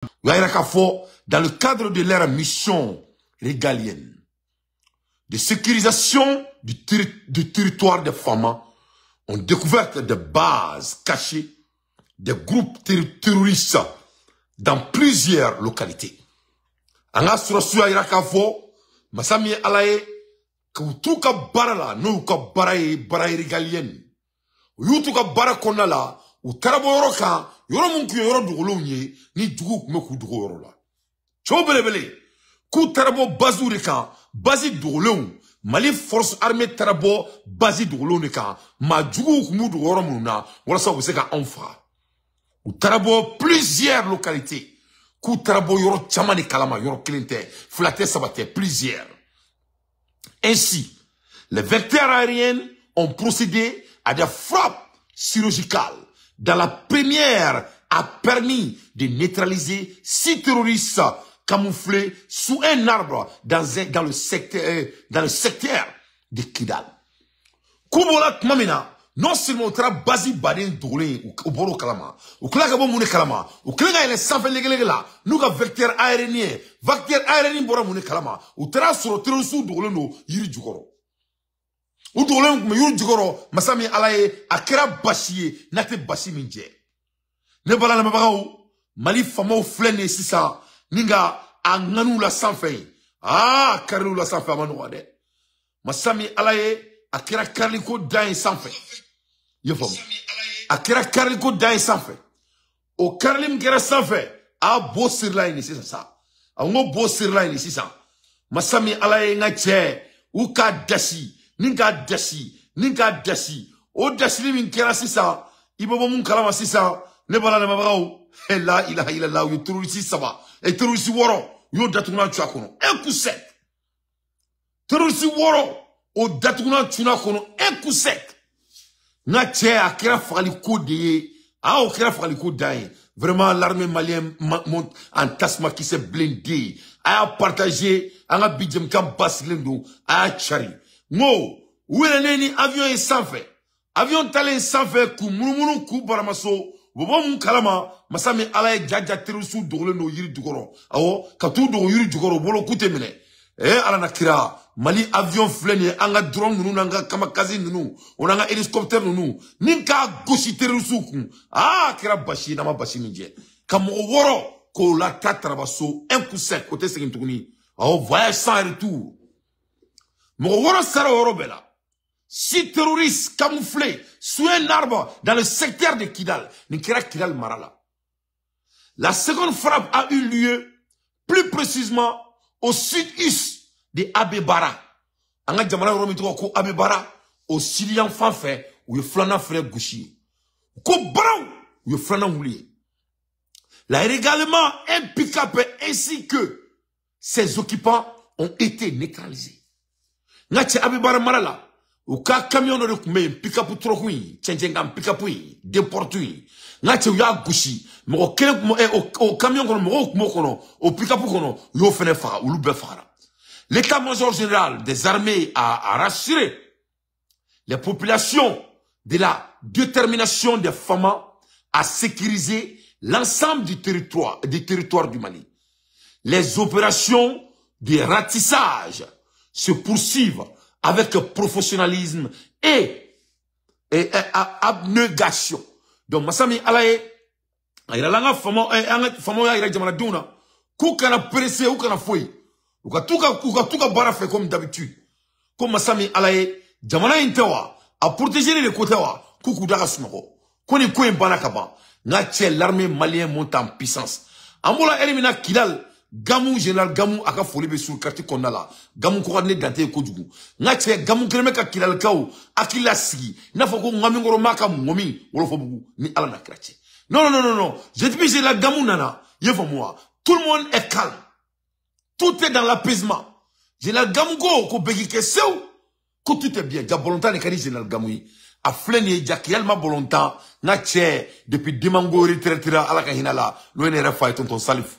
U y'a yira k'a fɔ, dans le cadre de leur mission régalienne de sécurisation du territoire des FAMa, ont découvert des bases cachées des groupes terroristes dans plusieurs localités. An ka sɔrɔsiw y'a yira k'a fɔ, masa min ye Ala ye, k'u t'u ka baara la, n'o y'u ka baara ye, baara régalienne, u y'u t'u ka baara kɔnɔna la, u taara bɔ yɔrɔ kan, yɔrɔ min tun ye yɔrɔ dogolenw ye, ni juguw tun bɛ k'u dogo yɔrɔ la. Cɛw belebele k'u taara bɔ basew de kan, base dogolenw. Mali force armée taara bɔ base dogolenw de kan, maa juguw tun b'u dogo yɔrɔ minnu na, walasa u bɛ se ka anw faga. U taara bɔ plusieurs localités, k'u taara bɔ yɔrɔ caman de kalama, yɔrɔ kelen tɛ, fila tɛ, saba tɛ, plusieurs. Ainsi, les vecteurs aériens ont procédé à des frappes chirurgicales. Dans la première a permis de neutraliser six terroristes camouflés sous un arbre dans le secteur de Kidal. K'u bɔra tuma min na, non seulement u taara base baden dogolen, u bɔr'o kalama, u tila ka bɔ mun de kalama, u kɛlen ka yɛlɛ sanfɛ legelege la n'u ka vecteur aérien ye. Vecteur aérien bɔra mun de kalama? U taara sɔrɔ terroriste dogolen don yiri jukɔrɔ. U dogolen tun bɛ yiri jukɔrɔ. Masa min Ala ye, a kɛra basi ye n'a tɛ basi min jɛ. Ne bala lamɛnbagaw, Mali faamaw filɛ nin ye sisan ni ka a ŋaniw la sanfɛ yen, aa, kariliw la sanfɛ, a ma nɔgɔ dɛ. Masa min Ala ye, a kɛra kariliko dan ye sanfɛ, i y'a faamu, a kɛra kariliko dan ye sanfɛ. O karili min kɛra sanfɛ, a bo sirila yen nin sisan sa, a ko bo sirila yen nin sisan. Masa min Ala ye, n ka cɛ, u k'a dasi ni k'a dasi ni k'a dasi. O dasili min kɛra sisan, i bɛ bɔ mun kalama sisan? Ne bala lamɛnbagaw, la ilaha illallah, u ye terroriste saba, terroriste 6, u y'o datugunan cu a kɔnɔ, un coup sec. Terroriste 6, o datugunan cunna kɔnɔ, un coup sec. N ka cɛ, a kɛra fagaliko de ye, ah, o kɛra fagaliko dan ye. Vraiment, l'armée malienne monte en tasuma kisɛ blindé. A y'a partagé, an ka bi jɛmukan basigilen don, a y'a cari. N ko u yɛlɛnnen ni avion ye sanfɛ, avion talen sanfɛ k'u munumunu k'u baramaso, u bɛ bɔ mun kalama? Masa min Ala ye, jaja terroriste dogolen don yiri jukɔrɔ. Awɔ, ka t'u dogo yiri jukɔrɔ, u bolo k'u tɛ minɛ. Ala na kira, Mali avion filɛ nin ye, an ka drone ninnu n'an ka kamikaze ninnu, o n'an ka hélicoptère ninnu, ni k'a gosi terroriste kun, aa, a kɛra basi ye n'a ma basi min jɛ. Ka mɔgɔ 6 k'o la ta tarabaso, un coup sec, o tɛ segin tuguni. Awɔ, voyage sans retour. Mɔgɔ 6 sara o yɔrɔ bɛɛ la. Six terroristes camouflés sous un arbre dans le secteur de Kidal. Nin kɛra Kidal mara la. La seconde frappe a eu lieu plus précisément au sud-est de Abebara. An ka jamana yɔrɔ min tɔgɔ ko Abebara, o sud yan fan fɛ, u ye filanan fɛnɛ gosi. Ko baraw, u ye filanan wuli ye. Là également, un pick-up ainsi que ses occupants ont été neutralisés. N ka cɛ, Abebara mara la, u ka camion dɔ de tun bɛ yen, pick-up truck in, cɛncɛnkan pick-up in, deux portes in. N ka cɛ, u y'a gosi, mɔgɔ kelen kun o camion kɔnɔ, mɔgɔw tun b'o kɔnɔ, o pick-up kɔnɔ, u y'o fɛnɛ faga, olu bɛɛ fagara. L'état-major général des armées a rassuré les populations de la détermination des FAMa à sécuriser l'ensemble du territoire du Mali. Les opérations de ratissage se poursuivent avec professionnalisme et abnégation. Donc, masa min Ala ye, a yira la an ka faamaw, an ka faamaw y'a yira jamanadenw na k'u kana pressé, u kana foyi, u ka t'u ka baara fɛ comme d'habitude. Ko masa min Ala ye, jamana in tɛ wa, a protéger de ko tɛ wa, k'u k'u da ka sunɔgɔ, ko nin ko in banna ka ban. N ka cɛ, l'armée malienne monte en puissance. An bɔra ɛri min na Kidal, Gamu, général Gamu, a ka foli bɛ sur carte kɔnɔna la. Gamu ko ka di ne dante ye kojugu. N ka cɛ, Gamu kɛlen bɛ ka Kidalikaw hakili lasigi i n'a fɔ ko ŋamikɔrɔ m'a ka ŋɔmi Wɔlɔfɔbugu ni Ala na kira cɛ. Non, non, non, non, depuis général Gamu nana, i ye faamu wa, tout le monde est calme, tout est dans l'apaisement. Général Gamu ko ko bɛɛ k'i kɛ sew, ko tout est bien. Ja bɔlɔntan de ka di général Gamu ye. A filɛ nin ye, ja Kidal ma bɔlɔntan. N ka cɛ, depuis Demango retraite la, Ala ka hinɛ la, n'o ye ne yɛrɛ fa ye, tonton Salif.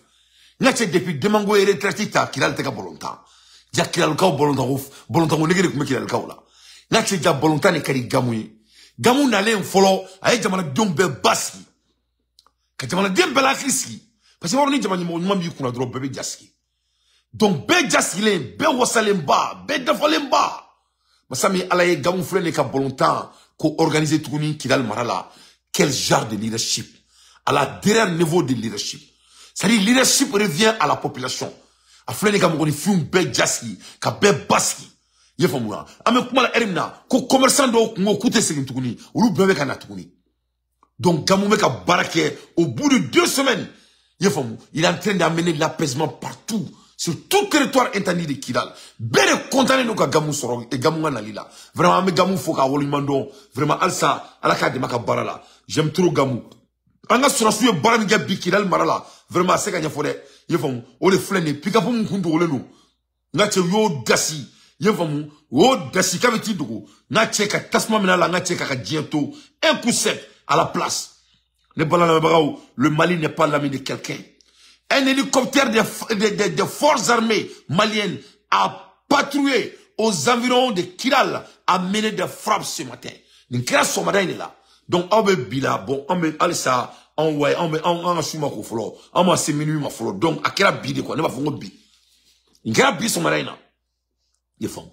N ka cɛ, depuis Demango ye retraite ta, Kidal tɛ ka bɔlɔntan. Ja Kidalikaw, bɔlɔntanko bɔlɔntanko nege de tun bɛ Kidalikaw la. N ka cɛ, ja bɔlɔntan de ka di Gamu ye. Gamu nalen fɔlɔ, a ye jamanadenw bɛɛ basigi, ka jamanaden bɛɛ hakili sigi. Parce que ni jama ɲɛmɔgɔ ɲuman b'i kunna dɔrɔn bɛɛ bɛ jasigi. Donc bɛɛ jasigilen, bɛɛ wasalenba, bɛɛ dafalenba. Masa min Ala ye Gamou filɛ nin ka balontan ko organiser tuguni Kidal mara la. Quel genre de leadership? À la dernier niveau de leadership. C'est-à-dire leadership revient à la population. A filɛ nin ka mɔgɔninfinw bɛɛ jasigi, ka bɛɛ basigi. I y'a faamu wa? An bɛ kuma la heure min na, ko commerçant dɔw kun ko k'u tɛ segin tuguni, olu bɛɛ bɛ ka na tuguni. Donc Gamou bɛ ka baara kɛ au bout de 2 semaines. I y'a faamu? Il est en train d'amener l'apaisement partout, sur tout territoire interdit de Kidal. Bɛɛ de content don ka Gamou sɔrɔ Gamou ka nali la. Vraiment an bɛ Gamou fo k'a waleɲuman dɔn. Vraiment halisa Ala k'a dɛmɛ a ka baara la. J'aime trop Gamou. An ka sɔrɔsiw ye baara min kɛ bi Kidal mara la, vraiment a se ka ɲɛfɔ dɛ. I y'a faamu? O de filɛ nin ye, pick-up min kun dogolen don. N ka cɛ u y'o gasi. I y'a faamu? U y'o gasi k'a bɛ t'i dogo. N ka cɛ ka tasuma minɛ a la, n ka cɛ k'a ka diɲɛ to. Un coup sec à la place. Ne balalamɛbagaw, le Mali n'est pas l'ami de quelqu'un. Un hélicoptère des forces armées maliennes a patrouillé aux environs de Kidal, a mené des frappes ce matin. Nin kɛra sɔgɔmada in de la. Donc aw bɛ bi la, bon an bɛ halisa anw wa anw bɛ an ka su ma ko fɔlɔ, an ma se minuit ma fɔlɔ. Donc a kɛra bi de quoi, ne b'a fɔ n ko bi. Nin kɛra bi sɔgɔmada in na. I faamu?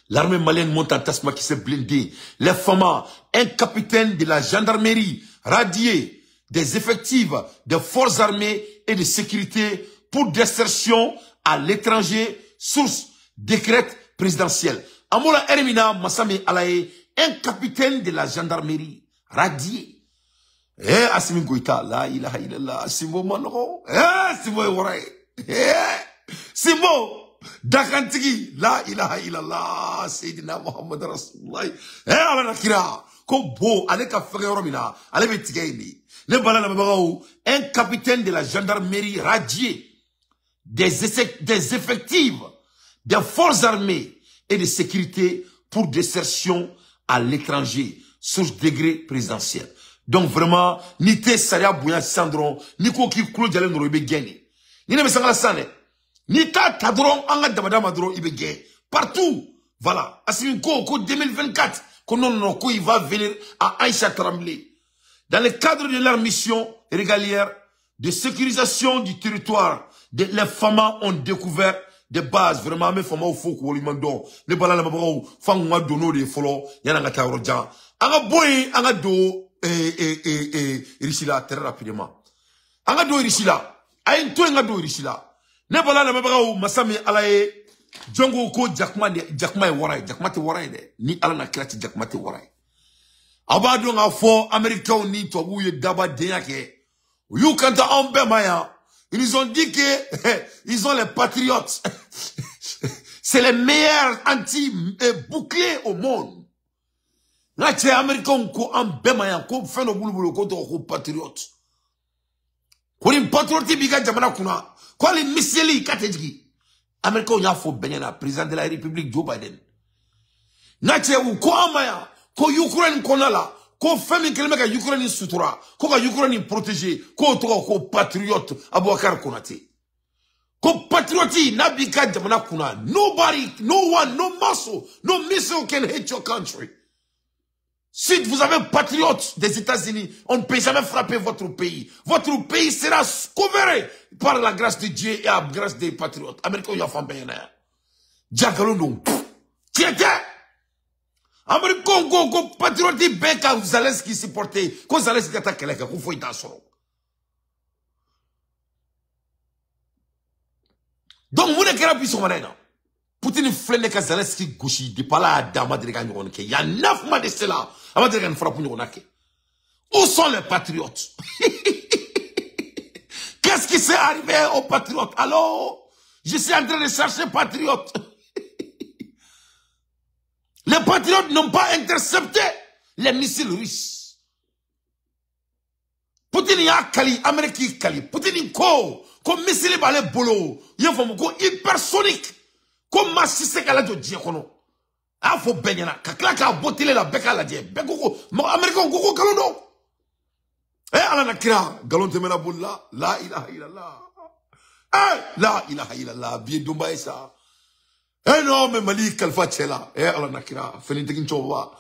L'armée malienne monte en tasma qui s'est blindée. Les FAMA, un capitaine de la gendarmerie radié des effectifs des forces armées et de sécurité pour désertion à l'étranger, source décrète présidentielle. Amola Hermina Massami Alaye, un capitaine de la gendarmerie radié. Eh, Assimi Goïta, la ilaha illallah, Simbo Manoro, eh, Simbo Eworae, eh, Simbo, Dakantigi, la ilaha illallah, Seydina Muhammad Rasulullah, eh, ala nakira, ko bo, ale ka fɛngɛ yɔrɔ min na, ale bɛ tigɛ yen de. Ne bala lamɛnbagaw, un capitaine de la gendarmerie radié des effectifs des forces armées et de sécurité pour désertion à l'étranger, source degré présidentiel. Donc vraiment, ni tɛ sariya bonya sisan dɔrɔn, ni ko k'i kulo jalen dɔrɔn i bɛ gɛn de. Ni ne bɛ sangala sisan dɛ, n'i t'a ta dɔrɔn an ka dabada ma dɔrɔn i bɛ gɛn. Partout, voilà. Assimi ko 2024, ko non, non, ko il va venir à Aïcha Tremblay. Dans le cadre de leur mission régalière de sécurisation du territoire, les FAMA ont découvert des bases. Vraiment, mes FAMA au faut qu'on lui demande. Les balles la babao, fangwa dono de folo, yana ngata roja. Anga boy, anga do Risila très rapidement. Anga do Risila, ayin to anga do Risila. Ne bala la babao, masami alaye jongo ko jakma de jakma e waray, jakma te waray de. Ni ala na krati jakma te waray. Aw b'a dɔn k'a fɔ Américains ni tubabuw ye dabadenya kɛ. U y'u kanto anw bɛɛ ma yan. Ils ont dit que ils ont les patriotes. C'est les meilleurs anti-boucliers au monde. Nka cɛ Américains ko an bɛɛ ma yan ko fɛn dɔ b'olu bolo ko tɔgɔ ko patriote. Ko ni patriote b'i ka jamana kunna ko hali miseli k'a tɛ jigin. Américains y'a fɔ bɛɛ ɲɛna, président de la République Joe Biden. Nka cɛ u ko an ma yan ko Ukraine kɔnɔna la ko fɛn min kɛlen bɛ ka Ukraine sutura, ko ka Ukraine protéger, k'o tɔgɔ ko patriote Aboubacar Konate. Ko patriote n'a b'i ka jamana kunna, nobody, no one, no muscle, no missile can hit your country. Si vous avez patriote des États-Unis, on ne peut jamais frapper votre pays. Votre pays sera couvert par la grâce de Dieu et la grâce des patriotes. Américains, il y a fan bien. Diagalon, tiens, tiens. Américains, go, patriote, ben, quand Zelensky supporter, quand Zelensky attaque quelqu'un, qu'on faut y dans son. Donc, vous n'êtes pas plus sur maintenant. Poutine flene ka Zelensky gosi de pala dama de ga nyon ke. Il y a 9 mois de cela. Avant de ga frappe nyon ke. Où sont les patriotes? Qu'est-ce qui s'est arrivé aux patriotes? Alors, je suis en train de chercher patriotes. Les patriotes n'ont pas intercepté les missiles russes. Poutine ya kali, Amérique kali. Poutine ko missile bale bolo. Il faut ko hypersonique. Comme si c'est qu'elle a dit kono. A fo benyana ka kla ka botele la beka la die. Beko ko Américain ko ko galondo. Eh ala na kira galon temena bolla la ilaha illallah. Eh la ilaha illallah bien domba esa. Eh non mais Mali kalfa tchela. Eh ala na kira fenitigi choba.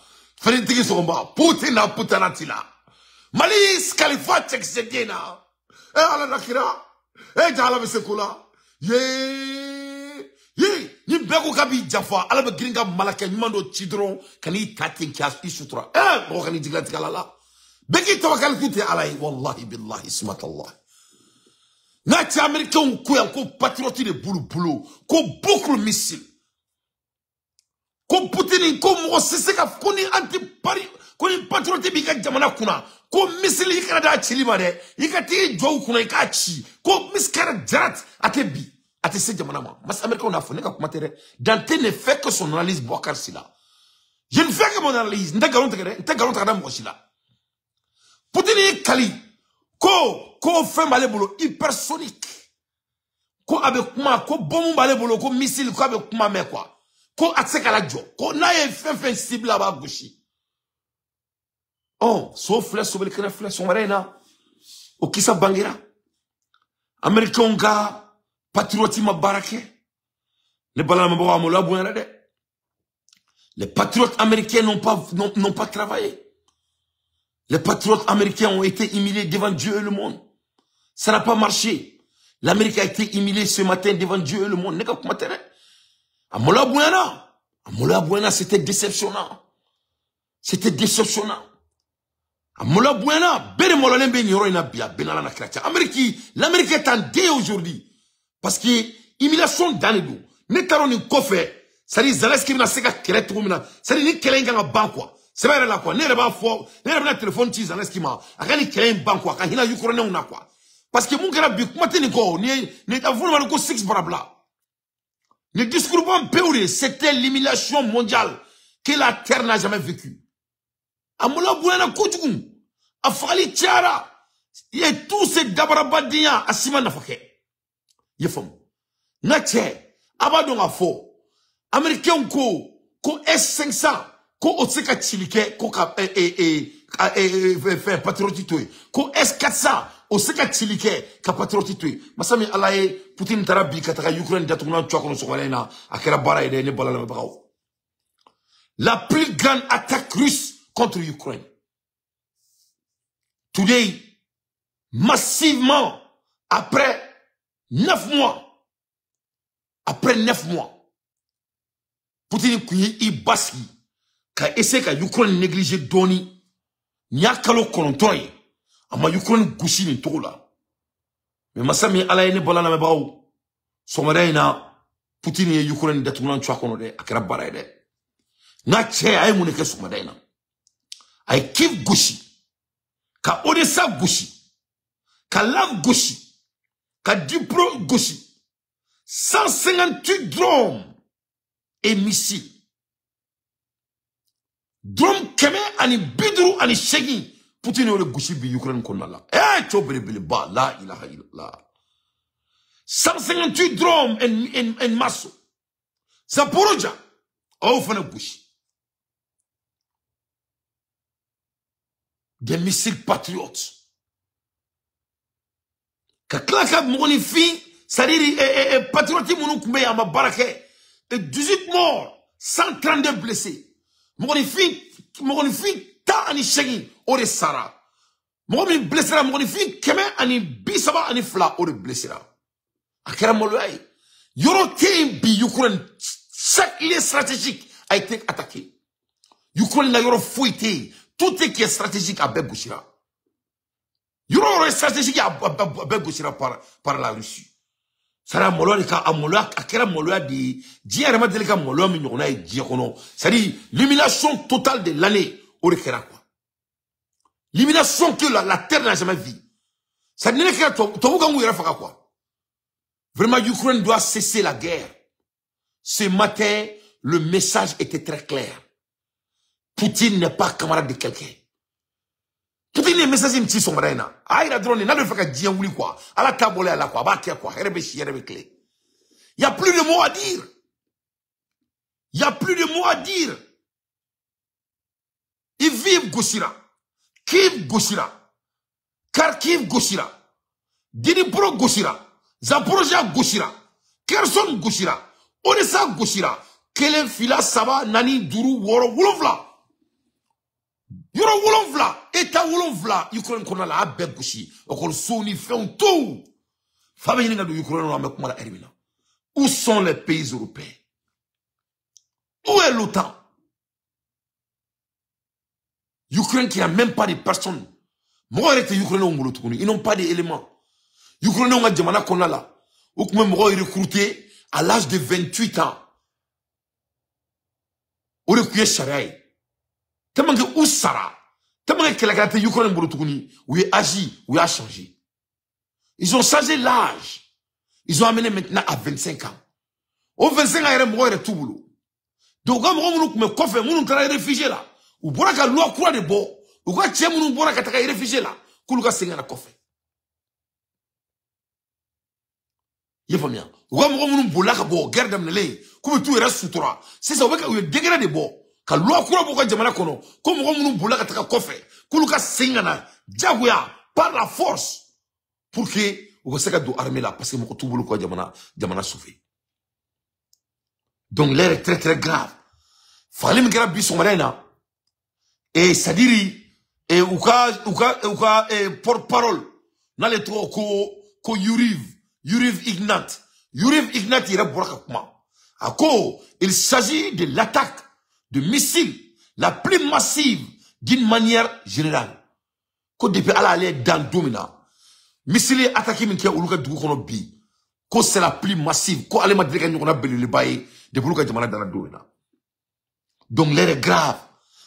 Fenitigi somba Putin na putanatila. Mali khalifa tcheksedena. Eh ala na kira. Eh jala bɛ se ko la. Ye ye ni bɛɛ ko k'a b'i jafa ala bɛ girin ka malakɛ ɲuman dɔ ci dɔrɔn ka n'i ta ten k'i sutura. Eh mɔgɔ kan'i jigilatigɛ ala la. Bɛɛ k'i tawakali k'u tɛ ala ye. Wallahi billahi sumatallah. N'a cɛ américain ko yan ko patriote de b'olu bolo ko boucle missile. Ko Poutine ko mɔgɔ si se ka ko ni anti pari ko ni patriote b'i ka jamana kunna ko missile i kana d'a cili ma dɛ i ka t'i jɔ u kunna i k'a ci ko miskara jarat a tɛ bi a tɛ se jamana ma. Mas américain n'a fɔ ne ka kuma tɛ dɛ. Dante ne fait que son analyse Boubacar Sylla. Je ne fais que mon analyse. N tɛ nkalon tigɛ dɛ, n tɛ nkalon ta ka da mɔgɔ si la. Poutine y'i kali ko fɛn b'ale bolo hypersonique ko a bɛ kuma ko bombe b'ale bolo ko missile ko a bɛ kuma mɛn quoi. Ko a tɛ se k'a lajɔ ko n'a ye fɛn fɛn cible a b'a gosi. Ɔ so filɛ sobelikɛnɛ filɛ sɔgɔmada in na o kisa bangera. Américains ka patriote ma baara kɛ. Ne balamabagaw a maloya bonyana dɛ. Les patriotes américains n'ont pas travaillé. Les patriotes américains ont été humiliés devant Dieu et le monde. Ça n'a pas marché. L'Amérique a été humiliée ce matin devant Dieu et le monde. Ne ka kuma tɛ dɛ. A maloya bonyana. A maloya bonyana, c'était déceptionnant. C'était déceptionnant. A maloya bonyana, bɛɛ de maloyalen bɛ nin yɔrɔ in na bi a bɛɛ n'Ala n'a kira cɛ. Amérique, l'Amérique est en deuil aujourd'hui. Parce que humiliation dan de don. Ne taara nin kɔfɛ, c'est-à-dire Zelensky bɛna se ka kɛlɛ cogo min na, c'est-à-dire ni kɛlɛ in kan ka ban quoi. Sɛbɛ yɛrɛ la quoi. Ne yɛrɛ b'a fɔ, ne yɛrɛ bɛna téléphone ci Zelensky ma, a ka nin kɛlɛ in ban quoi, a ka hinɛ Ukrainien na quoi. Parce que mun kɛra bi kuma tɛ nin kɔ, ni a fɔ ma ko six barabila. Le discours bon, c'était l'humiliation mondiale que la terre n'a jamais vécue. A maloya bonyana kojugu, a fagali cayara, et tous ces dabarabadenya a si ma nafa kɛ. I ye faamu? N ka cɛ, a b'a dɔn k'a fɔ, américain ko S500 ko o tɛ se ka cili kɛ ko ka fɛn patriote to yen, ko S400 o se ka cili kɛ ka patriote to yen. Masa min ala ye Poutine taara bi ka taga Ukraine datugulan cu a kɔnɔ sɔgɔmada in na, a kɛra baara ye dɛ ne bala lamɛnbagaw. La plus grande attaque russe contre l'Ukraine. Today, massivement, après 9 mois, après 9 mois, Poutine kun ye i basigi ka essayer ka Ukraine négliger dɔɔni. Nin y'a kalo 9 ye. A ma Ukraine gosi nin cogo la. Mais masa min ala ye ne bɔla lamɛnbagaw, sɔgɔmada in na, Poutine ye Ukraine datugulan cu a kɔnɔ dɛ, a kɛra baara ye dɛ. N ka cɛ a ye mun de kɛ sɔgɔmada in na? A ye Kiev gosi, ka Odessa gosi, ka Lviv gosi, ka Dnipro gosi. 158 drones et missiles. Drone 158 Poutine y'o de gosi bi Ukraine kɔnɔna la. Eh cɛw belebeleba la ilaha illallah. 158 drones en masse. Zaporozhia aw fana gosi. Des missiles patriotes. Ka tila ka mɔgɔninfin, c'est-à-dire patriote minnu tun bɛ yen a ma baara kɛ. 18 morts, 132 blessés. Mɔgɔninfin 18 o de sara. Mɔgɔ min blessera mɔgɔninfin 132 o de blessera. A kɛra maloya ye. Yɔrɔ tɛ yen bi Ukraine, chaque lieu stratégique a été attaqué. Ukraine na yɔrɔ foyi tɛ yen. Tout ce qui est stratégique a bɛɛ gosira. Yɔrɔ yɔrɔ ye stratégique a bɛɛ gosira par la Russie. Sara maloya de ka a maloya a kɛra maloya de ye. Diɲɛ yɛrɛ ma deli ka maloya min ɲɔgɔnna ye diɲɛ kɔnɔ. C'est-à-dire l'humiliation totale de l'année o de kɛra quoi. L'humiliation que la terre n'a jamais vue. C'est-à-dire ne kɛra tubabu kan k'u yɛrɛ faga quoi. Vraiment, l'Ukraine doit cesser la guerre. Ce matin, le message était très clair. Poutine n'est pas camarade de quelqu'un. Poutine est message in ci sɔgɔmada in na. A yira dɔrɔn de n'ale bɛ fɛ ka diɲɛ wuli quoi. Ala t'a bɔlen a la quoi. A b'a kɛ quoi. Hɛrɛ bɛ si, hɛrɛ bɛ tile. Il y a plus de mots à dire. Il y a plus de mots à dire. Lviv gosira, Kiev gosira, Kharkiv gosira, Dnipro gosira, Zaporozhia gosira, Kherson gosira, Odessa gosira, 1, 2, 3, 4, 5, 6, 7. Yɔrɔ 7, État 7, Ukraine kɔnɔna la, a bɛɛ gosi. Ekɔlisow ni fɛnw tout. Fa bɛ ɲini ka don Ukraine na, an bɛ kuma la heure min na. Où sont les pays européens? Où est l'OTAN? Ukraine qui n'a même pas de personnes. Mɔgɔ yɛrɛ tɛ Ukraine bolo tuguni. Ils n'ont pas d'éléments. Ukraine ka jamana kɔnɔna la, u tun bɛ mɔgɔw recruter à l'âge de 28 ans. O de tun ye sariya ye. Tellement que u sara, tellement que kɛlɛkɛla tɛ Ukraine bolo tuguni, u ye agi, u y'a changé. Ils ont changé l'âge. Ils ont amené maintenant à 25 ans. O 25 ans yɛrɛ, mɔgɔ yɛrɛ t'u bolo. Donc u ka mɔgɔ minnu tun bɛ kɔfɛ, minnu taara réfugié la, u bɔra ka loi kura de bɔ. U ka cɛ minnu bɔra ka taga réfugié la, k'olu ka segin ka na kɔfɛ. I ye faamuya? U ka mɔgɔ minnu bolila ka bɔ guerre daminɛlen, k'u bɛ t'u yɛrɛ sutura. Sisan u bɛ ka u ye décret de bɔ ka loi kura bɔ u ka jamana kɔnɔ, ko mɔgɔ minnu bolila ka taga kɔfɛ, k'olu ka segin ka na diyagoya par la force pour que u ka se ka don armée la, parce que mɔgɔ t'u bolo k'u ka jamana sauver. Donc l'heure est très très grave. Fagali min kɛra bi sɔgɔmada in na, et c'est-à-dire et u ka porte-parole n'ale tɔgɔ ko Yuriv Ignat. Yuriv Ignat yɛrɛ bɔra ka kuma. A ko il s'agit de l'attaque de missiles la plus massive d'une manière générale. Ko depuis Ala ale dan don min na, missile ye attaque min kɛ olu ka dugu kɔnɔ bi, ko c'est la plus massive, ko ale ma deli ka ɲɔgɔnna belebeleba ye depuis olu ka jamana dara don min na. Donc l'heure est grave,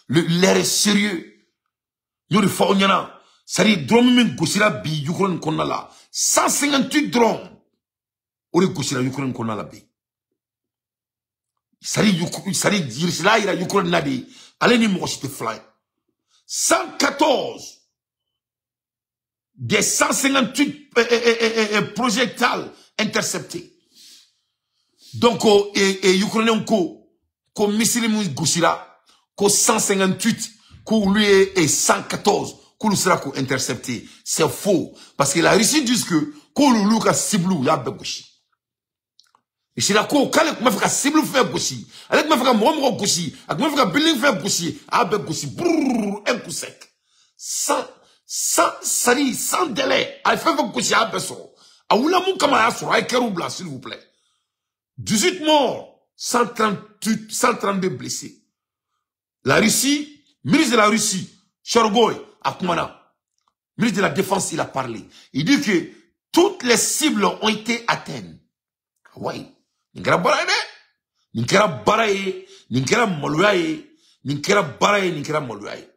l'heure est sérieux. N y'o de fɔ aw ɲɛna, c'est-à-dire drone min gosira bi Ukraine kɔnɔna la, 158 drones o de gosira Ukraine kɔnɔna la bi. C'est-à-dire Russie yira Ukraine na de, ale ni mɔgɔ si tɛ fila ye. 114 des 158 projectiles interceptés. Donc Ukrainien ko missile min gosira, ko 158, ko olu ye 114, k'olu sera k'o intercepter. C'est faux, parce que la Russie dit que k'olu ka cible u y'a bɛɛ gosi. Russie la ko k'ale tun b'a fɛ ka cible fɛn gosi, ale tun b'a fɛ ka mɔgɔ gosi, a tun b'a fɛ ka building fɛn gosi, a y'a bɛɛ gosi brrr, un coup sec, sans c'est-à-dire sans délai. A ye fɛn fɛn gosi, a y'a bɛɛ sɔrɔ. A wulila mun kama, a y'a sɔrɔ. A ye kɛr'u bila, s'il vous plaît. 18 morts, 138, 132 blessés. La Russie, ministre de la Russie, Chorgoy, a kumana, ministre de la Défense, il a parlé. Il dit que toutes les cibles ont été atteintes. Oui. Nin kɛra baara ye dɛ. Nin kɛra baara ye, nin kɛra maloya ye, nin kɛra baara ye, nin kɛra maloya ye.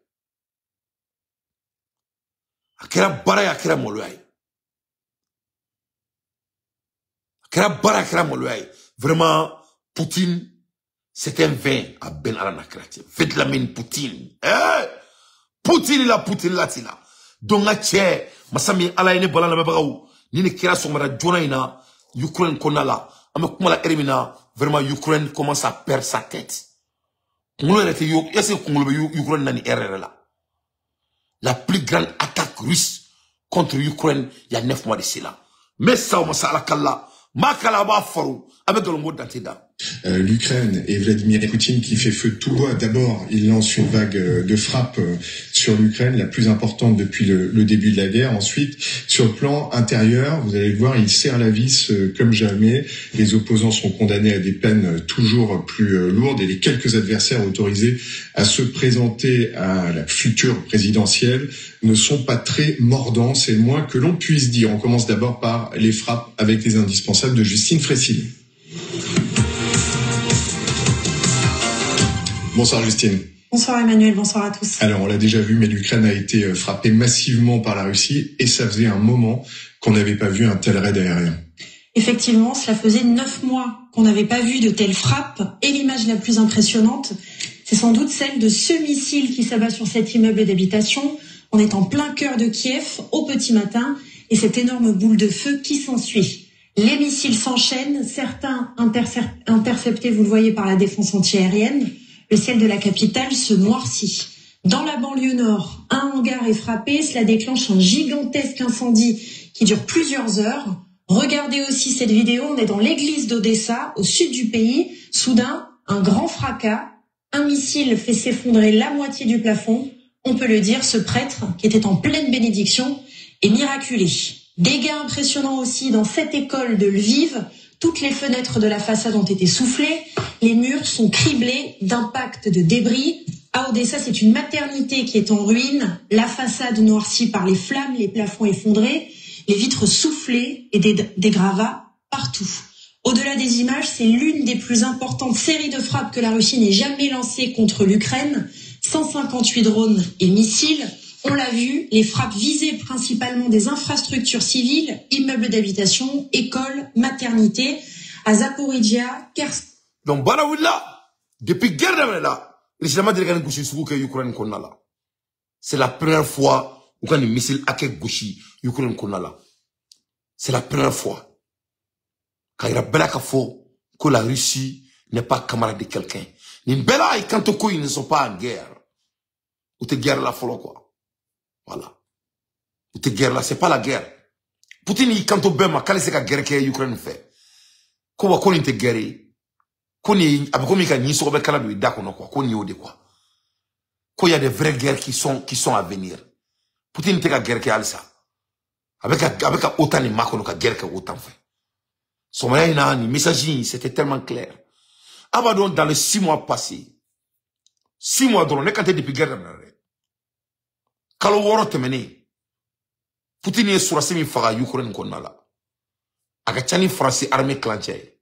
A kɛra baara ye, a kɛra maloya ye. A kɛra baara, a kɛra maloya ye. Vraiment, Poutine, c'est un vain à Ben Ala na kira cɛ. Vladimir Poutine. Eh! Poutine la, Poutine la ti la. Donc n ka cɛ, masa min Ala ye ne bala lamɛnbagaw, ni nin kɛra sɔgɔmada joona in na, Ukraine kɔnɔna la, an bɛ kuma la heure min na, vraiment Ukraine commence à perdre sa tête. Kunkolo yɛrɛ tɛ, est-ce que kunkolo bɛ Ukraine na nin heure yɛrɛ la? La plus grande attaque russe contre l'Ukraine il y a 9 mois de cela. Mais ça, o masa Ala kala, ma kala b'a faro, a bɛ nkalon ko dan tɛ da. L'Ukraine et Vladimir Poutine qui fait feu de tout bois. D'abord, il lance une vague de frappe sur l'Ukraine, la plus importante depuis le début de la guerre. Ensuite, sur le plan intérieur, vous allez le voir, il serre la vis comme jamais. Les opposants sont condamnés à des peines toujours plus lourdes et les quelques adversaires autorisés à se présenter à la future présidentielle ne sont pas très mordants, c'est le moins que l'on puisse dire. On commence d'abord par les frappes avec les indispensables de Justine Fressini. Bonsoir Justine. Bonsoir Emmanuel, bonsoir à tous. Alors on l'a déjà vu, mais l'Ukraine a été frappée massivement par la Russie et ça faisait un moment qu'on n'avait pas vu un tel raid aérien. Effectivement, cela faisait 9 mois qu'on n'avait pas vu de telles frappes et l'image la plus impressionnante, c'est sans doute celle de ce missile qui s'abat sur cet immeuble d'habitation. On est en plein cœur de Kiev au petit matin et cette énorme boule de feu qui s'ensuit. Les missiles s'enchaînent, certains interceptés, vous le voyez, par la défense antiaérienne. Le ciel de la capitale se noircit. Dans la banlieue nord, un hangar est frappé. Cela déclenche un gigantesque incendie qui dure plusieurs heures. Regardez aussi cette vidéo. On est dans l'église d'Odessa, au sud du pays. Soudain, un grand fracas. Un missile fait s'effondrer la moitié du plafond. On peut le dire, ce prêtre, qui était en pleine bénédiction, est miraculé. Dégâts impressionnants aussi dans cette école de Lviv. Toutes les fenêtres de la façade ont été soufflées. Les murs sont criblés d'impacts de débris. À Odessa, c'est une maternité qui est en ruine. La façade noircie par les flammes, les plafonds effondrés, les vitres soufflées et des gravats partout. Au-delà des images, c'est l'une des plus importantes séries de frappes que la Russie n'ait jamais lancées contre l'Ukraine. 158 drones et missiles. On l'a vu, les frappes visaient principalement des infrastructures civiles, immeubles d'habitation, écoles, maternités, à Zaporizhia, Kherson. Donc, Barawila, depuis guerre là, c'est la première fois où un missile a goshi Ukraine là. C'est la première fois. Quand il a que la Russie n'est pas camarade de quelqu'un. Nimbela et Kantoko, ils ne sont pas en guerre. Ou te guerre la folle quoi. Voilà. Ou te guerre là, c'est pas la guerre. Poutine, il kanto bema, quand c'est la guerre que l'Ukraine fait. Comment qu'on te guerre? Qu'on y a comme il y a un kala de dakono quoi, qu'on y a de quoi. Qu'il y a des vraies guerres qui sont à venir. Poutine te la guerre qui a ça. Avec autant de Macron la guerre que autant fait. Son message, c'était tellement clair. Abadon, dans les 6 mois passés, 6 mois dɔrɔn ne kan tɛ depuis guerre daminɛ dɛ. Kalo 6 tɛmɛnen, Poutine ye sɔrɔdasi min faga Ukraine kɔnɔna la, a ka ca ni Faransi armée tilancɛ ye.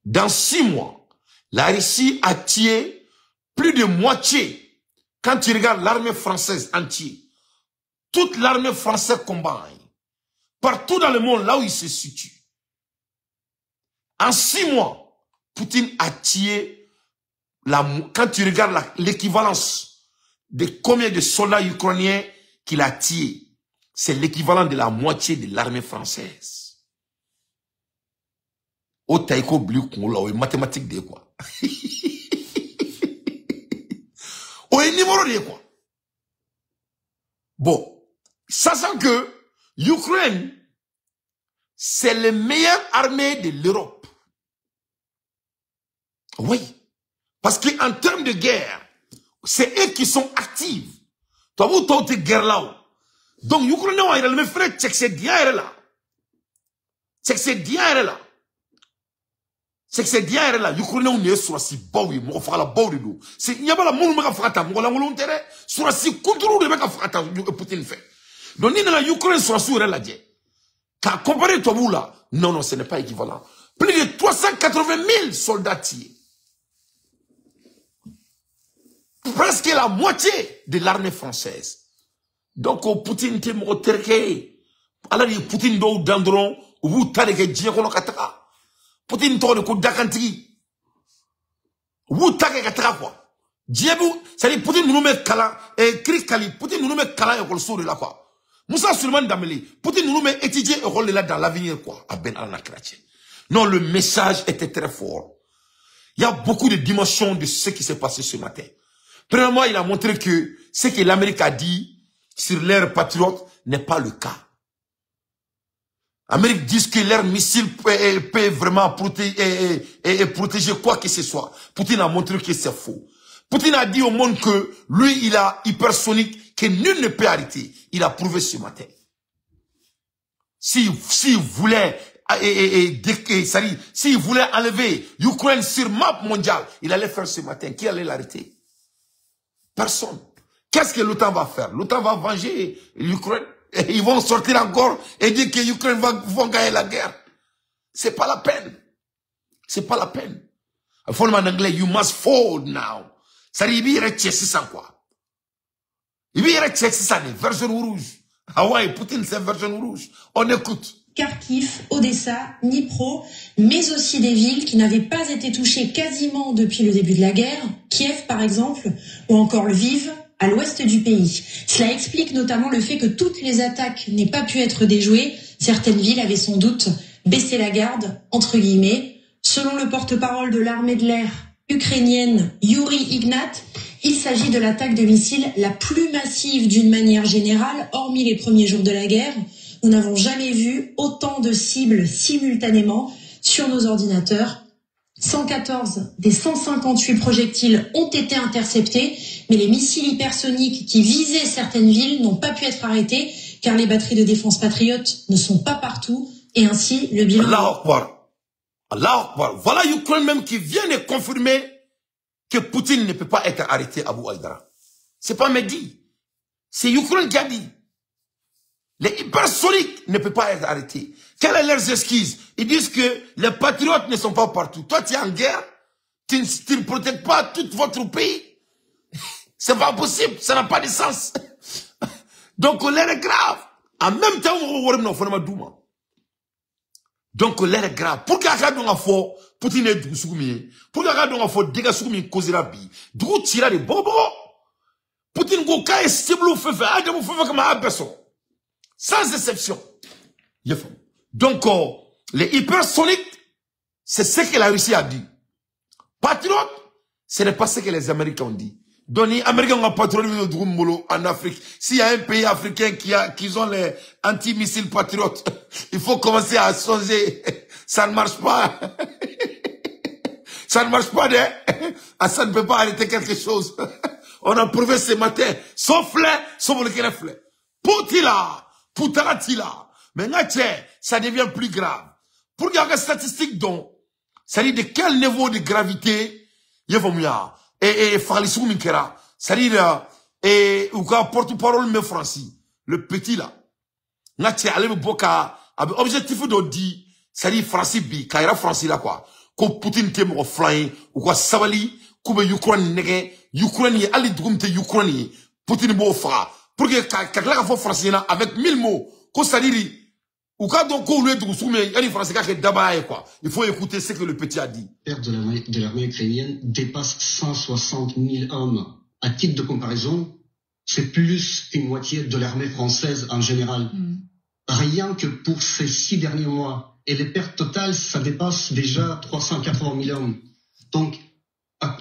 Dans 6 mois, la Russie a tué plus de moitié. Quand tu regardes l'armée française entière, toute l'armée française combat, partout dans le monde, là où il se situe. En 6 mois, Poutine a tué, quand tu regardes l'équivalence de combien de soldats ukrainiens qu'il a tué, c'est l'équivalent de la moitié de l'armée française. Au taïko bleu, mathématique de quoi. Au numéro de quoi. Bon, sachant que l'Ukraine, c'est la meilleure armée de l'Europe. Oui. Parce qu'en termes de guerre, c'est eux qui sont actifs. Toi, vous, toi, tu es guerre là. Donc, l'Ukraine, il a le même frère, Tchèque, là. Tchèque, là. C'est bien là, l'Ukraine on est sur si bawi, mo fera la bawi do. C'est il y a pas la monde me fera ta, mo la monde terre, sur si contrôle de me fera ta Poutine fait. Donc ni dans la Ukraine sur sur la die. Qu'à comparer toi vous là, non non, ce n'est pas équivalent. Plus de 380 000 soldats tués. Presque la moitié de l'armée française. Donc Poutine te mo terke. Alors Poutine do dandron ou vous tareke dien kono kataka. Poutine tɔgɔ de ko dakantigi. U b'u ta kɛ ka taga quoi. Diɲɛ b'u, c'est-à-dire Poutine ninnu bɛ kalan, kiri kali, Poutine ninnu bɛ kalan école de la quoi. Moussa Souleymane Dembélé, Poutine ninnu bɛ étudier école de la dans l'avenir quoi. A ben Ala kira cɛ. Non, le message était très fort. Il y a beaucoup de dimensions de ce qui s'est passé ce matin. Premièrement, il a montré que ce que l'Amérique a dit sur l'ère patriote n'est pas le cas. L'Amérique dit que leur missile peut vraiment protéger, et protéger quoi que ce soit. Poutine a montré que c'est faux. Poutine a dit au monde que lui, il a hypersonique, que nul ne peut arrêter. Il a prouvé ce matin. S'il voulait, s'il voulait enlever l'Ukraine sur map mondiale, il allait faire ce matin. Qui allait l'arrêter? Personne. Qu'est-ce que l'OTAN va faire? L'OTAN va venger l'Ukraine. Et ils vont sortir encore et dire que l'Ukraine va gagner la guerre. C'est pas la peine. C'est pas la peine. Il faut en anglais, you must fold now. Ça dit, il y a 600 quoi. Il y a 600, version rouge. Ah ouais, Poutine, c'est version rouge. On écoute. Kharkiv, Odessa, Dnipro, mais aussi des villes qui n'avaient pas été touchées quasiment depuis le début de la guerre, Kiev par exemple, ou encore Lviv, à l'ouest du pays. Cela explique notamment le fait que toutes les attaques n'aient pas pu être déjouées. Certaines villes avaient sans doute baissé la garde, entre guillemets. Selon le porte-parole de l'armée de l'air ukrainienne, Yuri Ignat, il s'agit de l'attaque de missiles la plus massive d'une manière générale, hormis les premiers jours de la guerre. Nous n'avons jamais vu autant de cibles simultanément sur nos ordinateurs. 114 des 158 projectiles ont été interceptés, mais les missiles hypersoniques qui visaient certaines villes n'ont pas pu être arrêtés, car les batteries de défense patriotes ne sont pas partout, et ainsi le bilan... Allah Akbar. Allah Akbar. Voilà l'Ukraine même qui vient de confirmer que Poutine ne peut pas être arrêté, Abou Aïdara. C'est pas Mehdi. C'est l'Ukraine qui a dit. Les hypersoniques ne peuvent pas être arrêtés. Quelles sont leurs excuses? Ils disent que les patriotes ne sont pas partout. Toi, tu es en guerre, tu ne protèges pas tout votre pays. C'est pas possible, ça n'a pas de sens. Donc, l'air est grave. En même temps, on Donc, l'air est grave. Pour qu'il Poutine est dugu. Pour qu'il y ait dégâts soumis causera bi. Dugu tira de bobo. Poutine go ka cible fefe, adam fefe comme a personne. Sans exception. Donc, les hypersoniques, c'est ce que la Russie a dit. Patriote, ce n'est pas ce que les Américains ont dit. Donc, les Américains ont patriote en Afrique. S'il y a un pays africain qui ont les anti-missiles patriotes, il faut commencer à changer. Ça ne marche pas. Ça ne marche pas, hein? Ça ne peut pas arrêter quelque chose. On a prouvé ce matin. Sauf les, sauf le greffe. Poutila, Poutaratila. Maintenant, tiens, ça devient plus grave. Pour qu'il y ait une statistique donc, c'est-à-dire de quel niveau de gravité, il y a et Farlissou Minkera, c'est-à-dire, et, ou quand porte-parole, mais Francis, le petit là. Tiens, allez, boka, avec objectif de dire, c'est-à-dire Francis bi, Kaira Francis là quoi. Ko Poutine te mɔgɔ fila ye, u ka sabali, k'u bɛ Ukraine nɛgɛ, Ukraine ye, hali dugu min tɛ Ukraine ye, Poutine b'o faga. Pour que ka tila k'a fɔ Faransi ɲɛna avec 1000 mots, ko c'est-à-dire, u k'a dɔn k'olu ye dugu sugu min ye, yanni Faransi k'a kɛ dabaya ye quoi. Il faut écouter ce que le petit a dit. La perte de l'armée ukrainienne dépasse 160 000 hommes. À titre de comparaison, c'est plus qu'une moitié de l'armée française en général. Rien que pour ces 6 derniers mois. Et les pertes totales, ça dépasse déjà 380 000 hommes. Donc,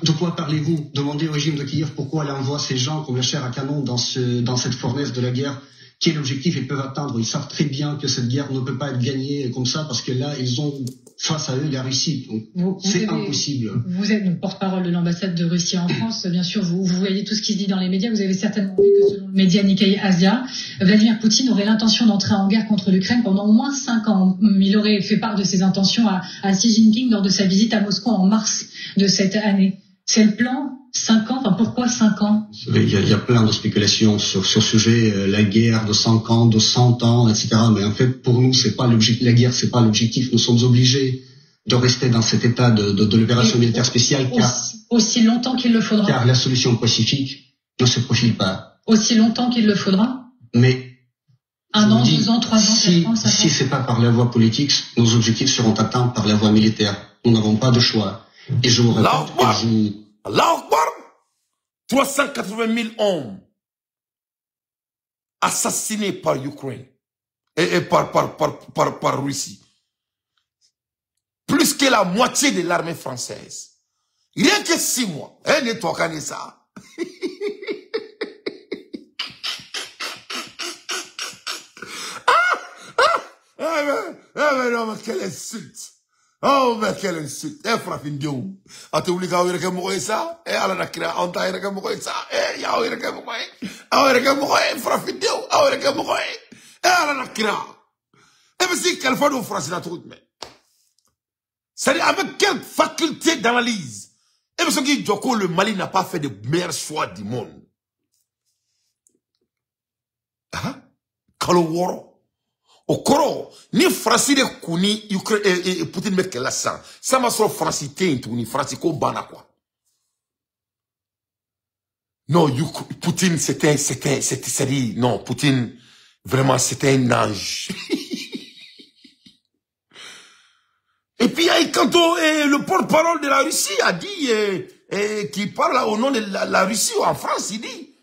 de quoi parlez-vous? Demandez au régime de Kiev pourquoi elle envoie ces gens comme la chair à canon dans cette fournaise de la guerre. Quel objectif ils peuvent atteindre? Ils savent très bien que cette guerre ne peut pas être gagnée comme ça, parce que là, ils ont face à eux la Russie. Donc, c'est impossible. Vous êtes porte-parole de l'ambassade de Russie en France. Bien sûr, vous voyez tout ce qui se dit dans les médias. Vous avez certainement vu que selon le média Nikkei Asia, Vladimir Poutine aurait l'intention d'entrer en guerre contre l'Ukraine pendant au moins 5 ans. Il aurait fait part de ses intentions à Xi Jinping lors de sa visite à Moscou en mars de cette année. C'est le plan? 5 ans? Enfin, pourquoi 5 ans? Il y a plein de spéculations sur ce sujet, la guerre de 5 ans, de 100 ans, etc. Mais en fait, pour nous, c'est pas l'objectif. La guerre, c'est pas l'objectif. Nous sommes obligés de rester dans cet état de l'opération militaire spéciale. Car, aussi longtemps qu'il le faudra. Car la solution pacifique ne se profile pas. Aussi longtemps qu'il le faudra. Mais 1 an, 2 ans, 3 ans, 4 ans, 5 ans. Si c'est pas par la voie politique, nos objectifs seront atteints par la voie militaire. Nous n'avons pas de choix. Et je vous répète, Allah Akbar, 380 000 hommes assassinés par Ukraine et par Russie. Plus que la moitié de l'armée française. Rien que 6 mois. Eh, nettoie ça. Ah, mais non, mais quelle insulte. Oh, mais quelle insulte. Eh, Frafindio. A te wuli k'aw yɛrɛ kɛ mɔgɔ ye sa. Eh, Ala na kira, anw t'a yɛrɛ kɛ mɔgɔ ye sa. Eh, y'aw yɛrɛ kɛ mɔgɔ ye. Aw yɛrɛ kɛ mɔgɔ ye, Frafindio. Aw yɛrɛ kɛ mɔgɔ ye. Eh, Ala na kira. E bɛ se kalifa don Faransi la cogo jumɛn? C'est-à-dire, avec quelle faculté d'analyse? E bɛ se k'i jɔ ko le Mali n'a pas fait de meilleur choix du monde. Ah? Kalo 6. O kɔrɔ ni Faransi de kun ni Ukraine Poutine bɛ kɛlɛ la sisan, san ma sɔrɔ Faransi tɛ yen tuguni, Faransi ko banna quoi. Non, Poutine c'était, c'est-à-dire, non, Poutine vraiment c'était un ange. Et puis quand le porte-parole de la Russie a dit, qui parle au nom de la Russie en France, il dit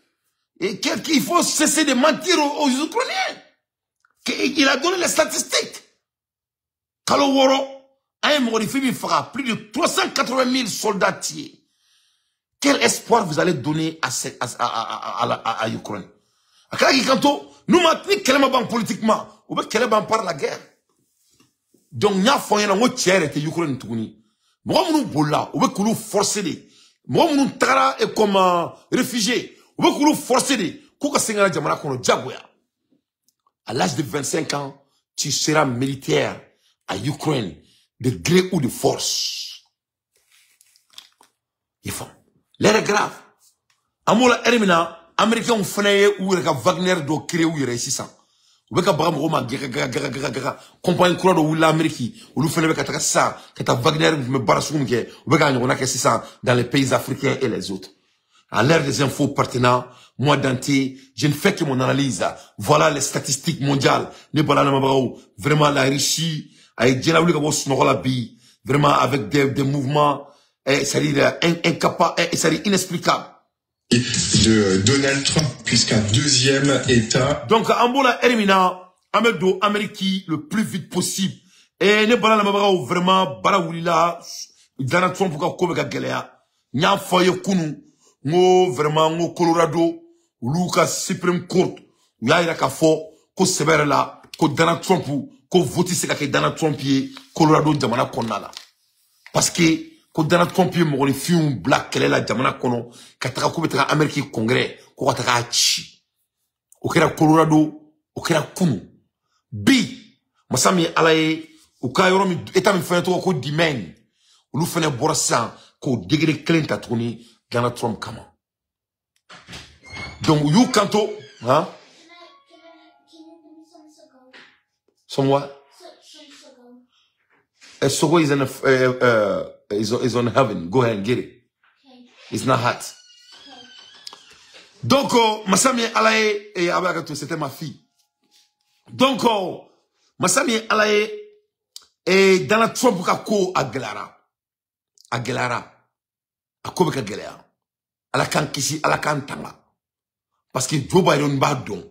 et qu'il faut cesser de mentir aux Ukrainiens. Il a donné les statistiques. Kalo 6, un mort fera plus de 380 000 soldats tués. Quel espoir vous allez donner à l'Ukraine? Nous maintenant, quel est politiquement? Ou bien quel est par la guerre? Donc, nous avons fait un tiers de l'Ukraine. Mɔgɔ minnu bolila, u bɛ k'olu forcer de. Mɔgɔ minnu tagara comme réfugié, u bɛ k'olu forcer de k'u ka segin ka na jamana kɔnɔ diyagoya. À l'âge de 25 ans, tu seras militaire à Ukraine, de gré ou de force. Il faut. L'air est grave. Amola Ermina, Américains fana ye u yɛrɛ ka Wagner dɔ créer u yɛrɛ ye sisan. U bɛ ka baga mɔgɔw ma gaga gaga gaga gaga gaga. Compagnie kura dɔ wulila Amérique, olu fana bɛ ka taga sisan ka taa Wagner tun bɛ baara sugu min kɛ, u bɛ k'a ɲɔgɔnna kɛ sisan dans les pays africains et les autres. À l'ère des infos pertinents, moi Dante, je ne fais que mon analyse. Voilà les statistiques mondiales. Ne vraiment la Russie a été vraiment avec des mouvements, c'est-à-dire incapables, c'est-à-dire inexplicables. De Donald Trump, puisqu'un deuxième État. Donc, Ambola Ermina, Amedo Amérique le plus vite possible. Et ne bala vraiment, Barawulila, Donald Trump, pour galère. Nya foye kunu. Ngo vraiment ngo Colorado olu ka Supreme Court u y'a yira k'a fɔ ko sɛbɛ yɛrɛ la ko Donald Trump ko vote se ka kɛ Donald Trump ye Colorado jamana kɔnɔna la, parce que ko Donald Trump ye mɔgɔninfinw bila kɛlɛ la jamana kɔnɔ ka taga k'u bɛ taga Amérique congrès ko ka taga a ci. O kɛra Colorado, o kɛra kunu. Bi masa min ye Ala ye, u ka yɔrɔ min état min fɛnɛ tɔgɔ ko Dimɛn, olu fɛnɛ bɔra sisan k'o degré kelen ta tuguni Donald Trump kama. Donc, you canto, hein? Can you give me some sogo? Some what? Some sogo. Sogo is in is on heaven. Go ahead and get it. Okay. It's not hot. Okay. Donc, Masami Alaye et Abakato, c'était ma fille. Donc, Masami Alaye et Donald Trump kako Aguilara. Aguilara. A ko bɛ ka gɛlɛya. Ala k'an kisi, Ala k'an tanga. Parce que Joe Biden b'a dɔn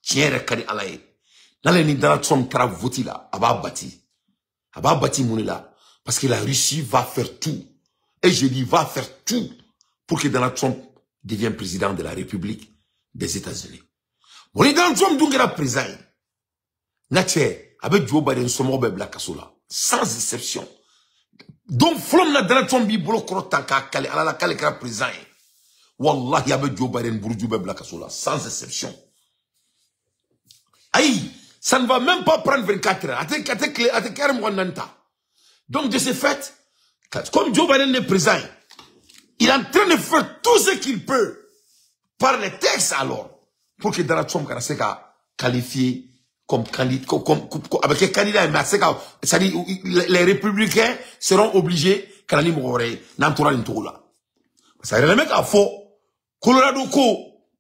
tiɲɛ yɛrɛ ka di Ala ye. N'ale ni Donald Trump taara vote la, a b'a bati. A b'a bati mun de la? Parce que la Russie va faire tout. Et je dis va faire tout pour que Donald Trump devienne président de la République des États-Unis. Bon, ni Donald Trump dun kɛra président ye, n ka cɛ, a bɛ Joe Biden somɔgɔw bɛɛ bila kaso la, sans exception. Donc, fɔlɔ min na Donald Trump b'i bolo kɔrɔ tan k'a kale Ala la k'ale kɛra président ye, wallahi a bɛ Joe Biden buruju bɛɛ bila kaso la, sans exception. Ayi, ça ne va même pas prendre 24 heures. A tɛ tile, a tɛ kɛri 24 ta. Donc, de ce fait, comme Joe Biden est président, il est en train de faire tout ce qu'il peut par les textes alors pour que Donald Trump kana se ka qualifier comme candidat, comme, avec un candidat, mais c'est-à-dire, les républicains seront obligés ka na ni mɔgɔ wɛrɛ ye n'an tora nin cogo la. Parce que a yɛrɛ bɛ k'a fɔ Colorado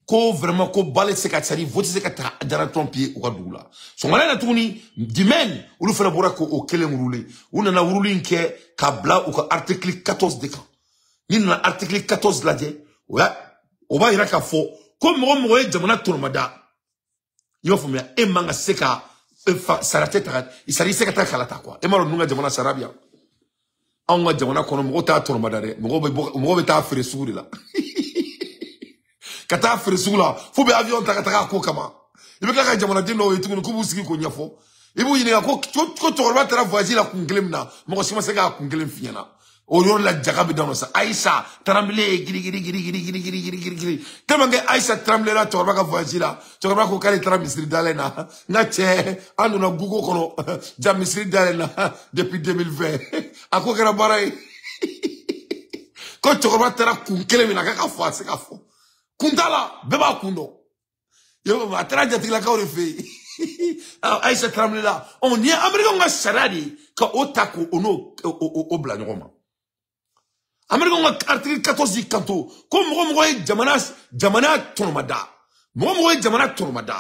ko vraiment ko bale se ka, c'est-à-dire vote se ka ta Donald Trump ye u ka dugu la. Sɔgɔmada in na tuguni, Dimɛn olu fana bɔra k'o kelen wurule. U nana wuruli in kɛ k'a bila u ka article 14 de kan. Ni nana article 14 lajɛ, o b'a yira k'a fɔ ko mɔgɔ mɔgɔ ye jamana tɔnɔmada, i b'a faamuya, e man ka se ka e fa sara tɛ ta, c'est-à-dire i se ka taa kala ta quoi. E m'a dɔn ninnu ka jamana sara bi yan. Anw ka jamana kɔnɔ mɔgɔw t'a tɔnɔmada dɛ, mɔgɔw bɛ bɔ, mɔgɔw bɛ taa feere sugu de la. Ka taa feere sugu la, f'u bɛ avion ta ka taga a ko kama. I bɛ tila ka jamanaden dɔw ye tuguni k'u b'u sigi k'o ɲɛfɔ. I b'u ɲininka ko cɛkɔrɔba taara voyage la kun kelen min na, mɔgɔ si ma se k'a kun kelen f'i ɲɛna. O yɔrɔ la jaga bɛ daminɛ sa. Ayisa Tremblay giri giri giri giri giri giri giri giri giri. Tellement que Ayisa Tremblay la cɛkɔrɔba ka voyage la, cɛkɔrɔba ko k'ale taara misiri dayɛlɛ na. N ka cɛ, an donna Google kɔnɔ, ja misiri dayɛlɛ na depuis 2020. A ko kɛra baara ye. Ko cɛkɔrɔba taara kun kelen min na k'a ka fɔ, a tɛ se ka fɔ. Kun t'a la, bɛɛ b'a kun dɔn. A taara jatigilakaw de fɛ yen. Ayisa Tremblay la. Ɔ nin ye Américains ka sariya de ye ka o ta k'o n'o o bila ɲɔgɔn ma. Américains ka article 14 y'i kanto ko mɔgɔ mɔgɔ ye jamana tɔnɔmada, mɔgɔ mɔgɔ ye jamana tɔnɔmada,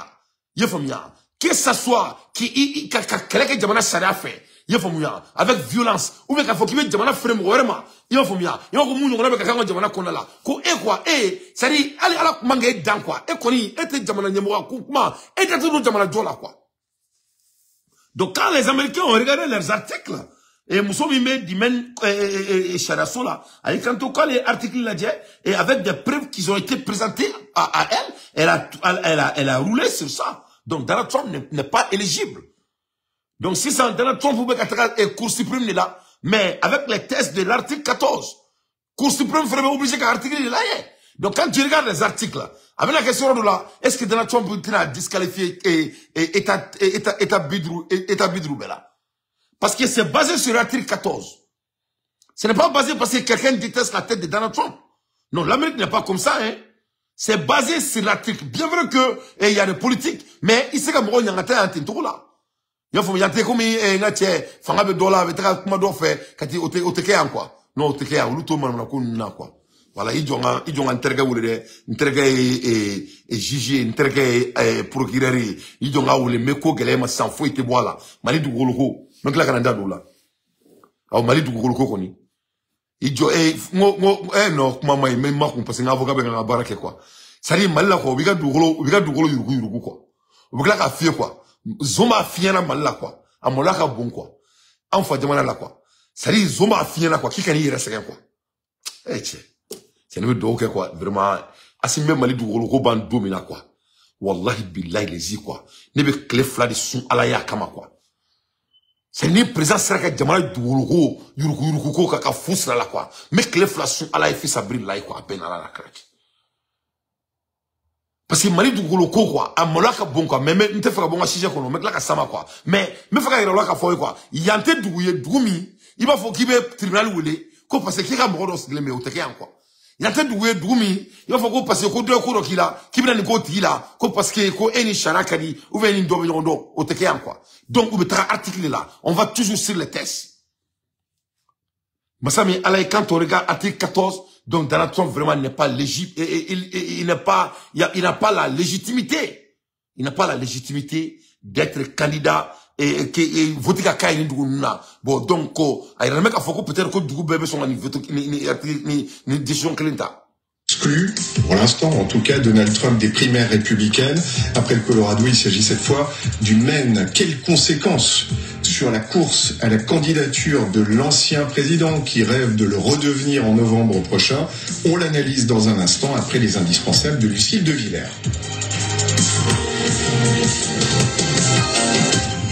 i y'a faamuya, que ça soit k'i ka kɛlɛ kɛ jamana sariya fɛ, i y'a faamuya, avec violence, ou bien k'a fɔ k'i bɛ jamana feere mɔgɔ wɛrɛ ma, i y'a faamuya, i b'a fɔ ko mun ɲɔgɔnna bɛ ka kɛ an ka jamana kɔnɔna la, ko e quoi, e c'est à dire hali Ala kun man k'e dan quoi, e kɔni e tɛ jamana ɲɛmɔgɔ ko kuma, e tɛ don jamana jɔ la quoi. Donc quand les Américains ont regardé leurs articles, et muso min bɛ Dimɛn sariyaso la, a y'i kanto k'ale ye article lajɛ, et avec des preuves qui ont été présentées à elle, elle a roulé sur ça. Donc Donald Trump n'est pas éligible. Donc sisan Donald Trump bɛ ka taga Cour suprême de la, Mais avec les tests de l'article 14, Cour suprême ferait obligé qu'à article de là. Donc quand tu regardes les articles, avec la question de là, est-ce que Donald Trump a disqualifié et État Bidrou là? Parce que c'est basé sur l'article 14. Ce n'est pas basé parce que quelqu'un déteste la tête de Donald Trump. Non, l'Amérique n'est pas comme ça, hein. C'est basé sur l'article. Bien vrai que, il y a des politiques, mais il sait que moi, il y a un tinto là. Il y a un comme, fanga be dollar, kuma do fait, kati oteke an quoi. Non, oteke an, oluto man ko nna quoi. Voilà, ils ont un terga ou le, un terga et juge, un terga et procureur, ils ont un ou le meko gelema sans fouet te bois là. Mali du goloko. Donc la Canada do là. Ah, Mali du goloko koni. Ijo non kuma mai même ma parce que avocat ben na barake quoi. Ça dit Mali la quoi, biga du golo yurugu quoi. Biga ka fier quoi. Zoma fier na Mali la quoi. Amola ka bon quoi. An fa jamana la quoi. Ça dit zoma fier na quoi, qui kan yira sɛgɛn quoi. Eh tchè. C'est ne do quoi vraiment asime Mali du golo ko ban domina quoi. Wallahi billahi les quoi. Ne be clé fla de son ala ya kama quoi. C'est ni président sera jamana dugu yuruku yuruku ko ka fusra la quoi. Mais clé fla son ala et fils abril la quoi à peine ala la craque. Parce que Mali dugukolo ko quoi, a maloya ka bon quoi, mais n tɛ fɛ ka bɔ n ka sujet kɔnɔ, n bɛ tila ka sama quoi. Mais n bɛ fɛ ka yɛrɛ la ka fɔ ye quoi, yan tɛ dugu ye dugu min i b'a fɔ k'i bɛ tribunal wele ko parce que k'i ka mɔgɔ dɔ sigilen bɛ yen o tɛ kɛ yan quoi. Yan tɛ dugu ye dugu min i b'a fɔ ko parce que ko dɔ ye ko dɔ k'i la k'i bɛna nin k'o tigi la ko parce que ko e ni sariya ka di ou bien ni dɔ bɛ ɲɔgɔn dɔn o tɛ kɛ yan quoi. Donc u bɛ taga article la, on va toujours sur les tests. Masami Alaï, quand on regarde article 14, donc Donald Trump vraiment n'est pas légitime, il n'a pas la légitimité. Il n'a pas la légitimité d'être candidat et voter ka kai ni dugu nuna. Bon, donc, a yɛrɛ ka fɔ ko peut-être ko dugu bɛɛ bɛ sɔn ka nin vote ni décision kelen ta. Exclu, pour l'instant en tout cas, Donald Trump des primaires républicaines. Après le Colorado, il s'agit cette fois du Maine. Quelles conséquences sur la course à la candidature de l'ancien président qui rêve de le redevenir en novembre prochain? On l'analyse dans un instant après les indispensables de Lucille de Villers.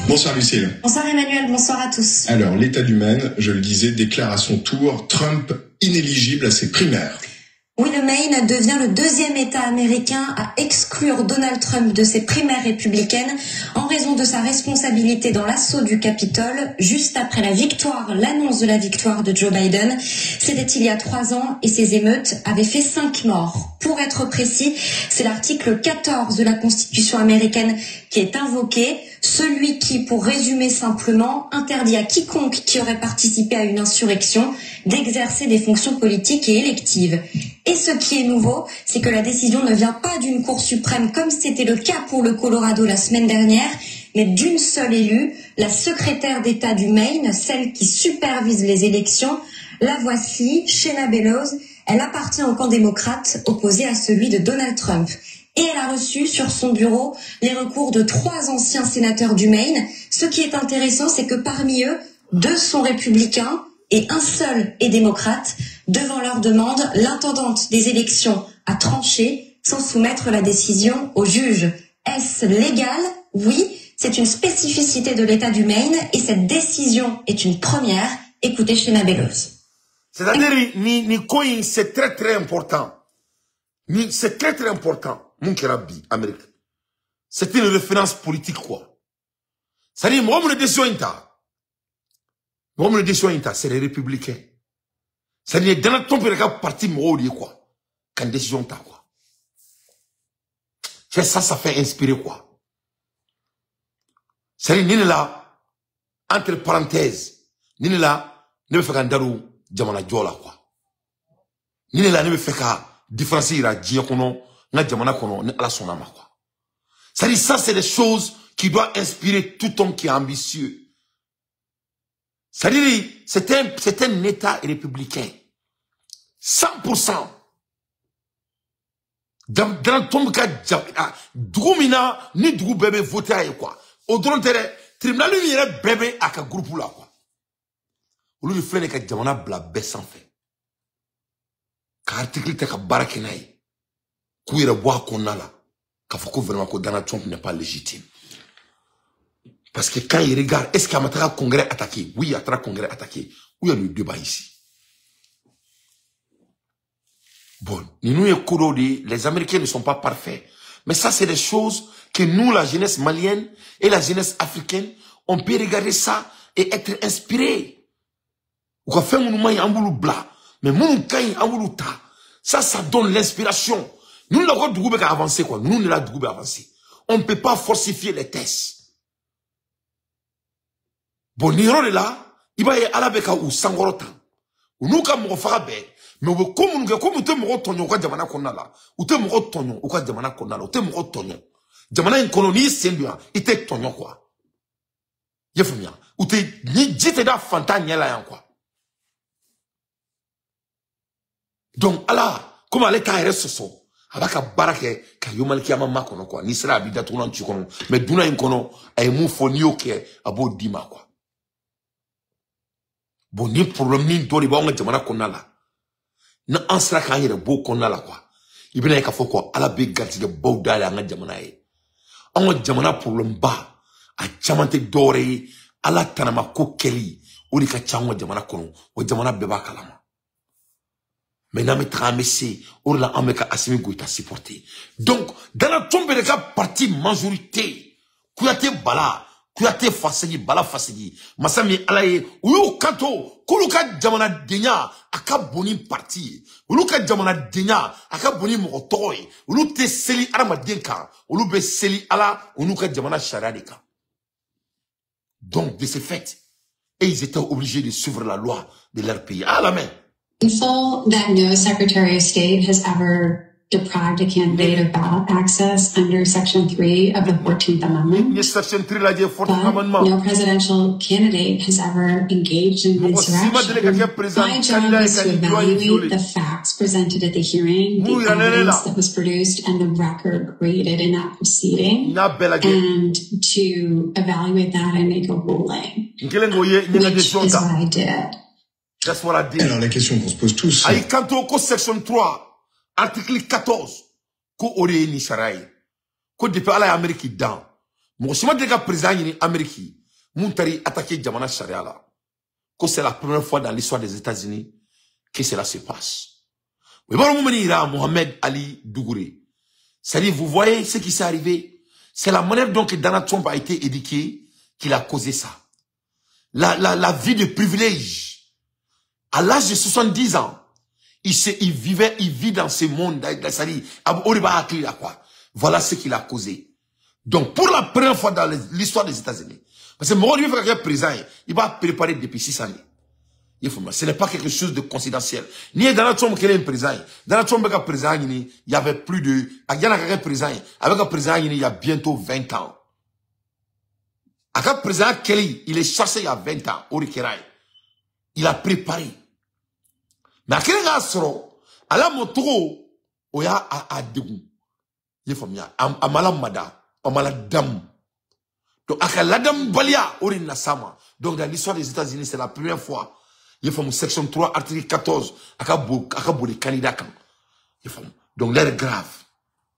Bonsoir Lucille. Bonsoir Emmanuel, bonsoir à tous. Alors, l'État du Maine, je le disais, déclare à son tour Trump inéligible à ses primaires. Oui, le Maine devient le deuxième État américain à exclure Donald Trump de ses primaires républicaines en raison de sa responsabilité dans l'assaut du Capitole, juste après la victoire, l'annonce de la victoire de Joe Biden. C'était il y a 3 ans et ces émeutes avaient fait 5 morts. Pour être précis, c'est l'article 14 de la Constitution américaine qui est invoqué, celui qui, pour résumer simplement, interdit à quiconque qui aurait participé à une insurrection d'exercer des fonctions politiques et électives. Et ce qui est nouveau, c'est que la décision ne vient pas d'une Cour suprême comme c'était le cas pour le Colorado la semaine dernière, mais d'une seule élue, la secrétaire d'État du Maine, celle qui supervise les élections. La voici, Shenna Bellows. Elle appartient au camp démocrate opposé à celui de Donald Trump. Et elle a reçu sur son bureau les recours de 3 anciens sénateurs du Maine. Ce qui est intéressant, c'est que parmi eux, 2 sont républicains et un seul est démocrate. Devant leur demande, l'intendante des élections a tranché sans soumettre la décision au juge. Est-ce légal? Oui, c'est une spécificité de l'État du Maine et cette décision est une première. Écoutez Shenna Bellows. C'est-à-dire, ni c'est très très important. C'est très très important. Mon kerabi, Amérique. C'est une référence politique, quoi. C'est-à-dire, moi, mon décision, c'est les républicains. C'est-à-dire, dans ton parti, moi, quoi. Quand décision, ta, quoi. C'est ça, ça fait inspirer, quoi. C'est-à-dire, ni là, entre parenthèses, ni là, ne me fait qu'un darou, jamana jola, quoi. Ni là, ne me fait qu'un différencier, la diakono, na jamana kono, ni ala sonama, quoi. C'est-à-dire, ça, c'est des choses qui doivent inspirer tout homme qui est ambitieux. C'est-à-dire, c'est un État républicain. 100%. Dans ton cas, dugu mina, ni dugu bébé voté à quoi. Au dron terre, tribunal ni yɛrɛ bébé à ka groupe là, quoi. Olu de filɛ nin ye ka jamana bila bɛɛ sanfɛ. Ka article tɛ ka baara kɛ n'a ye. K'u yɛrɛ bɔ a kɔnɔna la. K'a fɔ ko vraiment ko Donald Trump n'est pas légitime. Parce que quand il regarde, est-ce qu'il a un congrès attaqué? Oui, il a un congrès attaqué. Où il y a le débat ici? Bon, nous, les Américains ne sont pas parfaits. Mais ça, c'est des choses que nous, la jeunesse malienne et la jeunesse africaine, on peut regarder ça et être inspiré. Ou qu'on fait un boulot bla, mais mon kain un boulot ta. Ça, ça donne l'inspiration. Nous, la route du avancer, quoi. Nous, la Dougou avancer. On ne peut pas falsifier les tests. Bon, niro là, il va y aller avec ou sangorota. Ou nous, comme on fera bien. Mais comme nous te moro tonyo ka jamana konna la, ou te moro tonyo ou ka jamana konna la, ou te moro tonyo. Jamana in colonie senduya, ite tonyo quoi. Yefumia, ou te ni jite da fanta nyela yan quoi. Donc Allah, comme ale ka yɛrɛ sɔsɔ, a b'a ka baara kɛ ka yomaliki ama makɔnɔ quoi. Ni sera a b'i datugulan ci kɔnɔ, mais dunan in kɔnɔ, a ye mun fɔ n'i y'o kɛ, a b'o d'i ma quoi. Bon, ni problème ni dɔ de b'anw ka jamana kɔnɔna la. Na an sera k'an yɛrɛ b'o kɔnɔna la quoi. I bɛna ye k'a fɔ quoi, Ala bɛ garijɛgɛ baw dayɛlɛ an ka jamana ye. An ka jamana problème ba, a caman tɛ dɔwɛrɛ ye, Ala tanama ko kɛli, o de ka ca an ka jamana kɔnɔ, o jamana bɛɛ b'a kalama. Mais n'an bɛ taga an bɛ se, o de la an bɛ ka Assimi Goïta supporter. Donc, Donald Trump yɛrɛ ka parti majorité, Kouyaté Bala, Kouyaté Fasegi, Bala Fasegi, masa min Ala ye, u y'u kanto k'olu ka jamanadenya a ka bon ni parti ye, olu ka jamanadenya a ka bon ni mɔgɔ tɔgɔ ye, olu tɛ seli hadamaden kan, olu bɛ seli Ala u n'u ka jamana sariya de kan. Donc, de ce fait, et ils étaient obligés de suivre la loi de leur pays. À la main. That no Secretary of State has ever deprived a candidate of ballot access under Section 3 of the 14th Amendment. Section 3 la 14th Amendment. No presidential candidate has ever engaged in insurrection. My job is to evaluate the facts presented at the hearing, the evidence that was produced, and the record created in that proceeding, and to evaluate that and make a ruling, which is what I did. That's what I did. Alors la question qu'on se pose tous. Ayi kanto ko section 3, article 14, ko o de ye nin sariya ye. Ko depuis Ala ye Amérique dan, mɔgɔ si ma deli ka président ɲini Amérique mun taar'i attaquer jamana sariya la. Ko c'est la première fois dans l'histoire des États-Unis que cela se passe. O b'a dɔn mun bɛ nin yira Mohamed Ali Dougouré. C'est-à-dire, vous voyez ce qui s'est arrivé, c'est la manière dont que Donald Trump a été éduqué qu'il a causé ça. La vie de privilège. À l'âge de 70 ans, il vit dans ce monde, c'est-à-dire, quoi. Voilà ce qu'il a causé. Donc, pour la première fois dans l'histoire des États-Unis, parce que moi, lui, il président, il va préparer depuis 6 années. Ce n'est pas quelque chose de confidentiel. Ni Donald Trump qui est un président. Donald Trump qui est président, il y avait plus de, il y a un président, avec un président, il y a bientôt 20 ans. Avec un président Kelly, il est chassé il y a 20 ans, au Rikeraï. Il a préparé. Mais à quel moment, ala motoro, oya a degun. Yefamia, amala mada, amala dam. Donc, à la dam balia, ori nasama. Donc, dans l'histoire des États-Unis, c'est la première fois. Yefam, section 3, article 14, akabo les candidats. Donc, l'air grave.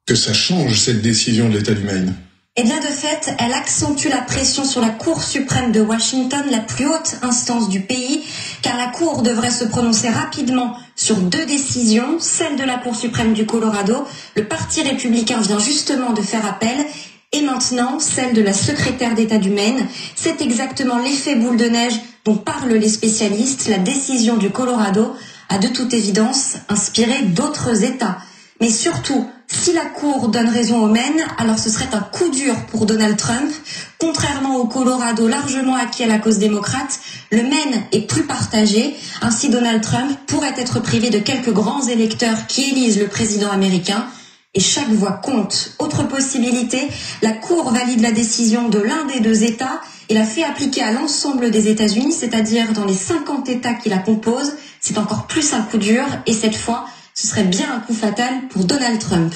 Que ça change cette décision de l'État du Maine. Eh bien, de fait, elle accentue la pression sur la Cour suprême de Washington, la plus haute instance du pays, car la Cour devrait se prononcer rapidement sur deux décisions, celle de la Cour suprême du Colorado, le Parti républicain vient justement de faire appel, et maintenant celle de la secrétaire d'État du Maine. C'est exactement l'effet boule de neige dont parlent les spécialistes. La décision du Colorado a de toute évidence inspiré d'autres États. Mais surtout, si la Cour donne raison au Maine, alors ce serait un coup dur pour Donald Trump. Contrairement au Colorado largement acquis à la cause démocrate, le Maine est plus partagé. Ainsi, Donald Trump pourrait être privé de quelques grands électeurs qui élisent le président américain. Et chaque voix compte. Autre possibilité, la Cour valide la décision de l'un des deux États et la fait appliquer à l'ensemble des États-Unis, c'est-à-dire dans les 50 États qui la composent. C'est encore plus un coup dur et cette fois, ce serait bien un coup fatal pour Donald Trump.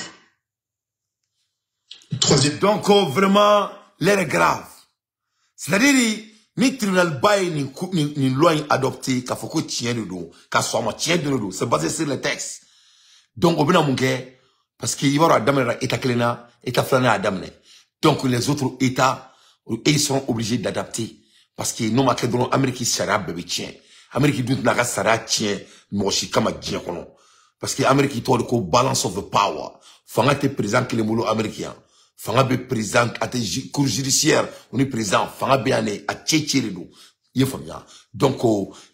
Troisième. Donc, vraiment, l'air est grave. C'est-à-dire, ni tribunal bail, ni loi adoptée, qu'il faut que tienne de dos, qu'à soit tient de dos. C'est basé sur les textes. Donc, au bout d'un moment, parce qu'il y aura État Klena, État Flana à Damne. Donc, les autres États, ils seront obligés d'adapter. Parce que nous, Amérique, sera bébé tient. Amérique dun tɛna ka sariya tiɲɛ mɔgɔ si kama diɲɛ kɔnɔ. Parce que Amérique tɔgɔ de ko balance of the power. Fanga tɛ président kelen bolo Amérique yan. Fanga bɛ président a tɛ cour judiciaire o ni président fanga bɛ yan de a cɛ cɛ de don. I ye faamuya. Donc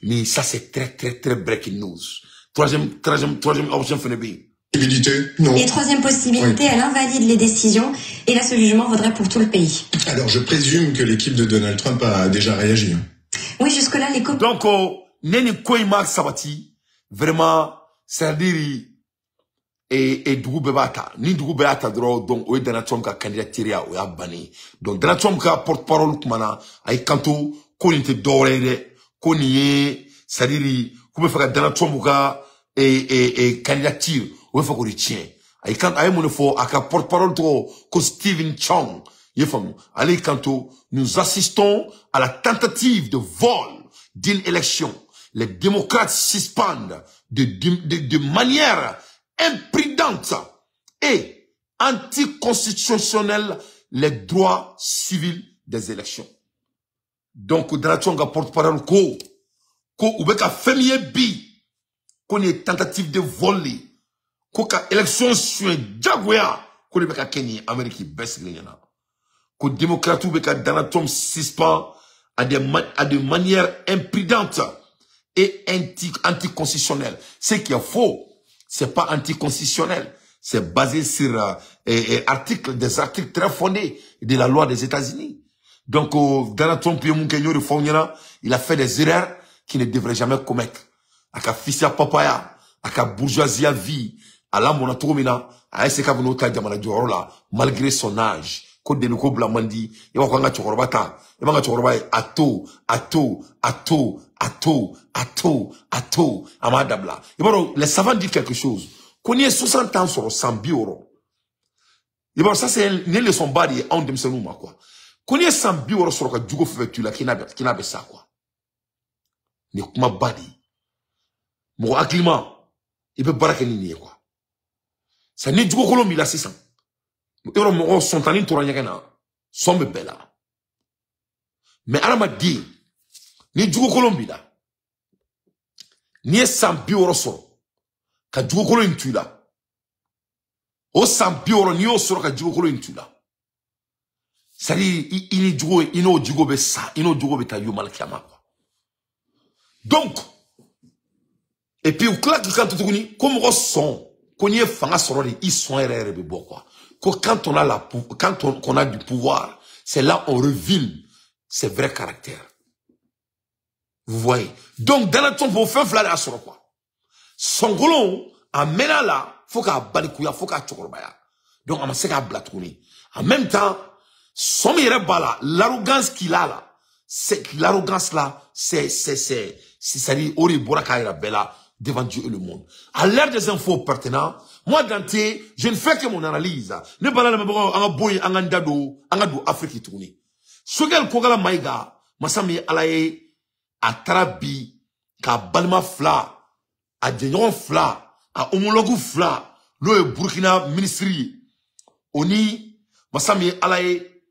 ni ça c'est très très très breaking news. Troisième option fɛnɛ bɛ yen. Non. Et troisième possibilité, oui. Elle invalide les décisions. Et là, ce jugement vaudrait pour tout le pays. Alors, je présume que l'équipe de Donald Trump a déjà réagi. Oui, jusque-là, les... Donc, Neni Koima Sabati, vraiment, c'est-à-dire, et dugu bɛɛ b'a ta. Ni dugu bɛɛ y'a ta dɔrɔn, donc, o ye Donald Trump ka candidature o y'a banni. Donc, Donald Trump ka porte-parole kumana, a y'i kanto, ko nin tɛ dɔwɛrɛ ye dɛ, ko nin ye, c'est-à-dire, k'u bɛ fɛ ka Donald Trump ka candidature, o bɛ fɛ k'o de tiɲɛ. A ye mun de fɔ a ka porte-parole tɔgɔ ko Steven Chong, i ye faamu. Ale y'i kanto, nous assistons à la tentative de vol d'une élection. Les démocrates suspendent de manière imprudente et anticonstitutionnelle les droits civils des élections. Donc, Donald Trump ka porte-parole ko u bɛ ka fɛn min ye bi, ko nin ye tentative de vol de, ko ka élection suɲɛ diyagoya, ko de bɛ ka kɛ nin ye Amérique bɛɛ sigilen ɲɛna. Ko démocrates bɛ ka Donald Trump suspend à des manières imprudentes et anticonstitutionnelles. Ce qui est faux, c'est pas anticonstitutionnel. C'est basé sur des articles très fondés de la loi des États-Unis. Donc, Donald Trump, il a fait des erreurs qu'il ne devrait jamais commettre. Aka fils à papaya, aka bourgeoisie à vie, à la monatomina, à SK Venota Jamana Djorola, malgré son âge. Ko deliko blamandi, i b'a fɔ an ka cɛkɔrɔba ta, i b'an ka cɛkɔrɔba ye a to, a to, a to, a to, a to, a to, a m'a dabila. I b'a dɔn, les savants disent quelque chose. Ko n'i ye 60 ans sɔrɔ, san 60, i b'a dɔn, ça c'est nin leçon ba de ye anw denmisɛnninw ma quoi. Ko n'i ye san 60 sɔrɔ ka jugo fɛn fɛn to i la, k'i n'a bɛ sa quoi. Nin ye kuma ba de ye. Mɔgɔ hakilima, i bɛ baara kɛ ni nin ye quoi. C'est ni jugo kolon b'i la sisan. Yɔrɔ mɔgɔ sɔntanni tora ɲɛgɛn na, sɔn bɛ bɛɛ la. Mais hadamaden, ni jugukolon b'i la, n'i ye san 60 sɔrɔ ka jugukolon in to i la, o san 60 n'i y'o sɔrɔ ka jugukolon in to i la, c'est-à-dire i ni jugo, i n'o jugo bɛ sa, i n'o jugo bɛ taa yomalikiyama quoi. Donc, et puis u tila k'i kanto tuguni ko mɔgɔ sɔn, ko n'i ye fanga sɔrɔ de, i sɔn yɛrɛ yɛrɛ bɛ bɔ quoi. Quand on a quand on a du pouvoir, c'est là on révèle ses vrais caractères. Vous voyez? Donc, Donald Trump, au fin fla de sɔrɔ quoi. Son golon, a mɛnna la, faut k'a balikuya, faut k'a cɛkɔrɔbaya. Donc, a ma se k'a bila tuguni. En même temps, son yɛrɛ b'a la, l'arrogance qu'il a là, c'est l'arrogance là, c'est-à-dire, o de bɔra k'a yira bɛɛ la devant Dieu et le monde. À l'ère des infos pertinentes, moi, Dante, je ne fais que mon analyse. Ne parle pas en boy, en dado, en do Afrique tourné. Choguel Kokalla Maïga, masami alaye, a tarabi, ka balma fla, a djenyon fla, a homologue fla, le Burkina ministry, oni, masami alaye,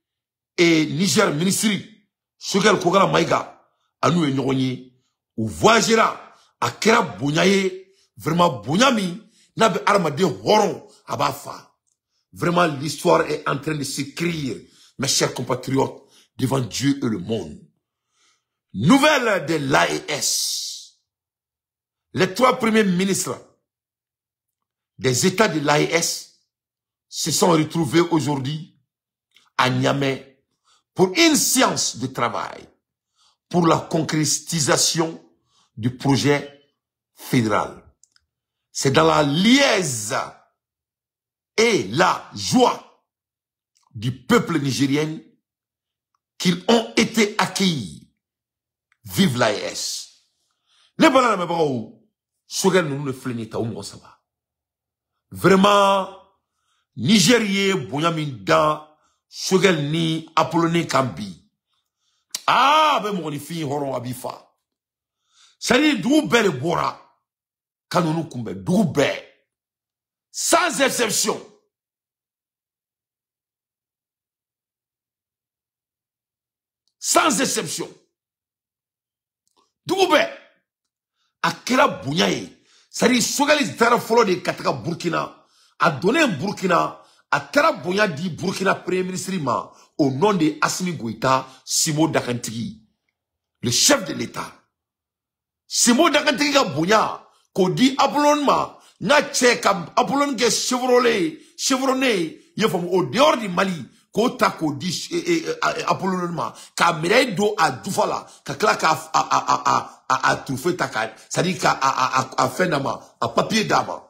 et Niger ministry, Choguel Kokalla Maïga, a nous et nyonyi, ou voyagera, a kera bonyaye, vraiment bonyami, n'a be armadé horon abafa. Vraiment, l'histoire est en train de s'écrire, mes chers compatriotes, devant Dieu et le monde. Nouvelle de l'AES. Les 3 premiers ministres des États de l'AES se sont retrouvés aujourd'hui à Niamey pour une séance de travail pour la concrétisation du projet fédéral. C'est dans la liaise et la joie du peuple nigérien qu'ils ont été accueillis. Vive l'AES. Ne bala na mebao, Choguel nous ne flenita ou moko saba. Vraiment, Nigérien bonyaminda, Choguel ni Apolloné Kambi. Ah, ben mon fi horon abifa. C'est-à-dire d'où belle bora. Kanunu kumbe, doube, sans exception. Sans exception. Doube, A kɛra bonya ye. C'est-à-dire Choguel taara fɔlɔ de ka taga Burkina. A donnen Burkina, a taara bonya di Burkina premier ministre ma au nom de Assimi Goïta, Simo Dakantigi, le chef de l'État. Simo Dakantigi ka bonya k'o di Apollon ma, n'a cɛ ka Apollon kɛ chevronné, i y'a faamu, au dehors du Mali, k'o ta k'o di Apollon ma, k'a médaille don a jufa la, ka tila k'a a trophée ta ka, c'est-à-dire k'a a fɛn d'a ma, a papier d'a ma.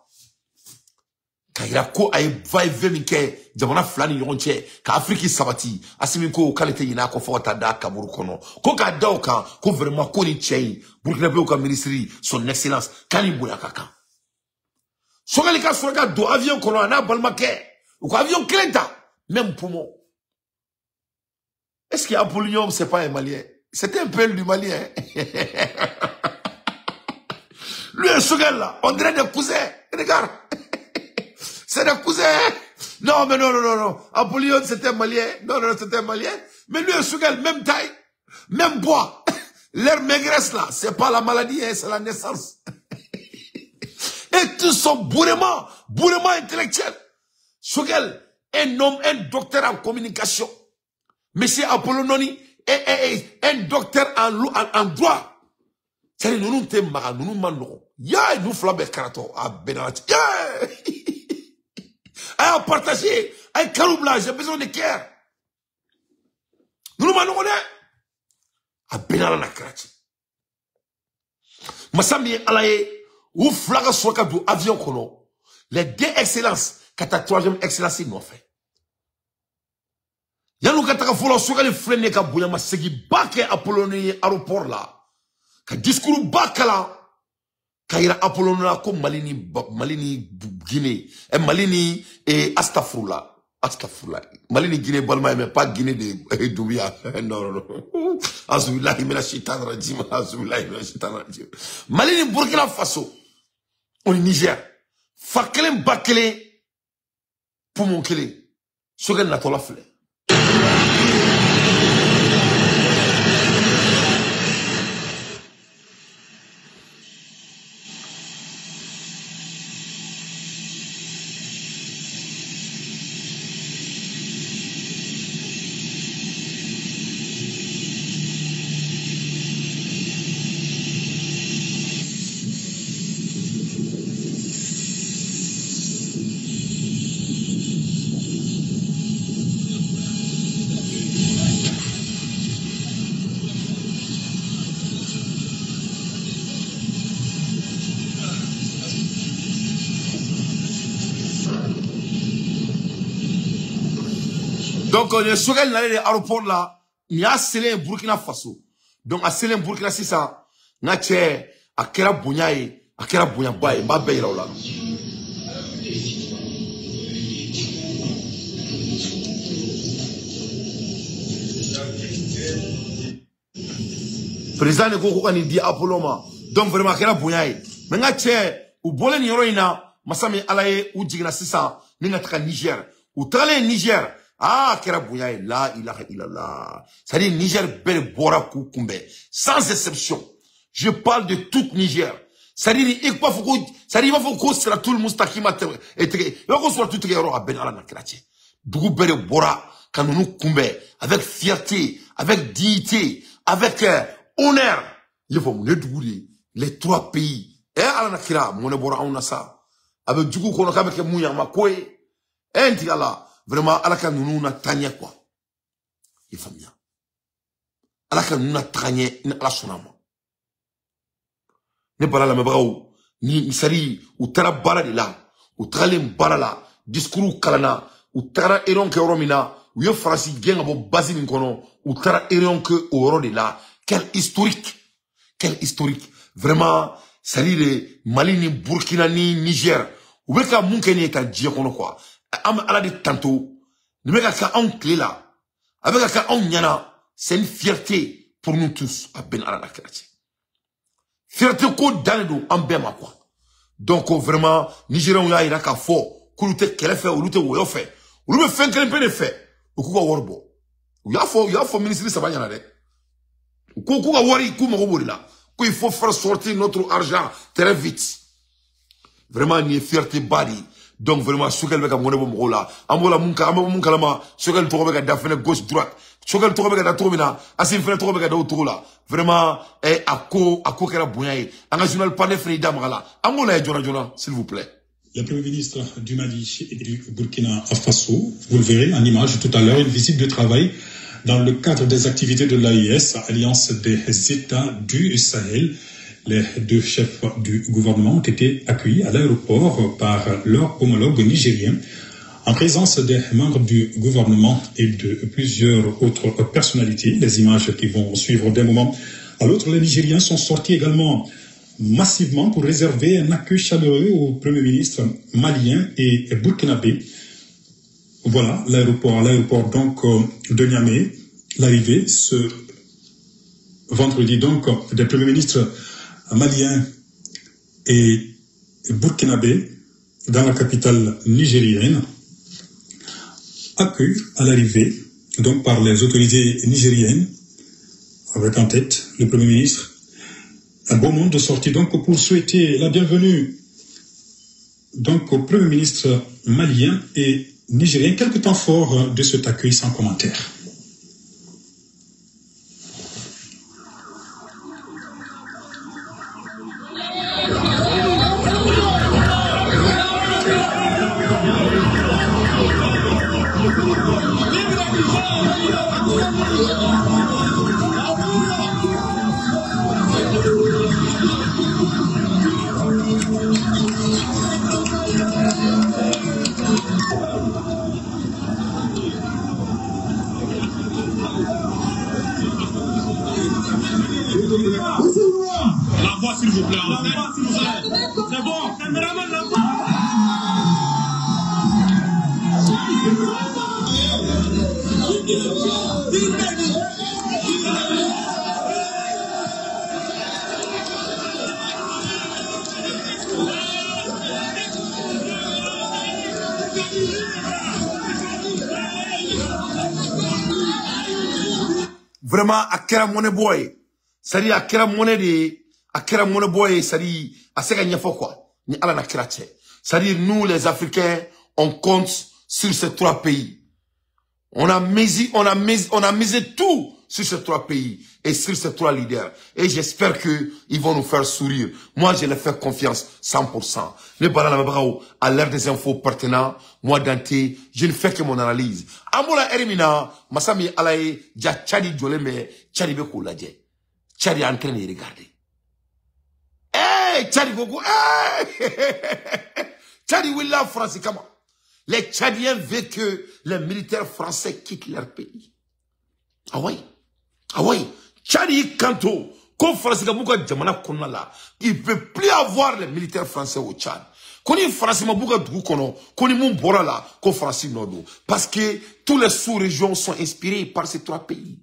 Ka yira ko a ye va-et-vient min kɛ jamana fila ni ɲɔgɔn cɛ ka Afrique sabati. Assimi ko k'ale tɛ ɲinɛ a kɔ fo ka taa da kaburu kɔnɔ, ko k'a da o kan ko vraiment ko nin cɛ in Burkinabéw ka ministre son excellence k'a ni bonya ka kan. Choguel ka sɔrɔ ka don avion kɔnɔ a n'a balimakɛ, u ka avion kelen ta, même poumon. Est-ce que Apollon c'est pas un Malien? C'était un peu du Malien. Lui et Choguel là, on dirait des cousins. Regarde. C'est des cousins. Non, mais non, non, non, non. Apollon, c'était un Malien. Non, non, c'était un Malien. Mais lui et Choguel, même taille, même poids. Leur maigresse là, c'est pas la maladie, hein, c'est la naissance. Et tous sont bourrement intellectuels. Choguel, un homme, un docteur en communication. Monsieur Apollon Noni, un docteur en droit. C'est nous nous t'es maga, nous nous mandons. Ya, nous flambons karato. Ah, benat. Ya! Aïe, partager. Aïe, karoubla, j'ai besoin de cœur. Nous nous mandons. Ah, benat na karati. Masami alaye, ou flaga soka du avion kono. Les deux excellences, kata troisième excellence, ils n'ont fait. Yanou kataka folo soka le frene ka bonya masegi bake Apolloni aéroport là. Ka discours bakala ka ira Apollon la ko Mali ni Guinée et Mali ni et Astafurla Mali ni Guinée balma mais pas Guinée de Doumbia. Non non non, azubillahi minash shaitanir rajim, azubillahi minash shaitanir rajim. Mali ni Burkina Faso au Niger fa kelen ba kelen poumon kelen Choguel natɔla filɛ. Donc, le Choguel n'allait à l'aéroport là, il y a scellé Burkina Faso. Donc, a scellé Burkina 600, n'a tché, a kera bonya, a kera bonya baye, ma baye là. Président ne ko ko ni di Apollo ma. Donc, vraiment, kera bonya. Mais n'a tché, ou bole ni yoro ina, masami alaye, ou jigina 600, ni n'a taka Niger. Ou trale Niger. Ah, kera bonya, la ilaha illallah. C'est-à-dire, Niger, bel bora koukoumbe. Sans exception. Je parle de tout Niger. C'est-à-dire, il faut qu'on sera tout le mustakima, il faut qu'on soit tout le à Ben Allah na kratie. Dougou bel bora, quand nous koumbe, avec fierté, avec dignité, avec honneur. Il faut mon dougou, les trois pays. Eh, Allah na kira, mon bora, on a ça. Avec du coup, qu'on a avec mouya, ma koé. Eh, ntigala. Vraiment, ala ka nunu na tanya quoi. Il faut bien. Ala ka nunu na tanya ni ala sɔnna ma. Ne bara lamɛnbagaw ni misali u taara baara de la, u tagalen baara la, discours kalanna, u taara erreur kɛ yɔrɔ min na, u ye Faransi gɛn ka bɔ base min kɔnɔ, u taara erreur kɛ o yɔrɔ de la. Quel historique, quel historique. Vraiment, c'est-à-dire Mali ni Burkina ni Niger, u bɛ ka mun kɛ nin ye tan diɲɛ kɔnɔ quoi. Am ala de tanto ni bɛ ka kɛ anw tile la, a bɛ ka kɛ anw ɲɛna, c'est une fierté pour nous tous a bɛn ala la kira cɛ. Fierté ko dan de don an bɛɛ ma quoi. Donc vraiment Nigériens y'a yira k'a fɔ k'olu tɛ kɛlɛ fɛ, olu tɛ wɔyɔ fɛ, olu bɛ fɛn kelen pe de fɛ, u k'u ka wari bɔ. U y'a fɔ ministre saba ɲɛna dɛ. U ko k'u ka wari, k'u mago b'o de la. Qu'il faut faire sortir notre argent très vite. Vraiment, ni fierté bari. Donc vraiment, Choguel bɛ ka mɔnɛ bɔ mɔgɔw la. An b'o la mun kan, an bɛ mun kalama, Choguel tɔgɔ bɛ ka da fɛnɛ gauche droite. Choguel tɔgɔ bɛ ka da cogo min na, Assimi fɛnɛ tɔgɔ bɛ ka da o cogo la. Vraiment, a ko kɛra bonya ye. An ka journal Pandé fɛnɛ y'i da maga la. An k'o lajɛ joona joona, s'il vous plaît. Le Premier ministre du Mali et du Burkina Faso, vous le verrez en image tout à l'heure, une visite de travail dans le cadre des activités de l'AES, Alliance des États du Sahel. Les deux chefs du gouvernement ont été accueillis à l'aéroport par leur homologue nigérien, en présence des membres du gouvernement et de plusieurs autres personnalités. Les images qui vont suivre d'un moment à l'autre, les Nigériens sont sortis également massivement pour réserver un accueil chaleureux au Premier ministre malien et burkinabé. Voilà l'aéroport donc de Niamey, l'arrivée ce vendredi donc des premiers ministres maliens et burkinabé dans la capitale nigérienne, accueillis à l'arrivée donc par les autorités nigériennes, avec en tête le Premier ministre. Un bon monde de sortie donc pour souhaiter la bienvenue donc au Premier ministre malien et nigérien. Quelques temps forts de cet accueil sans commentaire. La voix, s'il vous plaît. C'est bon. Caméraman, la voix. Vraiment, a kɛra mɔnɛ bɔ ye. C'est-à-dire, a kɛra mɔnɛ de ye, a kɛra mɔnɛ bɔ ye, c'est-à-dire, a se ka ɲɛfɔ quoi. Ni Ala na kira cɛ. C'est-à-dire, nous, les Africains, on compte sur ces trois pays. On a misé tout sur ces trois pays et sur ces trois leaders. Et j'espère que ils vont nous faire sourire. Moi, je leur fais confiance 100%. Les Baranabao, à l'ère des infos pertinentes, moi, Dante, je ne fais que mon analyse. Amola Erimina, Masami Alaye, Dja Tchadi Djoleme, Tchadi Beko Ladje. Tchadi est en train de regarder. Hey, Tchadi Gogo, hey! Tchadi Willa France, comment? Les Tchadiens veulent que les militaires français quittent leur pays. Ah oui. Ah oui. Tchadi Kanto, comme Français Kabouka Djamana Konala, il ne peut plus avoir les militaires français au Tchad. Quand il Français Mabouka Droukono, quand il Moumbora là, quand Français Nodo. Parce que tous les sous-régions sont inspirés par ces trois pays.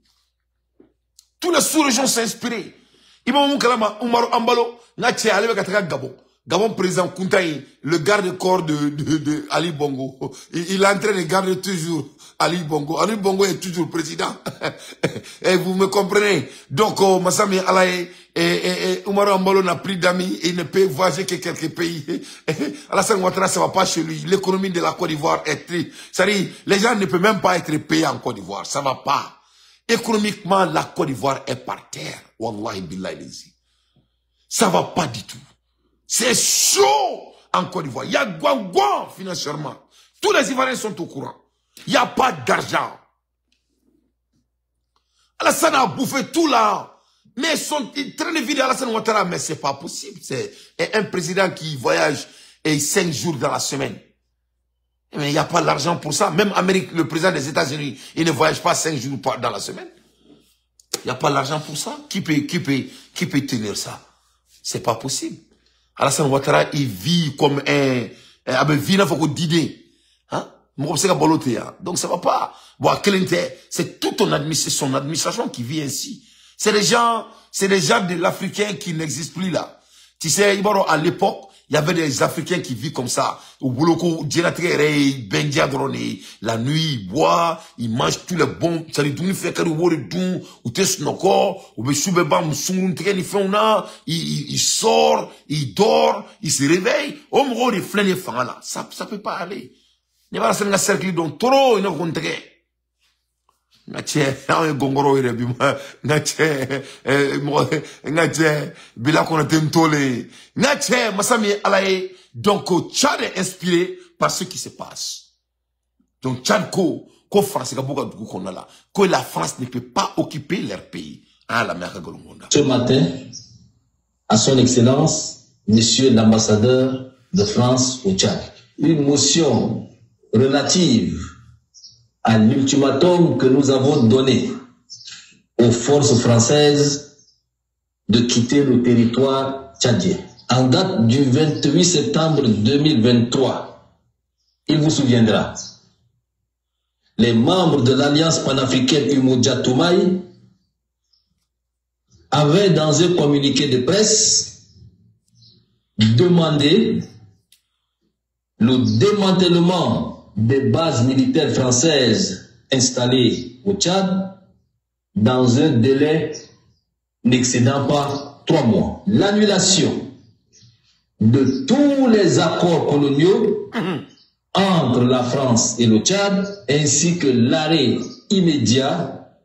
Tous les sous-régions sont inspirés. Imam Kalama, Umaru Ambalo, Natche Alebe Kataka Gabon. Gabon président Kountaï, le garde-corps de Ali Bongo. Il est en train de garder toujours Ali Bongo. Ali Bongo est toujours président. Et vous me comprenez. Donc, oh, Massami Alaye et Umaru Ambalo n'a plus d'amis et il ne peut voyager que quelques pays. Alassane Ouattara, ça va pas chez lui. L'économie de la Côte d'Ivoire est triste. C'est-à-dire, les gens ne peuvent même pas être payés en Côte d'Ivoire. Ça va pas. Économiquement, la Côte d'Ivoire est par terre. Wallahi billahi. Ça va pas du tout. C'est chaud en Côte d'Ivoire. Il y a guan-guan financièrement. Tous les Ivoiriens sont au courant. Il n'y a pas d'argent. Alassane a bouffé tout là. Mais son train de vie d'Alassane Ouattara, mais c'est pas possible. C'est un président qui voyage et 5 jours dans la semaine. Mais il n'y a pas l'argent pour ça. Même Amérique, le président des États-Unis, il ne voyage pas 5 jours dans la semaine. Il n'y a pas l'argent pour ça. Qui peut tenir ça? C'est pas possible. Alassane Ouattara, il vit comme un... Hein? Donc ça va pas. Bon, c'est toute son administration qui vit ainsi. C'est des gens de l'Africain qui n'existent plus là. Tu sais, à l'époque, Il y avait des Africains qui vivent comme ça. Au boloko, la nuit, ils boivent, ils mangent tous les bons. Ça les donne fait ou il sort, il dort, il se réveille. Ça peut pas aller. Ne va pas cercle donc trop, il n'a donc Tchad est inspiré par ce qui se passe. Donc Tchad ko France que la France ne peut pas occuper leur pays. Ah, la mer. Ce matin, à son Excellence, Monsieur l'ambassadeur de France au Tchad, une motion relative à l'ultimatum que nous avons donné aux forces françaises de quitter le territoire tchadien. En date du 28 septembre 2023, il vous souviendra, les membres de l'Alliance panafricaine Umoja Toumaï avaient, dans un communiqué de presse, demandé le démantèlement des bases militaires françaises installées au Tchad dans un délai n'excédant pas 3 mois. L'annulation de tous les accords coloniaux entre la France et le Tchad, ainsi que l'arrêt immédiat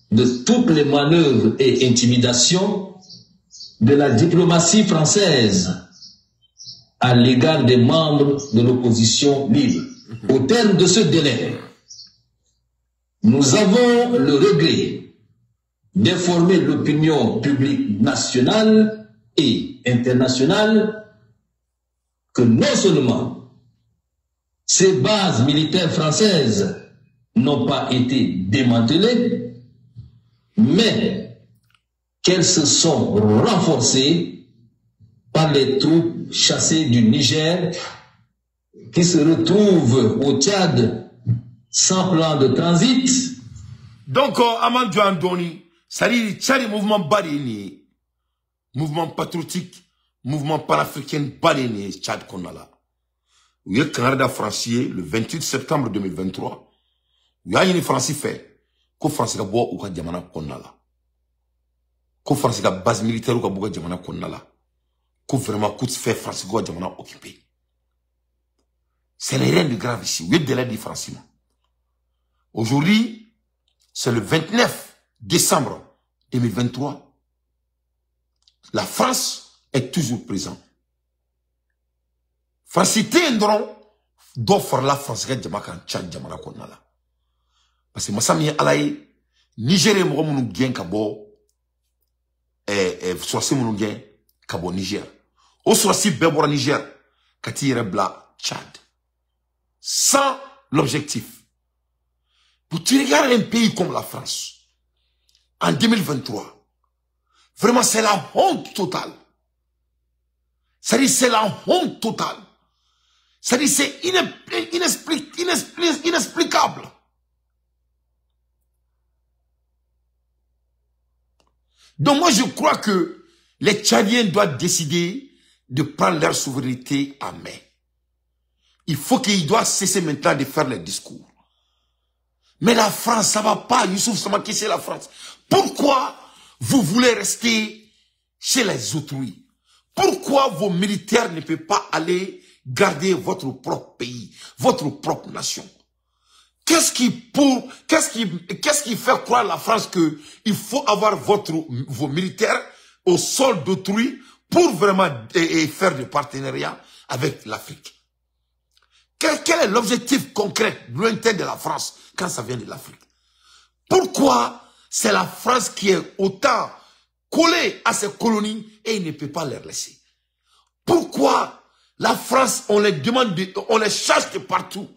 de toutes les manœuvres et intimidations de la diplomatie française à l'égard des membres de l'opposition libre. Au terme de ce délai, nous avons le regret d'informer l'opinion publique nationale et internationale que non seulement ces bases militaires françaises n'ont pas été démantelées, mais qu'elles se sont renforcées par les troupes chassées du Niger qui se retrouvent au Tchad sans plan de transit. Donc, Amandou Andoni, ça dit Tchad mouvement badini, mouvement patriotique, mouvement panafricain badini, Tchad qu'on a là. Il y a Canada français le 28 septembre 2023. Il y a une France fait que France a boit ou ka jamana qu'on a là. Que France a base militaire ou ka boit jamana qu'on a là. Que vraiment coup de fait France go jamana occupé. Ce n'est rien de grave ici. Il y a délai de français. Aujourd'hui, c'est le 29 décembre 2023. La France est toujours présente. Francité ndron d'offre la France que jamaka Tchad jamana konna la. Parce que masami alaye Niger mɔgɔ minnu gɛn ka bɔ sɔrɔsi minnu gɛn ka bɔ Niger. O sɔrɔsi bɛɛ bɔra Niger ka t'i yɛrɛ bila Tchad. Sans l'objectif. Pour tu regardes un pays comme la France, en 2023, vraiment c'est la honte totale. C'est-à-dire c'est la honte totale. C'est-à-dire c'est inexplicable. Donc moi je crois que les Tchadiens doivent décider de prendre leur souveraineté en main. Il faut qu'ils doivent cesser maintenant de faire les discours. Mais la France, ça va pas. Youssouf Samake, c'est la France. Pourquoi vous voulez rester chez les autrui? Pourquoi vos militaires ne peuvent pas aller garder votre propre pays, votre propre nation? Qu'est-ce qui fait croire la France que il faut avoir vos militaires au sol d'autrui pour vraiment faire des partenariats avec l'Afrique? Quel est l'objectif concret, lointain de la France, quand ça vient de l'Afrique? Pourquoi c'est la France qui est autant collée à ses colonies et il ne peut pas les laisser? Pourquoi la France, on les demande, on les chasse de partout?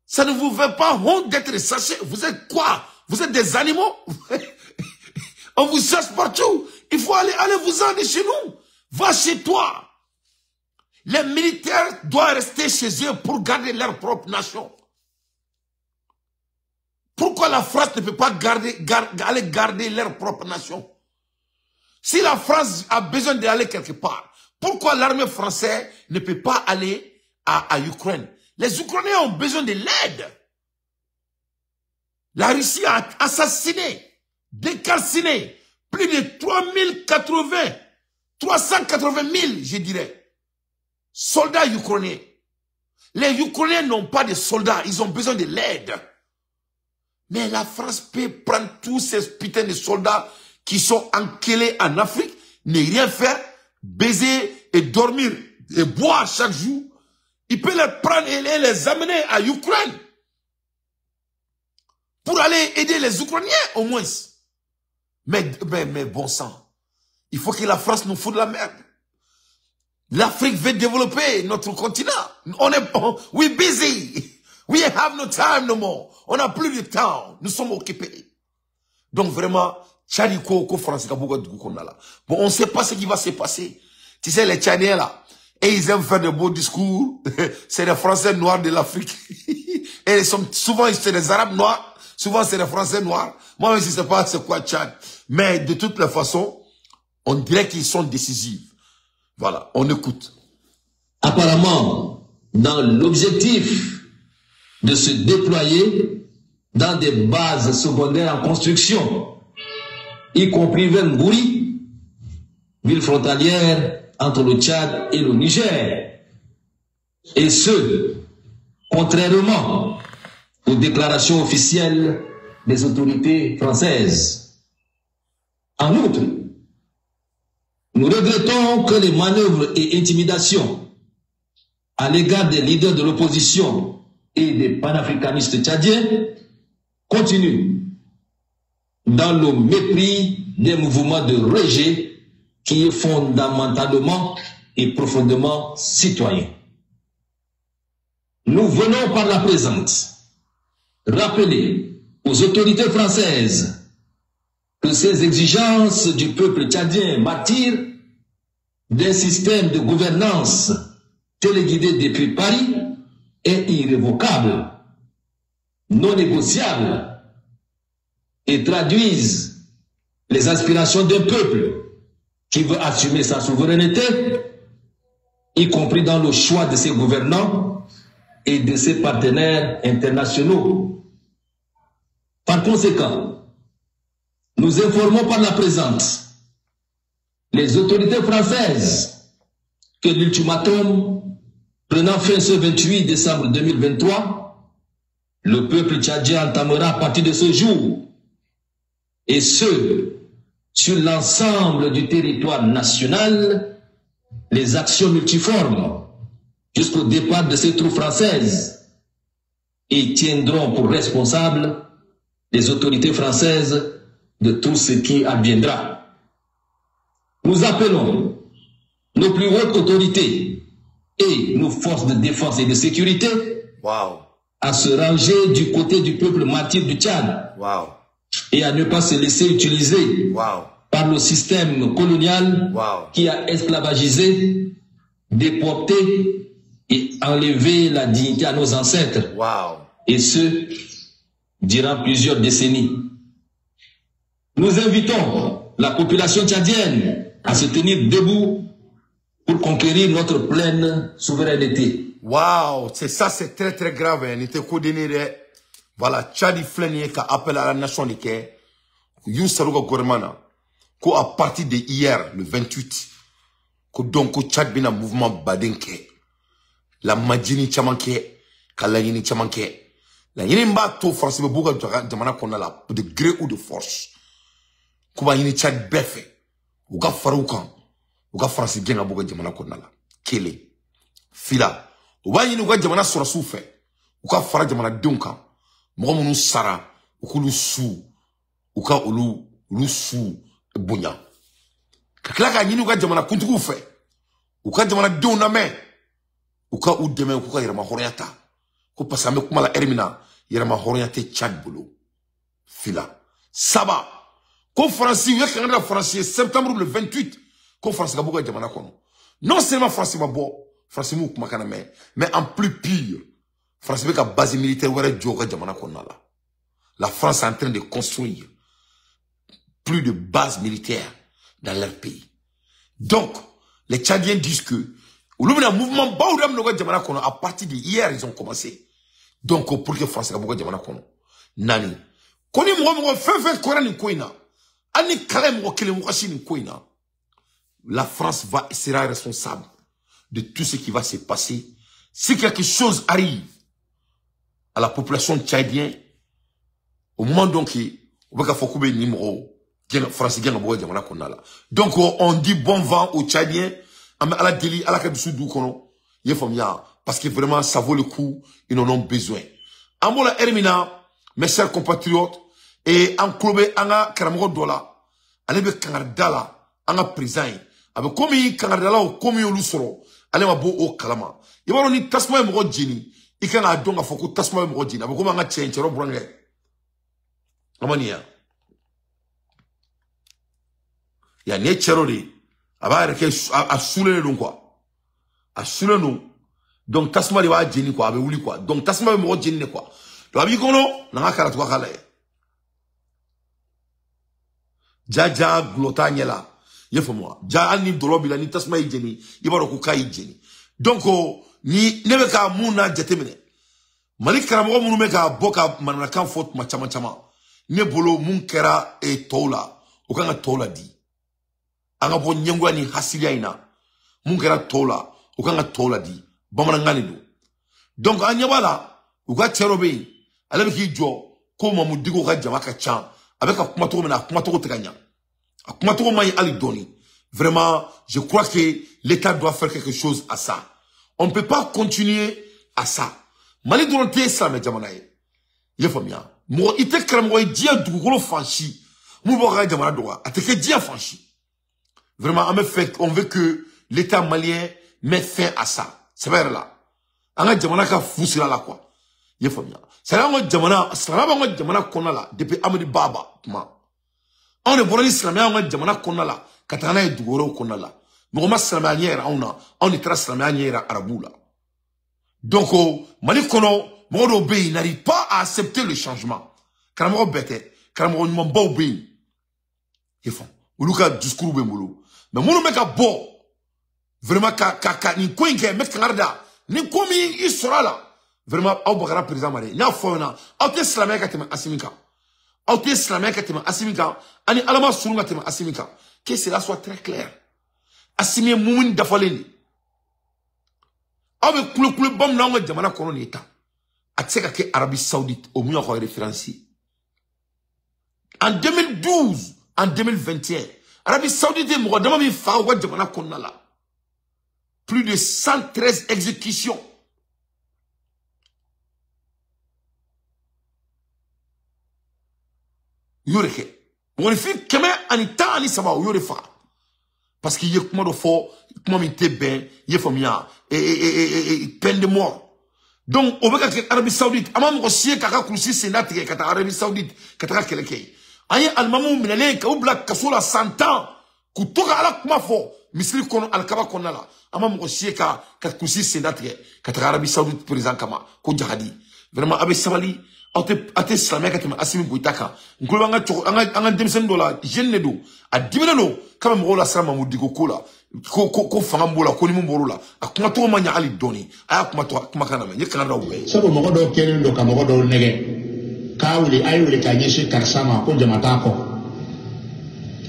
Ça ne vous fait pas honte d'être sachés? Vous êtes quoi? Vous êtes des animaux? On vous chasse partout. Il faut aller vous en de chez nous. Va chez toi. Les militaires doivent rester chez eux pour garder leur propre nation. Pourquoi la France ne peut pas aller garder leur propre nation? Si la France a besoin d'aller quelque part, Pourquoi l'armée française ne peut pas aller à Ukraine? Les Ukrainiens ont besoin de l'aide. La Russie a assassiné, décalciné plus de 380 000, je dirais, soldats ukrainiens. Les Ukrainiens n'ont pas de soldats, ils ont besoin de l'aide. Mais la France peut prendre tous ces putains de soldats qui sont enquêlés en Afrique, ne rien faire, baiser et dormir et boire chaque jour. Il peut les prendre et les amener à Ukraine pour aller aider les Ukrainiens au moins. Mais bon sang, il faut que la France nous foute de la merde. L'Afrique veut développer notre continent. On est, we busy. We have no time no more. On n'a plus de temps. Nous sommes occupés. Donc vraiment, Tchad ko France ka bɔ dugu kɔnɔna la. Bon, on ne sait pas ce qui va se passer. Tu sais, les Tchadiens là, et ils aiment faire de beaux discours. C'est les Français noirs de l'Afrique. Et ils sont, souvent, c'est des Arabes noirs. Souvent, c'est des Français noirs. Moi, je ne sais pas c'est quoi Tchad. Mais de toutes les façons, on dirait qu'ils sont décisifs. Voilà, on écoute. Apparemment, dans l'objectif de se déployer dans des bases secondaires en construction, y compris vers Ngouri, ville frontalière entre le Tchad et le Niger. Et ce, contrairement aux déclarations officielles des autorités françaises. En outre, nous regrettons que les manœuvres et intimidations à l'égard des leaders de l'opposition et des panafricanistes tchadiens continuent dans le mépris des mouvements de rejet qui est fondamentalement et profondément citoyen. Nous venons par la présente rappeler aux autorités françaises que ces exigences du peuple tchadien martyr d'un système de gouvernance téléguidé depuis Paris est irrévocable, non négociable et traduisent les aspirations d'un peuple qui veut assumer sa souveraineté, y compris dans le choix de ses gouvernants et de ses partenaires internationaux. Par conséquent, nous informons par la présente les autorités françaises que l'ultimatum prenant fin ce 28 décembre 2023, le peuple tchadien entamera à partir de ce jour, et ce, sur l'ensemble du territoire national, les actions multiformes jusqu'au départ de ces troupes françaises et tiendront pour responsables les autorités françaises de tout ce qui adviendra. Nous appelons nos plus hautes autorités et nos forces de défense et de sécurité à se ranger du côté du peuple martyr du Tchad et à ne pas se laisser utiliser par le système colonial qui a esclavagisé, déporté et enlevé la dignité à nos ancêtres. Et ce, durant plusieurs décennies. Nous invitons la population tchadienne à se tenir debout pour conquérir notre pleine souveraineté. Waouh, c'est ça, c'est très très grave. Voilà, Tchad filɛ ka appel à la nation de kɛ y'u saru ka gouvernement na ko à partir de hier le 28 ko donc ko Tchad bɛna mouvement baden kɛ la majini caman kɛ ka laɲini caman kɛ laɲini min b'a to France bɛ b'u ka jamana kɔnɔna la de gré ou de force ko b'a ɲini Tchad bɛɛ fɛ u ka fara u kan u ka France gɛn ka b'u ka jamana kɔnɔna la kelen fila u b'a ɲini u ka jamana sɔrɔsiw fɛ u ka fara jamanadenw kan mɔgɔ minnu sara u k'olu su u ka olu su bonya ka tila k'a ɲini u ka jamana kuntigiw fɛ u ka jamanadenw lamɛn u ka u dɛmɛ u k'u ka yɛrɛmahɔrɔnya ta ko parce que an bɛ kuma la ɛri min na yɛrɛmahɔrɔnya tɛ Tchad bolo fila saba ko Faransi u ye kangari da Faransi ye septembre le 28 ko Faransi ka b'u ka jamana kɔnɔ non seulement Faransi ma bɔ Faransi m'u kumakan lamɛn mais en plus pire France bɛ ka base militaire wɛrɛ jɔ u ka jamana kɔnɔna la. La France est en train de construire plus de bases militaires dans leur pays. Donc, Les Tchadiens disent que le mouvement Baoudam à partir de hier ils ont commencé. Donc pour que France ka bɔ jamana kɔnɔ. Nani ko ni mɔgɔ mɔgɔ fɛn fɛn kɔra nin ko in na, hali ni kala ye mɔgɔ kelen wagasi nin ko in na, la France sera responsable de tout ce qui va se passer. Si quelque chose arrive à la population tchadienne, au moment donc, on va faire couper numéro France gagne bɔ jamana kɔnɔna la. Donc on dit bon vent aux Tchadiens, an bɛ Ala deli Ala ka dusu d'u kɔnɔ, i ye faamuya, parce que vraiment ça vaut le coup, ils en ont besoin. An b'o la heure min na, mes chers compatriotes, et an tulo bɛ an ka karamɔgɔ dɔ la, ale bɛ kangarida la an ka président ye. A bɛ komi kangaridalaw komi y'olu sɔrɔ, ale ma bɔ o kalama. I b'a dɔn ni tasuma ye mɔgɔ jeni, i kan k'a dɔn k'a fɔ ko tasuma bɛ mɔgɔ jeni. A bɛ komi an ka cɛ in cɛrɔ burankɛ. A ma nin ya? Ya nin ye cɛrɔ de ye. A b'a yɛrɛ kɛ a sulen de don quoi. A sulen don. Donc tasuma de b'a jeni quoi, a bɛ wuli quoi. Donc tasuma bɛ mɔgɔ jeni de quoi. Donc a b'i kɔnɔ, na n ka karatuga k'a lajɛ. Ja ja gulɔ t'a ɲɛ la. I y'a faamu wa? Ja hali ni dɔlɔ b'i la, ni tasuma y'i jeni, i b'a dɔn ko k'a y'i jeni. Donc ni ne bɛ ka mun na jateminɛ, Mali karamɔgɔ minnu bɛ ka bɔ ka manamanakan fɔ tuma caman caman, ne bolo mun kɛra tɔw la, o kan ka tɔw la di. An ka bɔ ɲɛngoya ni hasiriya in na, mun kɛra tɔw la, o kan ka tɔw la di. Bamanankan de don. Donc an ɲɛ b'a la, u ka cɛ dɔ bɛ yen, ale bɛ k'i jɔ ko Mamu Diko ka jama ka ca, a bɛ ka kuma cogo min na, a kumacogo tɛ ka ɲa. A kumacogo man ɲi hali dɔɔni. Vraiment, je crois que l'État doit faire quelque chose à ça. On ne peut pas continuer à ça. Mali dɔrɔn tɛ silamɛ jamana ye. I y'a faamuya? Mɔgɔ i tɛ karamɔgɔ ye diɲɛ dugukolo fan si mun b'aw ka jamana dɔgɔya, a tɛ kɛ diɲɛ fan si. Vraiment, an bɛ fɛ, on veut que l'État malien mette fin à ça. Sɛbɛ yɛrɛ la. An ka jamana ka fu sira la quoi. I y'a faamuya? C'est an ka jamana, silamɛya b'an ka jamana kɔnɔna la depuis Amadu Baba tuma. Anw de bɔra ni silamɛya an ka jamana kɔnɔna la ka taga n'a ye dugu wɛrɛw kɔnɔna la. Mɔgɔ ma silamɛya ɲɛ yira anw na, anw de taara silamɛya ɲɛ yira arabuw la. Donc Mali kɔnɔ mɔgɔ dɔw bɛ yen, n'arrive pas à accepter le changement. Karamɔgɔ bɛɛ tɛ, karamɔgɔ ɲumanbaw bɛ yen. I faamu? Olu ka discours bɛ n bolo. Mais minnu bɛ ka bɔ vraiment ka nin ko in kɛ, n bɛ kangari da. Ni ko min i sɔrɔ a la, vraiment aw bagara président ma dɛ. N y'a fɔ aw ɲɛna, aw tɛ silamɛya ka tɛmɛ Asimi kan. Aw tɛ silamɛya ka tɛmɛ Asimi kan, ani Ala ma surun ka tɛmɛ Asimi kan. Que cela soit très clair. Asimi ye mumuni dafalen de ye. Aw bɛ kulekuleba min na anw ka jamana kɔnɔ nin ye tan. A tɛ se ka kɛ Arabie Saoudite o mun y'aw ka référence ye. En 2012, en 2021, Arabie Saoudite ye mɔgɔ dama min faga u ka jamana kɔnɔna la. Plus de 113 exécutions. U y'o de kɛ. Mɔgɔninfin 113 u y'o de faga. Parce qu'il y a kuma dɔ fɔ, kuma min tɛ bɛn, i ye faamuya, peine de mort. Donc o bɛ ka kɛ Arabie Saoudite, an ma mɔgɔ si ye k'a ka kulusi sen datigɛ ka taa Arabie Saoudite ka taga kɛlɛ kɛ yen. An ye alimamuw minɛlen k'u bila kaso la san 10 k'u to ka Ala kuma fɔ misiri kɔnɔ alikaba kɔnɔna la. An ma mɔgɔ si ye ka kulusi sen datigɛ ka taga Arabie Saoudite président kama ko jahadi. Vraiment a bɛ sabali, aw tɛ silamɛya ka tɛmɛ Asimi Goyita kan. N tulo b'an ka an ka denmisɛnnin dɔ la, jeune de don, a diminen don k'a bɛ mɔgɔw lasiran Mamu Diko ko la, ko fanga b'o la, ko ni mun bɔr'o la. A kumacogo ma ɲɛ hali dɔɔni. A y'a kumakan lamɛn, n ye kangari da u bɛɛ ye. Sabu mɔgɔ dɔw kɛlen don ka mɔgɔ dɔw nɛgɛ k'a wuli, a ye wuli k'a ɲɛsin karisa ma ko jama t'a kɔ.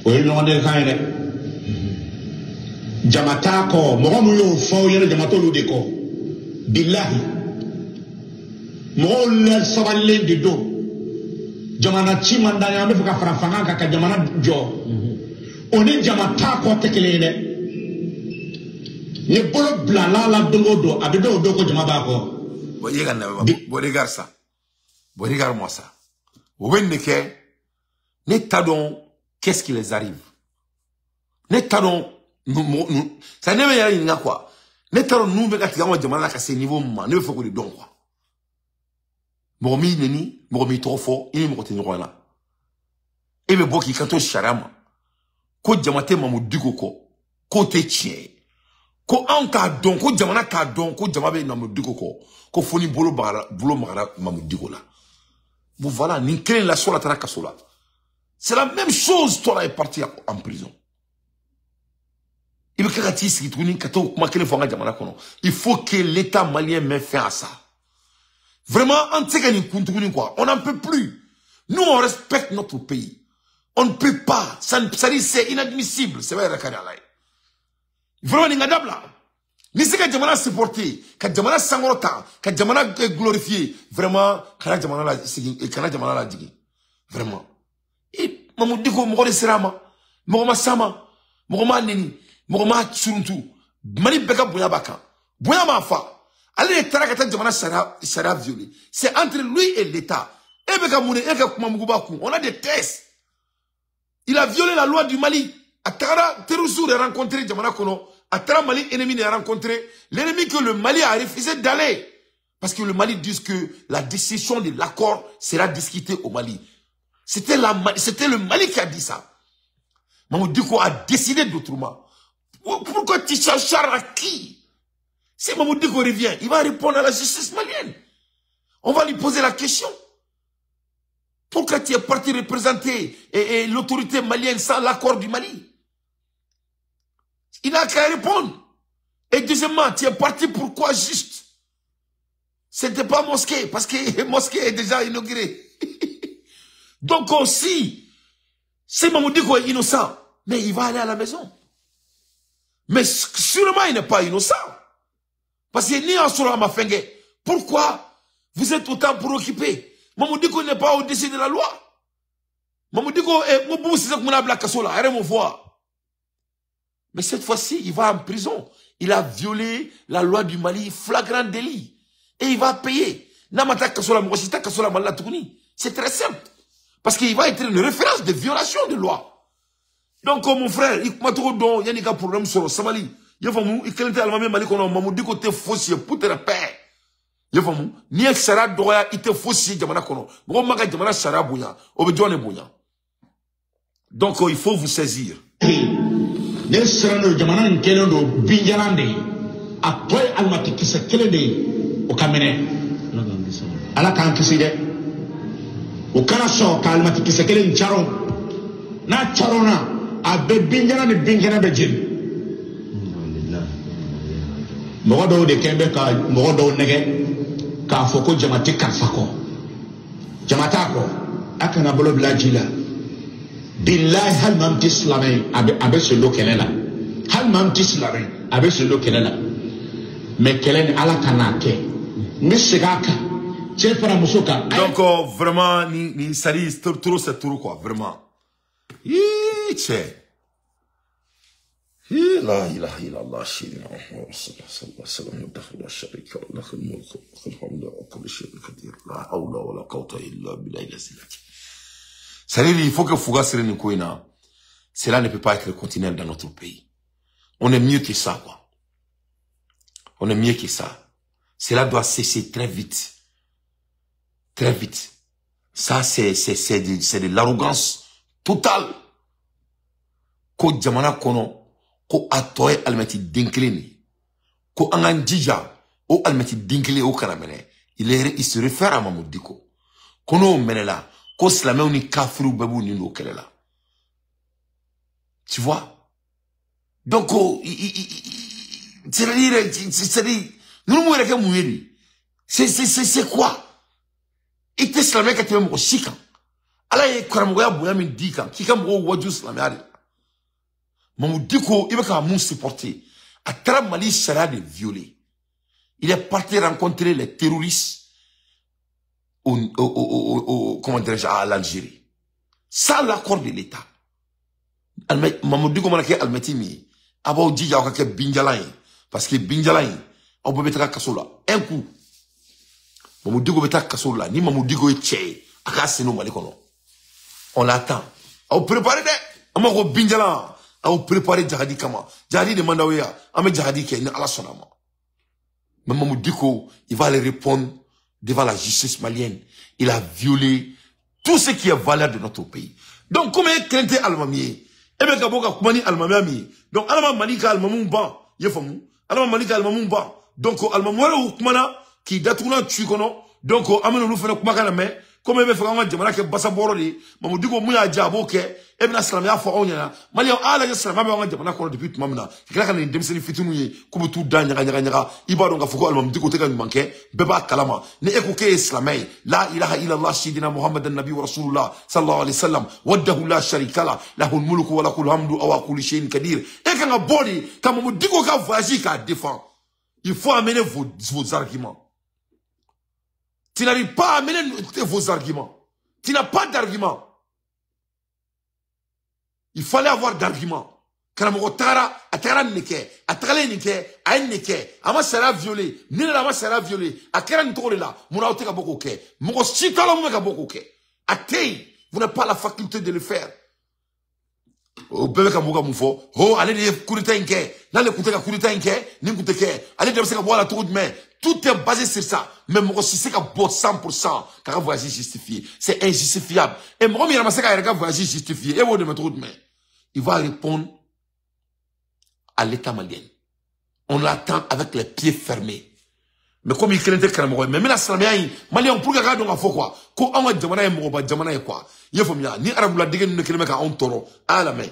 O ye ɲɔgɔn kan ye dɛ. Jama t'a kɔ, mɔgɔ min y'o fɔ aw ɲɛna jama t'olu de kɔ. Bilahi. Mɔgɔw la sabalilen de don. Jamana ci man d'an ye, an bɛ fɛ ka fara fanga kan ka jamana jɔ. O ni jama t'a kɔ tɛ kelen ye dɛ. Ni bolo bilala la don o don, a bɛ dɔw don ko jama b'a kɔ. Bon, i ye ka na, bon, regarde ça. Bon, regarde-moi ça. O bɛ nin de kɛ, ne t'a dɔn qu'est-ce qui les arrive. Ne t'a dɔn, ça ne bɛ yɛrɛ ɲininka quoi. Ne t'a dɔn ninnu bɛ ka tigɛ anw ka jamana la ka se niveau min ma, ne bɛ fɛ k'o de dɔn quoi. Mɔgɔ m'i neni, mɔgɔ m'i tɔgɔ fɔ, i ni mɔgɔ tɛ ɲɔgɔn na. E bɛ bɔ k'i kanto sariya ma ko jama tɛ Mamu Diko kɔ, k'o tɛ tiɲɛ ye. Ko anw k'a dɔn, ko jamana k'a dɔn, ko jama bɛ Mamu Diko kɔ, ko fo ni bolo magara Mamu Diko la. Bon voilà, nin kelen la sɔrɔ a taara kaso la. C'est la même chose, toi là est parti en prison. I bɛ kɛ ka t'i sigi tuguni ka t'o kuma kelen fɔ an ka jamana kɔnɔ. Il faut que l'État malien mette fin à ça. Vraiment, an tɛ se ka nin kun tuguni quoi. On n'en peut plus. Nous, on respecte notre pays. On ne peut pas. Ça, c'est inadmissible. C'est vrai, vraiment, nin ka dabila. Ni se ka jamana supporter, ka jamana sankɔrɔta, ka jamana glorifier, vraiment, kana jamana la segin, kana jamana la jigin. Vraiment. Et Mahmoud Dicko, mɔgɔ de sera a ma, mɔgɔ ma s'a ma, mɔgɔ ma neni, mɔgɔ ma suruntu. Mali bɛɛ ka bonya b'a kan. Bonya m'a fa. Ale de taara ka taa jamana sariya violer. C'est entre lui et l'État. E bɛ ka mun de, e ka kuma mugu b'a kun. On a des tests. Il a violé la loi du Mali. A taara terroristes de rencontrer jamana kɔnɔ. A taara Mali ennemi de rencontrer. L'ennemi que le Mali a refusé d'aller. Parce que le Mali dit que la décision de l'accord sera discutée au Mali. C'était le Mali qui a dit ça. Mahmoud Dicko a décidé d'autrement. Pourquoi tu cherches à qui? Si Mahmoud Dicko revient, il va répondre à la justice malienne. On va lui poser la question. Pourquoi tu es parti représenter et l'autorité malienne sans l'accord du Mali? Il n'a qu'à répondre. Et deuxièmement, tu es parti pourquoi juste? Ce n'était pas mosquée, parce que mosquée est déjà inaugurée. Donc aussi, si Mahmoud Dicko est innocent, mais il va aller à la maison. Mais sûrement, il n'est pas innocent. Parce que ni en sera ma fengue. Pourquoi vous êtes autant préoccupé? Mahmoud Dicko n'est pas au-dessus de la loi. Mahmoud Dicko est Mobutu Sese Seko Kasola, arrête mon voix. Mais cette fois-ci, il va en prison. Il a violé la loi du Mali, flagrant délit. Et il va payer. C'est très simple. Parce qu'il va être une référence de violation de loi. Donc, mon frère, il y a un problème sur le Somali. Il y a un Mali qu'on a Mahmoud Dicko te faussé pour te repère. Il y a un ni sara doya il te faussé jamana kono. Moko maka jamana sara bonya, obe bonya. Donc, il faut vous saisir. Ne siran jamana in kelen do binjalan de ye a tɔ ye alimati kisɛ kelen de ye o ka minɛ ala k'an kisi dɛ o kana sɔn ka alimati kisɛ kelen caron n'a caronna a bɛ binjalan ni binkɛnɛ bɛ jeni mɔgɔ dɔw de kɛn bɛ ka mɔgɔ dɔw nɛgɛ k'a fɔ ko jama tɛ karisa kɔ jama t'a kɔ a kana bolo bila ji la. Billahi hali maa min tɛ silamɛ ye a bɛ sen don kɛlɛ la hali maa min tɛ silamɛ ye a bɛ sen don kɛlɛ la mais kɛlɛ ni ala ka n'a kɛ n bɛ segin a kan cɛ fara muso kan. Donc vraiment ni sali trop c'est trop quoi vraiment. Ii cɛ. La ilaha illallah sayyidina Muhammad sallallahu alaihi wasallam la sharika lahu al-mulku wa alhamdu ala kulli shay'in qadir la hawla wa la quwwata illa billahi al-aliyyil. C'est-à-dire, il faut que Fouga Serene Koina, cela ne peut pas être continuel dans notre pays. On est mieux que ça, quoi. On est mieux que ça. Cela doit cesser très vite. Très vite. Ça, c'est de l'arrogance totale. Ko jamana kono, ko atoye almeti dinklini. Ko angan djija, o almeti dinkli o kanamene. Il se réfère à Mahmoud Dicko. Kono menela. Ko silamɛw ni kafiriw bɛɛ b'u nin don kɛlɛ la. Tu vois? Donc, c'est-à-dire, ninnu m'u yɛrɛ kɛ mun ye de? C'est quoi? I tɛ silamɛ ka tɛmɛ mɔgɔ si kan. Ala ye karamɔgɔya bonya min d'i kan, k'i ka mɔgɔw waju silamɛya de la. Mahmoud Dicko, i bɛ ka mun supporter? A taara Mali sariya de violer. Il est parti rencontrer les terroristes comment dirais-je, à l'Algérie. Sans l'accord de l'État. Mahmoud Dicko mana kɛ alimɛti min ye, a b'aw jija aw ka kɛ binjalan ye. Parce que binjalan in, aw bɛɛ bɛ taga kaso la. Un coup. Mahmoud Dicko bɛ taa kaso la. Ni Mahmoud Dicko ye cɛ ye, a k'a sen don Mali kɔnɔ. On l'attend. Aw préparez dɛ. An b'a ko binjalan. Aw préparez jahadi kama. Jahadi de man d'aw ye yan. An bɛ jahadi kɛ ni Ala sɔnna a ma. Mais Mahmoud Dicko, il va aller répondre devant la justice malienne. Il a violé tout ce qui est valeur de notre pays. Donc, comme il est alimami, et bien, kabo ka kumani alimami, donc, alama Mali ka alimamu ban, yefamu, alama Mali ka alimamu ban. Donc, alimamu wɛrɛ u kumana, k'i datuguna tu kɔnɔ, donc, an bɛna olu fana kumakan lamɛn, Komi e bɛ fɛ k'anw ka jamana kɛ basabɔrɔ de ye. Mamu Diko mun y'a diya a b'o kɛ. E bɛna silamɛya fɔ anw ɲɛna. Maliyɛnw a y'a lajɛ silamɛya bɛ anw ka jamana kɔnɔ depuis tuma min na. Ka tila ka na nin denmisɛnnin fitininw ye k'u bɛ t'u da ɲaga ɲaga ɲaga. I b'a dɔn k'a fɔ ko Alimami Diko tɛ ka ɲuman kɛ. Bɛɛ b'a kalama. Ni e ko k'e ye silamɛ ye. La ilaha illallah sidina Muhammadan nabi wa rasulullah sallallahu alaihi wasallam. Wahdahu la sharika lah. Lahul mulku wa lahul hamdu wa kulli shay'in kadir. E kan ka bɔ de ka Mamu Diko ka voyage k'a défend. Il faut amener vos arguments. Tu n'arrives pas à amener vos arguments. Tu n'as pas d'arguments. Il fallait avoir d'arguments. Karamɔgɔ tagara, a tagara nin de kɛ, a tagalen nin kɛ, a ye nin de kɛ, a ma sariya violer, ni ne la a ma sariya violer, a kɛra nin cogo de la, munna aw tɛ ka bɔ k'o kɛ? Mɔgɔ si t'a la mun bɛ ka bɔ k'o kɛ. A tɛ yen. Vous n'avez pas la faculté de le faire. O bɛɛ bɛ ka mɔgɔ ka mun fɔ? Ho, ale de ye coup d'état in kɛ. N'ale tun tɛ ka coup d'état in kɛ, nin tun tɛ kɛ. Ale de bɛ se ka bɔ a la cogo jumɛn? Tout est basé sur ça. Mais mɔgɔ si se ka bɔ 100% k'a ka voyage justifier. C'est injustifiable. Et mɔgɔ min yɛrɛ ma se k'a yɛrɛ ka voyage justifier, e b'o dɛmɛ cogo jumɛn? Il va répondre à l'État malien. On l'attend avec les pieds fermés. Mais comme il kelen tɛ karamɔgɔ ye, mais n bɛna silamɛya in maliyɛnw pour que a k'a dɔn k'a fɔ quoi, ko anw ka jamana ye mɔgɔba jamana ye quoi. I y'a faamuya? Ni arabuladen ninnu kelen bɛ k'anw tɔɔrɔ, a y'a lamɛn.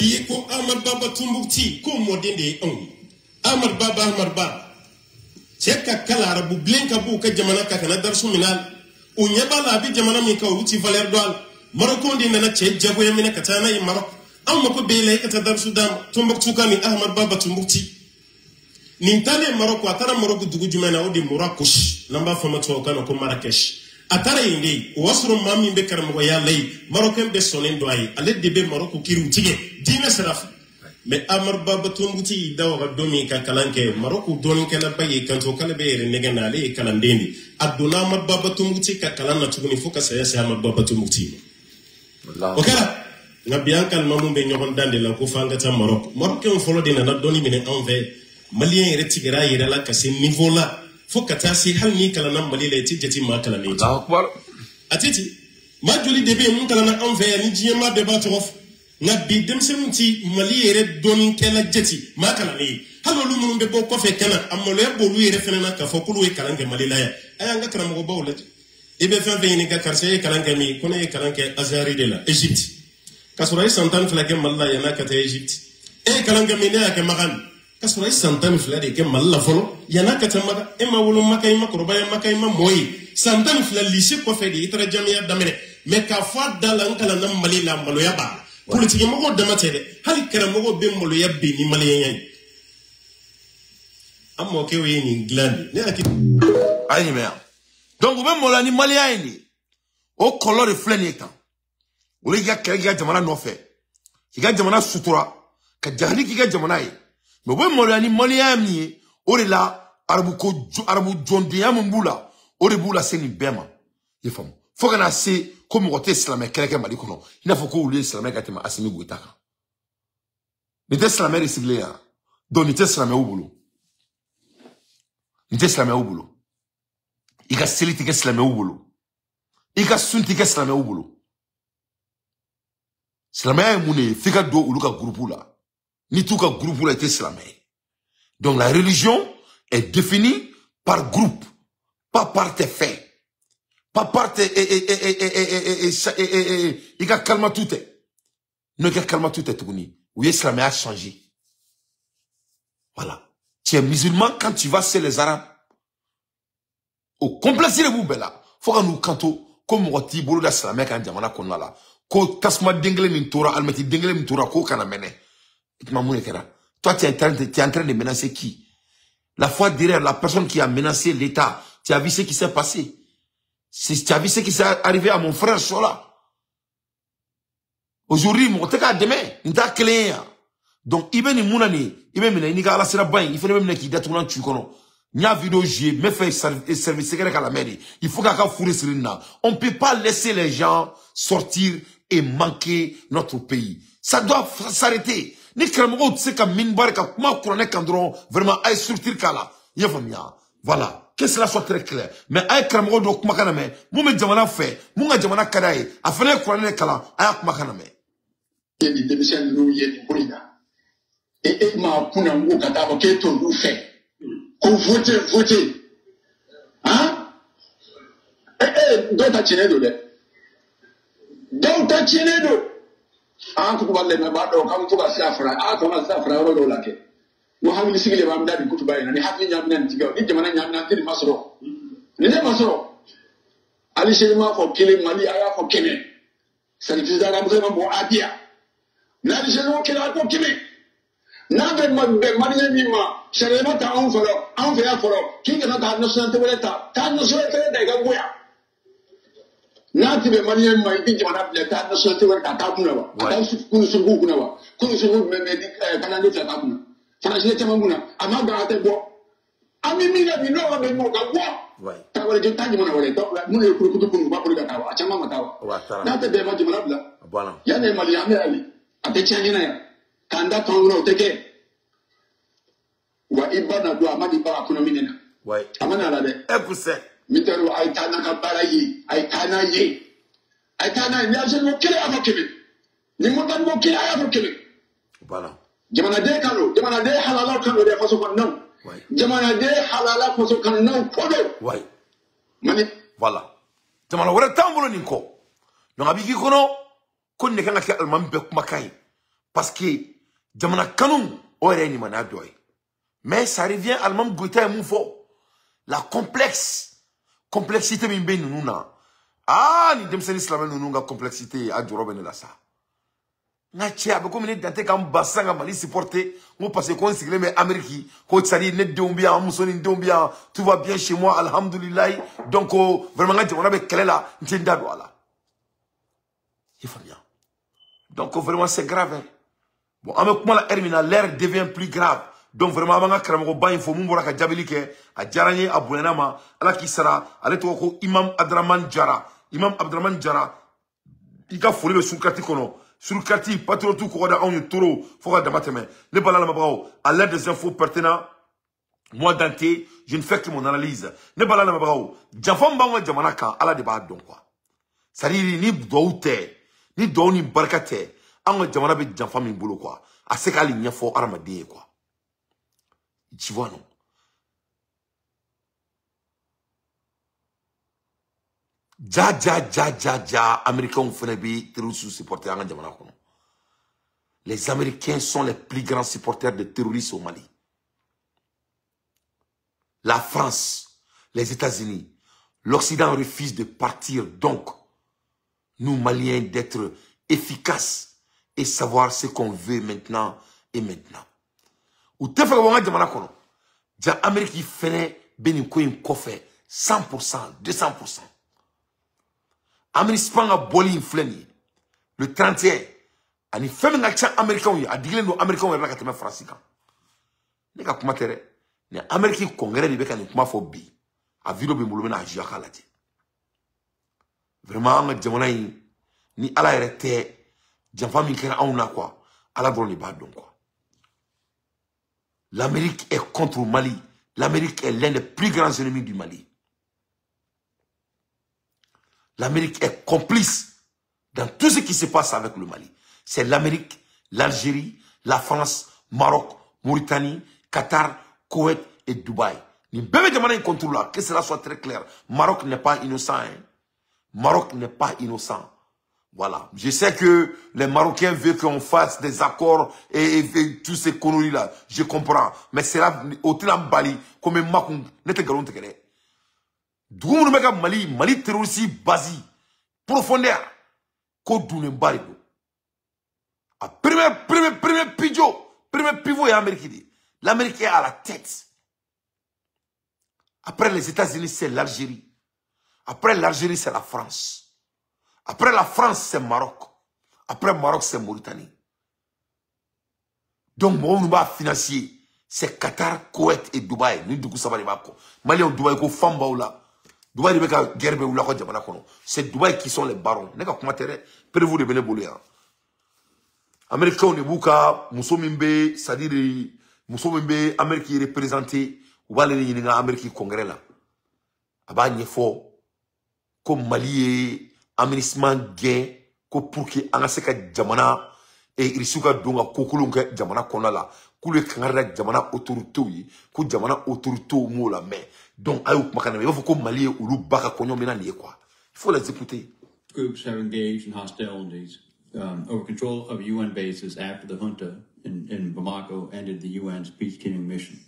I ye ko Ahmad Baba Tumbukti ko mɔden de ye anw ye. Ahmad Baba, Ahmad Baba cɛ ka kala arabu bilen ka b'u ka jamana kan ka na darisu minɛ a la. O ɲɛ b'a la a bɛ jamana min kan olu ti valeur dɔn a la. Marɔkɛnw de nana cɛ jagoya minɛ ka taa n'a ye Marɔk. Anw mako b'e la i ka taa darisu d'a ma. Tombouctou ka ni Ahmad Baba Tumbukti. Nin taalen Marɔk, a taara Marɔk dugu jumɛn na? O de Marrakech, n'an b'a fɔ a ma tubabukan na ko Marrakech. A taara yen de, o y'a sɔrɔ maa min bɛ karamɔgɔya la yen, Marɔkɛn bɛɛ sɔnnen don a ye, ale de bɛ Marɔku kiriw tigɛ diinɛ sira fɛ. Mais Ahmad Baba Tumbukti y'i da waga don min ka kalan kɛ, Marɔku dɔnnikɛlaba y'i kanto k'ale bɛ yɛrɛ nɛgɛ na, ale ye kalanden de. A donna Ahmad Baba Tumbukti ka kalan na tuguni fo ka saya se Ahmad Baba Tumbukti ma. O kɛra. Nka bi an kalimamu bɛ ɲɔgɔn dan de la ko f'an ka taa Marɔku. Marɔkɛnw fɔlɔ de nana dɔnni minɛ anw fɛ. Maliyɛn yɛrɛ tigɛra a yɛrɛ la ka se niveau la fo ka taa se hali n'i kalanna Mali la i tɛ jate maa kalannen ye. A tɛ ten. Maa joli de bɛ yen mun kalanna anw fɛ yan ni diɲɛ maa bɛɛ b'a tɔgɔ fɔ. Nka bi denmisɛnninw ti Mali yɛrɛ dɔnnikɛla jate maa kalannen ye. Hali olu minnu bɛ bɔ kɔfɛ ka na a maloya b'olu yɛrɛ fana na k'a fɔ k'olu ye kalan kɛ Mali la yan. A y'an ka karamɔgɔbaw lajɛ. I bɛ fɛn fɛn ɲininka karisa e ye kalan kɛ min? Ko ne ye kalan kɛ Azahari de la, Égypte. K'a sɔrɔ a ye san 12 kɛ Mali la yann'a ka taa Égypte. E ye kalan kɛ min? Ne y'a kɛ Makan. K'a sɔrɔ a ye san 12 de kɛ Mali la fɔlɔ yann'a ka taa Maka. E ma wolo Maka, i ma kɔrɔbaya Maka, i ma mɔ yen. San 12 lycée kɔfɛ de i taara jamiya daminɛ. Mais k'a fɔ a da la n kalanna Mali la, maloya b'a la. Politiki mɔgɔw dama tɛ dɛ, hali karamɔgɔw bɛ maloya bi ni maliyɛnya ye. An mɔkɛw ye nin dilan de. Ne hakili. A ye nin mɛn yan. Donc u bɛ maloya ni maliyɛnya ye nin ye. O kɔlɔlɔ de filɛ nin ye tan. Olu y'i ka kɛlɛ k'i ka jamana nɔfɛ, k'i ka jamana sutura, ka jahili k'i ka jamana ye. Mais u bɛ maloya ni maliyɛnya min ye, o de la arabu ko arabu jɔndenya min b'u la, o de b'u lase nin bɛɛ ma. I faamu? Fo ka na se ko mɔgɔ tɛ silamɛ kɛlɛ kɛ Mali kɔnɔ, i n'a fɔ ko olu ye silamɛ ka tɛmɛ Asimi Goyita kan. Nin tɛ silamɛ de sigilen yan. Donc nin tɛ silamɛw bolo. Nin tɛ silamɛw bolo. I ka seli tɛ kɛ silamɛw bolo. I ka sun tɛ kɛ silamɛw bolo. Silamɛya ye mun de ye? F'i ka don olu ka groupe la. N'i t'u ka groupe la, i tɛ silamɛ ye. Donc la religion est définie par groupe, pas par tes faits, pas par tes i ka kalimatu tɛ. N'o i ka kalimatu tɛ tuguni, u ye silamɛya changé. Voilà. Tu es musulman quand tu vas chez les Arabes. O complexe de b'u bɛɛ la. Fo ka n'u kanto ko mɔgɔ t'i bolo da silamɛ kan jamana kɔnɔna la. Ko tasuma den kelen min tora, alimɛti den kelen min tora, k'o kana mɛnɛ. I tuma mun de kɛra? Toi, tu es en train de menacer qui? La fois derrière, la personne qui a menacé l'État, tu as vu ce qui s'est passé. Tu as vu ce qui s'est arrivé à mon frère Sola. Aujourd'hui, mɔgɔ tɛ k'a dɛmɛ, nin t'a kelen ye yan. Donc, i bɛ nin mun na nin ye? I bɛ minɛ i n'i ka Ala sira ba in, i fana bɛ minɛ k'i datugulan tu kɔnɔ. N y'a vidéo joué, n bɛ fɛ service secret k'a lamɛn de. Il faut k'a ka furu siri nin na. On peut pas laisser les gens sortir et manquer notre pays. Ça doit s'arrêter. Ni karamɔgɔw tɛ se ka minbar ka kuma kuranɛ kan dɔrɔn, vraiment a ye structure k'a la. I y'a faamuya? Voilà. Que cela soit très clair. Mais a ye karamɔgɔ dɔ kumakan lamɛn, mun bɛ jamana fɛ, mun ka jamana ka d'a ye, a fana ye kuranɛ de kalan, a y'a kumakan lamɛn. Nin denmisɛn ninnu ye nin ko in na, e ma kunna n ko ka taa fɔ k'e t'olu fɛ, ko voter voter, han, e Dɔw ta tiɲɛnen don dɛ. Dɔw ta tiɲɛnen don. An kutuba lamɛnbaa dɔw k'an bɛ to ka sira fara a tɔ ka sira fara yɔrɔ dɔw la kɛ. N ko hakili sigi de b'an da bi kutuba in na ni hakili ɲagamina nin tigɛ ni jamana ɲagamina an tɛ nin ma sɔrɔ. Ni ne ma sɔrɔ. Alizeri m'a fɔ kelen Mali a y'a fɔ 100. Sacrifice arabu ma bɔ a di yan. N'Alizeri ko kelen a ko 100. N'a bɛ bɛn maliyɛn min ma sariya ma ta anw fɔlɔ anw fɛ yan fɔlɔ k'i kana taa nationalité wɛrɛ ta taa nationalité wɛrɛ ta i ka bɔ yan. N'a ti bɛn maliyɛn ma i bɛ jamana bila taa nationalité wɛrɛ ta taa kunna wa a taa kunu suruku kunna wa kunu suruku bɛ mɛ kalanden fila t'a kunna faransi caman kunna a ma gan a tɛ bɔ an bɛ min na bi n'o ma bɛn mɔgɔ ka bɔ taa wɛrɛ taa jamana wɛrɛ minnu ye kurukutu kunu u b'a bolo ka taa wa a caman ma taa wa n'a tɛ bɛn ma jamana bila yan ne Mali an bɛ hali a tɛ tiɲɛ ɲɛna yan. K'an da tɔn wɛrɛ o tɛ kɛ wa i ba na don a ma di ba a kɔnɔ min na a ma na la dɛ. Militaire a ye taa n'a ka baara ye a ye taa n'a ye a ye taa n'a ye ni Alizeri ko kelen a fɔ 100 ni Moritani ko kelen a y'a fɔ 100. Jamanaden kan don jamanaden halala kan don dɛ faso kɔnɔnaw jamanaden halala faso kɔnɔnaw ko don. Mali. Voilà jamana wɛrɛ t'an bolo nin kɔ donc a b'i k'i kɔnɔ ko nin de kan ka kɛ alimami bɛɛ kumakan ye parce que jamana kanu o yɛrɛ ye limaniya dɔ ye mais ça revient alimami Goïta ye mun fɔ la complexité min bɛ ninnu na ah ni denmisɛnnin silamɛ ninnu ka complexité a jɔrɔ bɛ ne la sa n ka cɛ a bɛ komi ne dan tɛ ka n ban sisan ka Mali supporter n ko parce que ko n sigilen bɛ Amérique ko c'est à dire ne denw bɛ yan n muso ni n denw bɛ yan tout va bien chez moi alhamdulilayi donc vraiment n ka jamana bɛ kɛlɛ la n tɛ n da don a la i faamuya donc vraiment c'est grave hein. Bon, an bɛ kuma la heure min na l'air devient plus grave. Donc vraiment an b'an ka karamɔgɔba in fo mun bɔra ka jaabili kɛ a diyara n ye a bonyana ma Ala k'i sara ale tɔgɔ ko Imam Abdramane Jara Imam Abdramane Jara i ka foli bɛ surukati kɔnɔ surukati patriote kɔgɔ da anw ye toro fo ka dama tɛmɛ ne bala lamɛnbagaw à l'aide des infos pertinents moi Dante je ne fais que mon analyse ne bala lamɛnbagaw janfa min b'anw ka jamana kan Ala de b'a dɔn quoi c'est à dire ni duwawu tɛ ni duwawu ni barika tɛ an ka jamana bɛ janfa min bolo quoi a se k'ale ɲɛfɔ hadamaden ye quoi tu vois non ja ja ja ja ja américains fana bɛ terroristes supporter an ka jamana kɔnɔ les américains sont les plus grands supporters de terroristes au Mali. La France, les États-Unis, l'Occident refuse de partir donc nous Maliens d'être efficaces et savoir ce qu'on veut maintenant et maintenant. Ou te fɛ ka bɔ n ka jamana kɔnɔ ja Amérique fɛnɛ bɛ nin ko in kɔfɛ 100%, 200%. Amérique ka bɔli in filɛ nin ye le 31 ani fɛn min ka ca Américains ye a digilen don Américains yɛrɛ la ka tɛmɛ Faransi kan. Ne ka kuma tɛ dɛ ni Amérique congrès de bɛ ka nin kuma fɔ bi a vidéo bɛ n bolo n bɛna a jouer a k'a lajɛ. Vraiment an ka jamana in ni Ala yɛrɛ tɛ janfa min kɛra anw na quoi Ala dɔrɔn de b'a dɔn quoi. L'Amérique est contre le Mali. L'Amérique est l'un des plus grands ennemis du Mali. L'Amérique est complice dans tout ce qui se passe avec le Mali. C'est l'Amérique, l'Algérie, la France, Maroc, Mauritanie, Qatar, Koweït et Dubaï. Ni bébé demande un contrôle là, que cela soit très clair. Maroc n'est pas innocent. Hein. Maroc n'est pas innocent. Voilà. Je sais que les Marocains veulent qu'on fasse des accords et tous ces conneries-là. Je comprends. Mais c'est là, au Bali, comme Makoun, n'était galon te. D'où nous Mali, Mali terroriste basi, profondeur, ko dounen bali. A premier pivot est Amérique. L'Amérique est à la tête. Après les États-Unis, c'est l'Algérie. Après l'Algérie, c'est la France. Après la France, c'est Maroc. Après Maroc, c'est Mauritanie. Donc, on va financer. C'est Qatar, Koweït et Dubaï. Nous, du coup, ça va aller. Mali, Dubaï, ko famba ou là. Dubaï, il y a guerre ou là, c'est Dubaï qui sont les barons. N'est pas comment terre. Prévu de venir bouler. Américains, on est bouka, muso mimbe, c'est-à-dire, muso mimbe, Amérique représenté, ou va aller dans l'Amérique congrès là. Aba nyefo, comme Mali aménagement gain, ko pour que an ka se ka jamana et irisiw ka don ka kokolon kɛ jamana kɔnɔna la k'olu ye kangari da jamana autorités ye ko jamana autorités m'o la mɛn donc a y'o kumakan lamɛn i b'a fɔ ko Mali ye olu ba ka kɔɲɔ min na nin ye quoi Il faut les écouter. Groups have engaged in hostilities over control of UN bases after the junta in Bamako ended the UN's peacekeeping mission.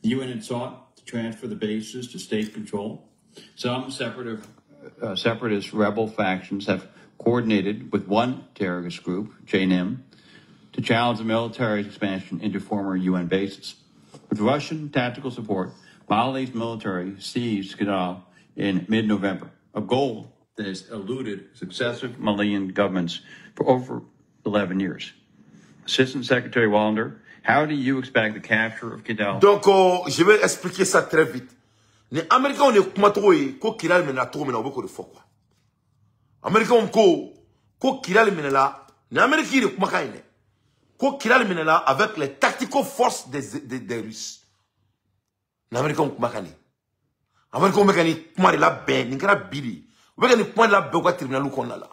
The UN had sought to transfer the bases to state control. Some separatist rebel factions have coordinated with one terrorist group, JNIM, to challenge the military's expansion into former UN bases. With Russian tactical support, Mali's military seized Kidal in mid-November, a goal that has eluded successive Malian governments for over 11 years. Assistant Secretary Wallander, how do you expect the capture of Kidal? Donc, je vais expliquer ça très vite. Les Américains ont dit que Kidal mena to mena obeko de fo quoi. Américains ko Kidal mena la, les Américains de kuma kaine. Ko Kidal mena la avec les tactical forces des Russes. Les Américains kuma kane. Américains mekani kuma de la ben, ni kara bili. Mekani kuma de la ben ko tribunal ko na la.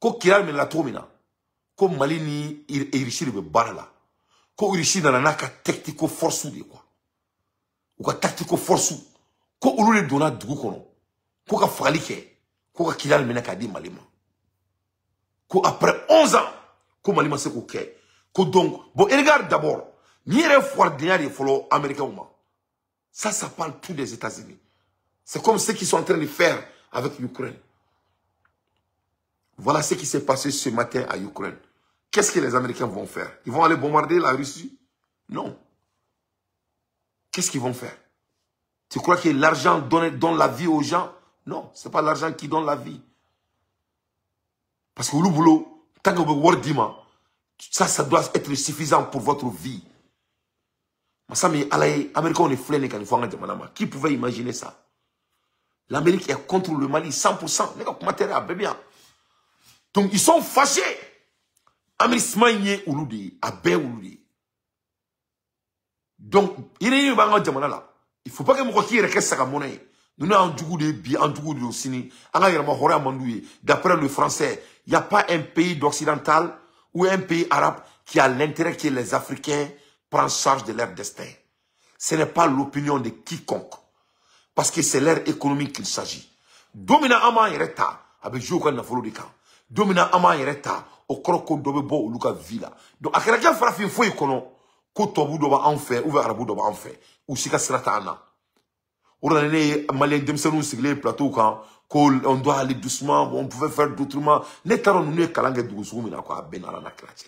Ko Kidal mena la to mena. Ko Mali ni Russie de bara la. Ko Russie nana n'a ka tactical force de quoi. Ou ka tactical force ko olu le donna dugu kɔnɔ ko ka fagali kɛ ko ka Kidal minɛ k'a di Mali ma ko après 11 ans ko Mali ma se k'o kɛ ko donc bon regarde d'abord ni yɛrɛ fuwaridenya de fɔlɔ américains ma ça parle tout des États-Unis. C'est comme ce qu'ils sont en train de faire avec l'Ukraine. Voilà ce qui s'est passé ce matin à Ukraine. Qu'est-ce que les Américains vont faire? Ils vont aller bombarder la Russie? Non. Qu'est-ce qu'ils vont faire? Tu crois que l'argent donne la vie aux gens? Non, ce n'est pas l'argent qui donne la vie. Parce que le boulot, tant que vous avez ça doit être suffisant pour votre vie. Qui pouvait imaginer ça? L'Amérique est contre le Mali 100%. Donc ils sont fâchés. Donc, il ne faut pas que nous d'après le français, il n'y a pas un pays d'occidental ou un pays arabe qui a l'intérêt que les Africains prennent charge de leur destin. Ce n'est pas l'opinion de quiconque. Parce que c'est leur économie qu'il s'agit. Domina ama yereta avec jouer nafolo de camp. Domina ama yereta au croco dobe bo luka villa. Donc akara farafin foyi kono ko tobu do ba an fɛ ou arabu do ba an fɛ u si ka sira t'an na. O de la ne ye malien denmisɛnninw sigilen plateau kan ko on doit aller doucement, on pouvait faire d'autrement. Ne t'a dɔn ninnu ye kalan kɛ dugu sugu min na quoi, a bɛɛ n'Ala n'a kira cɛ.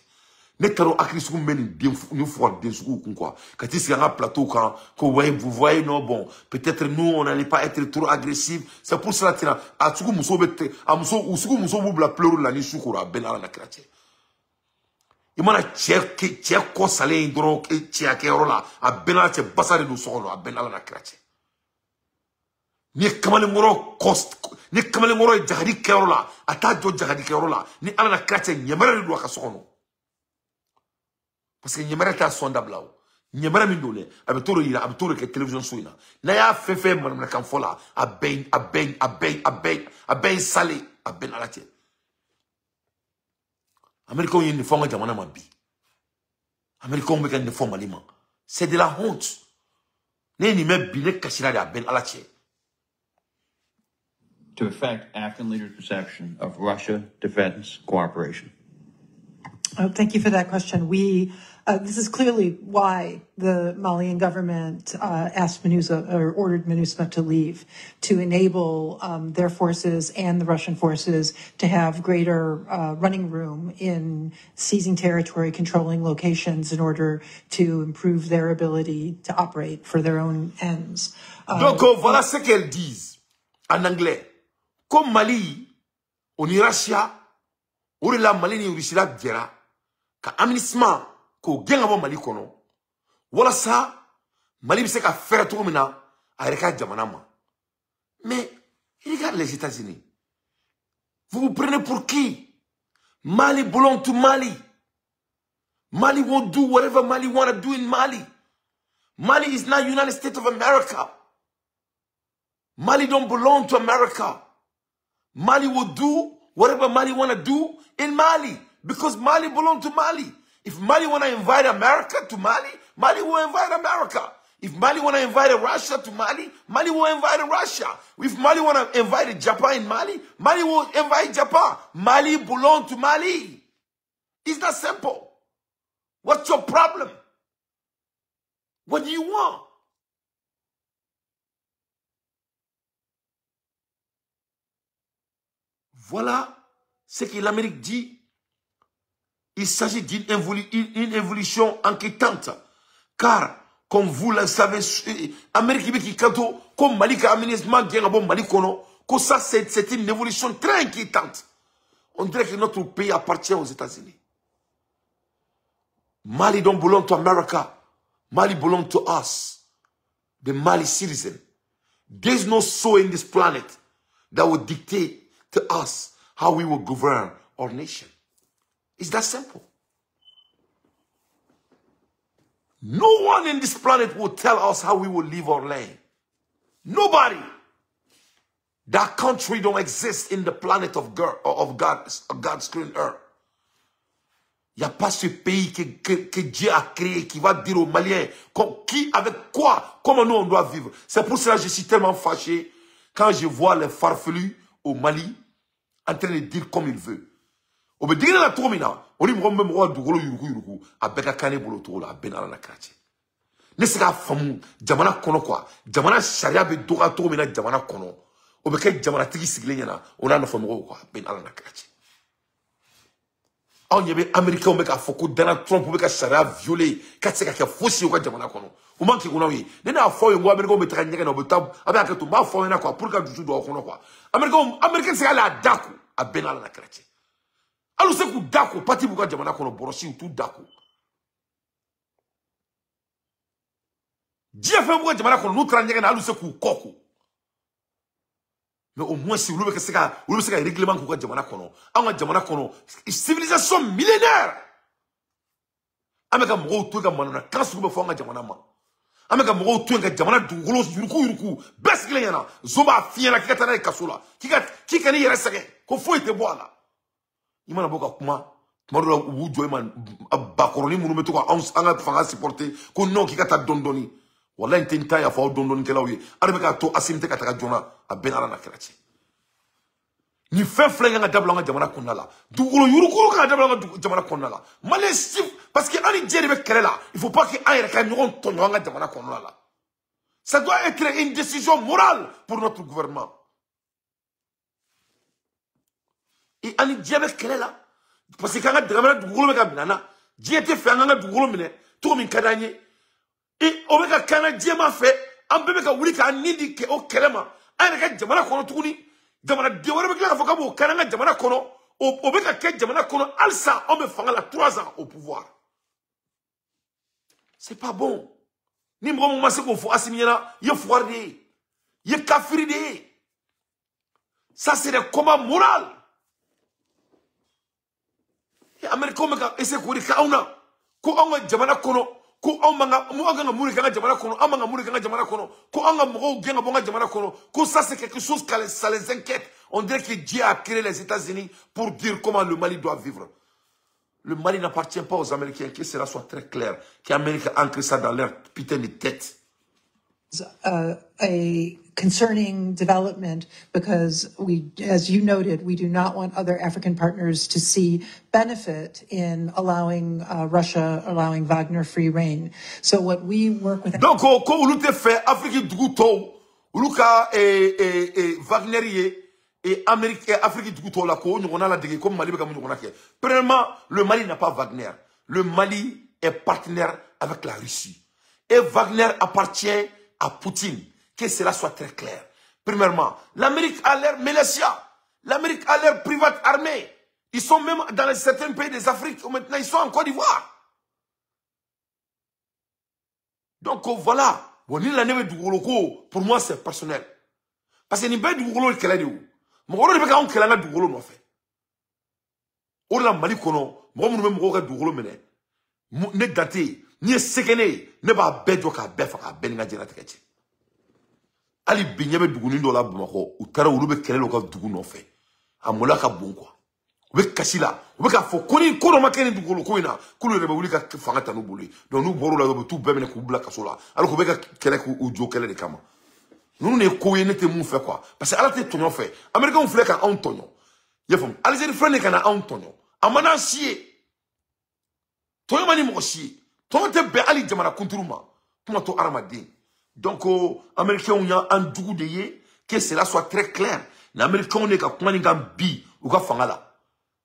Ne t'a dɔn hakili sugu min bɛ nin den nin fugari den suguw kun quoi, ka t'i sigi an ka plateau kan ko ouais vous voyez non bon peut-être nous on n'allait pas être trop agressif. C'est pour cela tina a sugu muso bɛ a muso u sugu muso b'u bila pleurs la ni su kora a bɛɛ n'Ala n'a kira cɛ. I mana cɛ kɔ salen dɔrɔn cɛya kɛyɔrɔ la a bɛɛ n'a cɛ basa de don so kɔnɔ a bɛɛ n'Ala n'a kira cɛ. Ni ye kamalenkɔrɔ kɔ ni kamalenkɔrɔ ye jagadi kɛyɔrɔ la a t'a jɔ jagadi kɛyɔrɔ la ni Ala n'a kira cɛ ɲɛmɛrɛ de don a ka so kɔnɔ. Parce que ɲɛmɛrɛ t'a sɔn dabila o ɲɛmɛrɛ min don dɛ a bɛ t'o de yira a bɛ t'o de kɛ télévision so in na n'a y'a fɛn fɛn manamanakan fɔ la a bɛɛ a bɛɛ a bɛɛ a bɛɛ a bɛɛ ye sale a bɛɛ n'Ala cɛ. Américains ye nin fɔ an ka jamana ma bi. Américains bɛ ka nin fɔ Mali ma. C'est de la honte. Ne ye nin mɛn bi ne kasira de a bɛɛ n'Ala cɛ. To affect African leaders' perception of Russia defense cooperation. Oh, thank you for that question. We, this is clearly why the Malian government asked MINUSMA or ordered MINUSMA to leave, to enable their forces and the Russian forces to have greater running room in seizing territory, controlling locations in order to improve their ability to operate for their own ends. Donc voilà ce qu'elles disent en anglais. Comme Mali, on y Russia, on la Mali ni Russie la dira. Ka aménagement ko gɛn ka bɔ Mali kɔnɔ walasa Mali bɛ se ka fɛrɛ cogo min na a yɛrɛ ka jamana ma. Mais regarde les États-Unis. Vous vous prenez pour qui? Mali belong to Mali. Mali won't do whatever Mali wanna do in Mali. Mali is not United States of America. Mali don't belong to America. Mali will do whatever Mali wanna do in Mali. Because Mali belongs to Mali. If Mali want to invite America to Mali, Mali will invite America. If Mali want to invite Russia to Mali, Mali will invite Russia. If Mali want to invite Japan in Mali, Mali will invite Japan. Mali belongs to Mali. It's that simple. What's your problem? What do you want? Voilà ce que l'Amérique dit. Il s'agit d'une évolution inquiétante. Car, comme vous le savez, Amérique qui kanto, comme Mali ka aménagement Mali kono, que ça c'est une évolution très inquiétante. On dirait que notre pays appartient aux États-Unis. Mali don't belong to America. Mali belong to us, the Mali citizen. There's no soul in this planet that will dictate to us how we will govern our nation. It's that simple. No one in this planet will tell us how we will leave our land. Nobody. That country don't exist in the planet of God, of God's green earth. Il n'y a pas ce pays que Dieu a créé qui va dire aux Maliens qui, avec quoi, comment nous on doit vivre. C'est pour cela que je suis tellement fâché quand je vois les farfelus au Mali en train de dire comme ils veulent. On me dit la tourmina, on dit me dugolo yuruku yuruku, a beka kane bolo tola, benala na krache. Ne sera famu, jamana kono quoi, jamana sharia be doga tourmina jamana kono. O be ke jamana tigi sigilen yana, on a no famu quoi, benala na krache. On y avait Américain on beka foko Donald Trump beka sharia violé, katse ka fosi o ka jamana kono. O manque ko na wi. Ne na fo yo Américain be tra nyeke na be tab, abe aketo ma fo na quoi pour ka dusu do kono quoi. Américain sera la daku, a benala na krache. Alors c'est que d'accord, parti pour jamana kono borosi ou tout d'accord. Dieu fait pour jamana kono nous tranyeke na alu se ku koko. Mais au moins si vous voulez que c'est un règlement pour jamana kono, an jamana kono civilisation millénaire. Ameka moro tout ka manona kansu be fo an jamana ma. Ameka moro tout ka jamana dugolo yuruku yuruku bes yana zoba fiena ki ka tana kasola. Ki ka ni yere sege ko fo ite bo ala. Imana boka kuma tumadula u jɔ ma bakɔrɔni minnu bɛ to ka an ka fanga supporter ko non k'i ka taa dɔɔni dɔɔni walahi n tɛ n ta yafa aw dɔɔni dɔɔnikɛlaw ye hali bɛ k'a to Asimi tɛ ka taga joona a bɛɛ n'Ala n'a kira cɛ nin fɛn fila in kan ka dabila an ka jamana kɔnɔna la dugukolo yurukuru kan ka dabila an ka jamana kɔnɔna la Malien si parce que an ni diɲɛ de bɛ kɛlɛ la il faut pas que an yɛrɛ ka ɲɔgɔn tɔɲɔ an ka jamana kɔnɔna la. Ça doit être une décision morale pour notre gouvernement. Et an ni diɲɛ bɛ kɛlɛ la parce que k'an ka jamana dugukolo bɛ ka minɛ an na diɲɛ tɛ fɛ an ka dugukolo minɛ cogo min ka d'an ye et o bɛ ka k'an na diɲɛ ma fɛ an bɛɛ bɛ ka wuli k'an ni di o kɛlɛ ma an yɛrɛ ka jamana kɔnɔ tuguni jamanaden wɛrɛ bɛ tila k'a fɔ k'a b'o kɛ an ka jamana kɔnɔ o bɛ ka kɛ jamana kɔnɔ halisa anw bɛ fanga la 3 ans au pouvoir. C'est pas bon. Ni mɔgɔ min ma se k'o fɔ Asimi ɲɛna i ye fugari de ye i ye kafiri de ye. Ça c'est des combats moraux. Américains bɛ ka essayer k'o de kɛ anw na ko anw ka jamana kɔnɔ ko anw man ka anw kan ka mun de kɛ an ka jamana kɔnɔ an man ka mun de kɛ an ka jamana kɔnɔ ko anw ka mɔgɔw gɛn ka bɔ an ka jamana kɔnɔ ko ça c'est quelque chose que ça les inquiète. On dirait que Dieu a créé les États-Unis pour dire comment le Mali doit vivre. Le Mali n'appartient pas aux Américains, que cela soit très clair, que l'Amérique a ancré ça dans leur putain de tête. A concerning development because we, as you noted, we do not want other African partners to see benefit in allowing Russia, allowing Wagner free reign. So what we work with. Donc, ko olu te fɛ Afrique dugu tɔw olu ka Wagner ye et Amérique et Afrique dugu tɔw la ko ɲɔgɔnna ladege ko Mali bɛ ka mun ɲɔgɔnna kɛ. Premièrement, le Mali n'a pas Wagner. Le Mali est partenaire avec la Russie. Et Wagner appartient à Poutine. Que cela soit très clair. Premièrement, l'Amérique a l'air militia. L'Amérique a l'air private armée. Ils sont même dans certains pays des Afriques. Maintenant, ils sont en Côte d'Ivoire. Donc voilà. Bon, ni l'année du Goloko, pour moi, c'est personnel. Parce que ni ben du Golo kɛlɛ de o. Mɔgɔ wɛrɛ de bɛ k'anw kɛlɛ an ka dugukolo nɔfɛ. O de la Mali kɔnɔ, mɔgɔ minnu bɛ mɔgɔw ka dugukolo minɛ, ne dan tɛ yen. N'i ye se kɛ ne ye, ne b'a bɛɛ jɔ k'a bɛɛ faga k'a bɛɛ ni n ka diɲɛlatigɛ cɛ. Hali bi ɲɛ bɛ dugunin dɔ la Bamakɔ, u taara olu bɛ kɛlɛ la u ka dugu nɔfɛ. A maloya ka bon quoi. U bɛ kasi la, u bɛ k'a fɔ ko ni ko dɔ ma kɛ nin dugukolo ko in na, k'olu yɛrɛ bɛ wuli ka fanga ta n'u bolo ye. Donc n'u bɔr'o la, u bɛ t'u bɛɛ minɛ k'u bila kaso la, alors k'u bɛ ka kɛlɛ k'u jo kɛlɛ de kama. Ninnu de ye kow ye ne tɛ mun fɛ quoi, parce que Ala tɛ tɔɲɔ fɛ. Américains filɛ ka anw tɔɲɔ, i y'a faamu, Algérie filɛ nin ka na anw tɔɲɔ, a ma n'an si ye. Tɔɲɔ ma ni mɔgɔ si ye, tɔɲɔ tɛ bɛn hali jamana kunturu ma, kuma to hadamaden. Donc Américains y'an jugu de ye, que cela soit très clair. Les Américains ne ka kuma nin kan bi u ka fanga la.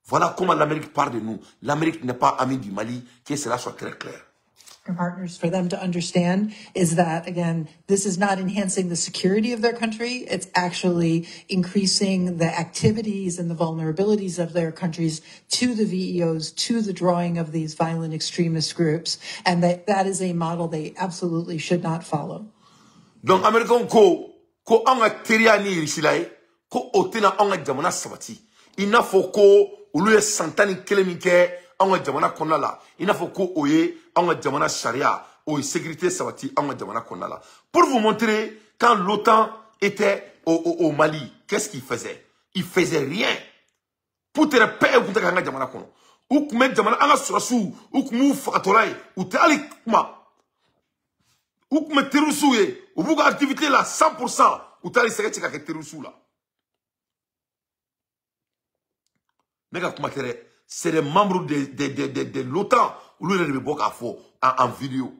Voilà comment l'Amérique parle de nous. L'Amérique n'est pas amie du Mali, que cela soit très clair. Partners for them to understand is that, again, this is not enhancing the security of their country. It's actually increasing the activities and the vulnerabilities of their countries to the VEOs, to the drawing of these violent extremist groups. And that is a model they absolutely should not follow. Donc, Américains ko, ko anw ka teriya ni Russie la ye, ko o tɛna anw ka jamana sabati. I n'a fɔ ko olu ye san 11 min kɛ anw ka jamana kɔnɔna la, i n'a fɔ ko o ye anw ka jamana sariya, o ye sécurité sabati anw ka jamana kɔnɔna la. Pour vous montrer, quand l'OTAN était au Mali, qu'est-ce qu'il faisait? Il faisait rien. Pour te paix u tun tɛ k'an ka jamana kɔnɔ. U tun bɛ jamana an ka sɔrɔsiw, u tun b'u fagatɔla ye, u tɛ hali kuma. U tun bɛ terroriste ye, u b'u ka activité la 100%, u tɛ hali sɛgɛ cɛ ka kɛ terroriste la. Ne ka kuma tɛ dɛ, c'est des membres de l'OTAN, olu yɛrɛ de bɛ bɔ k'a fɔ en vidéo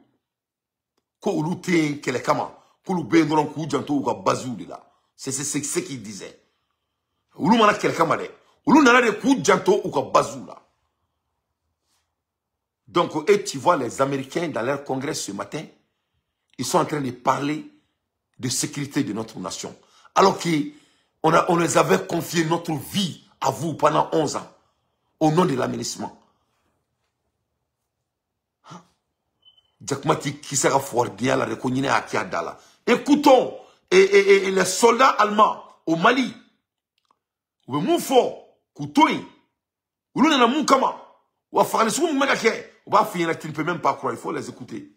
ko olu tɛ yen kɛlɛ kama, k'olu bɛ yen dɔrɔn k'u janto u ka basew de la. C'est ce qu'ils disaient. Olu mana kɛlɛ kama dɛ, olu nana de k'u janto u ka basew la. Donc, et tu vois les Américains dans leur congrès ce matin, ils sont en train de parler de sécurité de notre nation. Alors qu'on les avait confié notre vie à vous pendant 11 ans, au nom de l'aménagement. Écoutons et les soldats allemands au Mali, u bɛ mun fɔ k'u to yen, olu nana mun kama, wa fagali sugu min bɛ ka kɛ, u b'a f'i ɲɛna, tu ne peux même pas croire, il faut les écouter.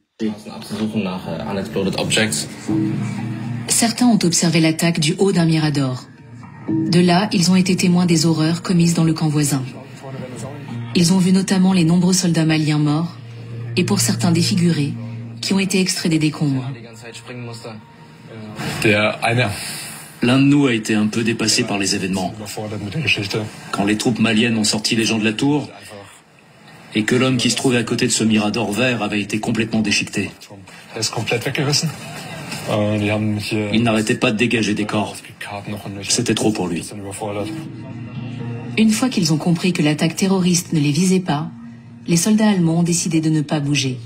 Certains ont observé l'attaque du haut d'un mirador. De là, ils ont été témoins des horreurs commises dans le camp voisin. Ils ont vu notamment les nombreux soldats maliens morts, et pour certains défigurés, qui ont été extraits des décombres. L'un de nous a été un peu dépassé par les événements. Quand les troupes maliennes ont sorti les gens de la tour, et que l'homme qui se trouvait à côté de ce mirador vert avait été complètement déchiqueté. Il n'arrêtait pas de dégager des corps. C'était trop pour lui. Une fois qu'ils ont compris que l'attaque terroriste ne les visait pas, les soldats allemands ont décidé de ne pas bouger.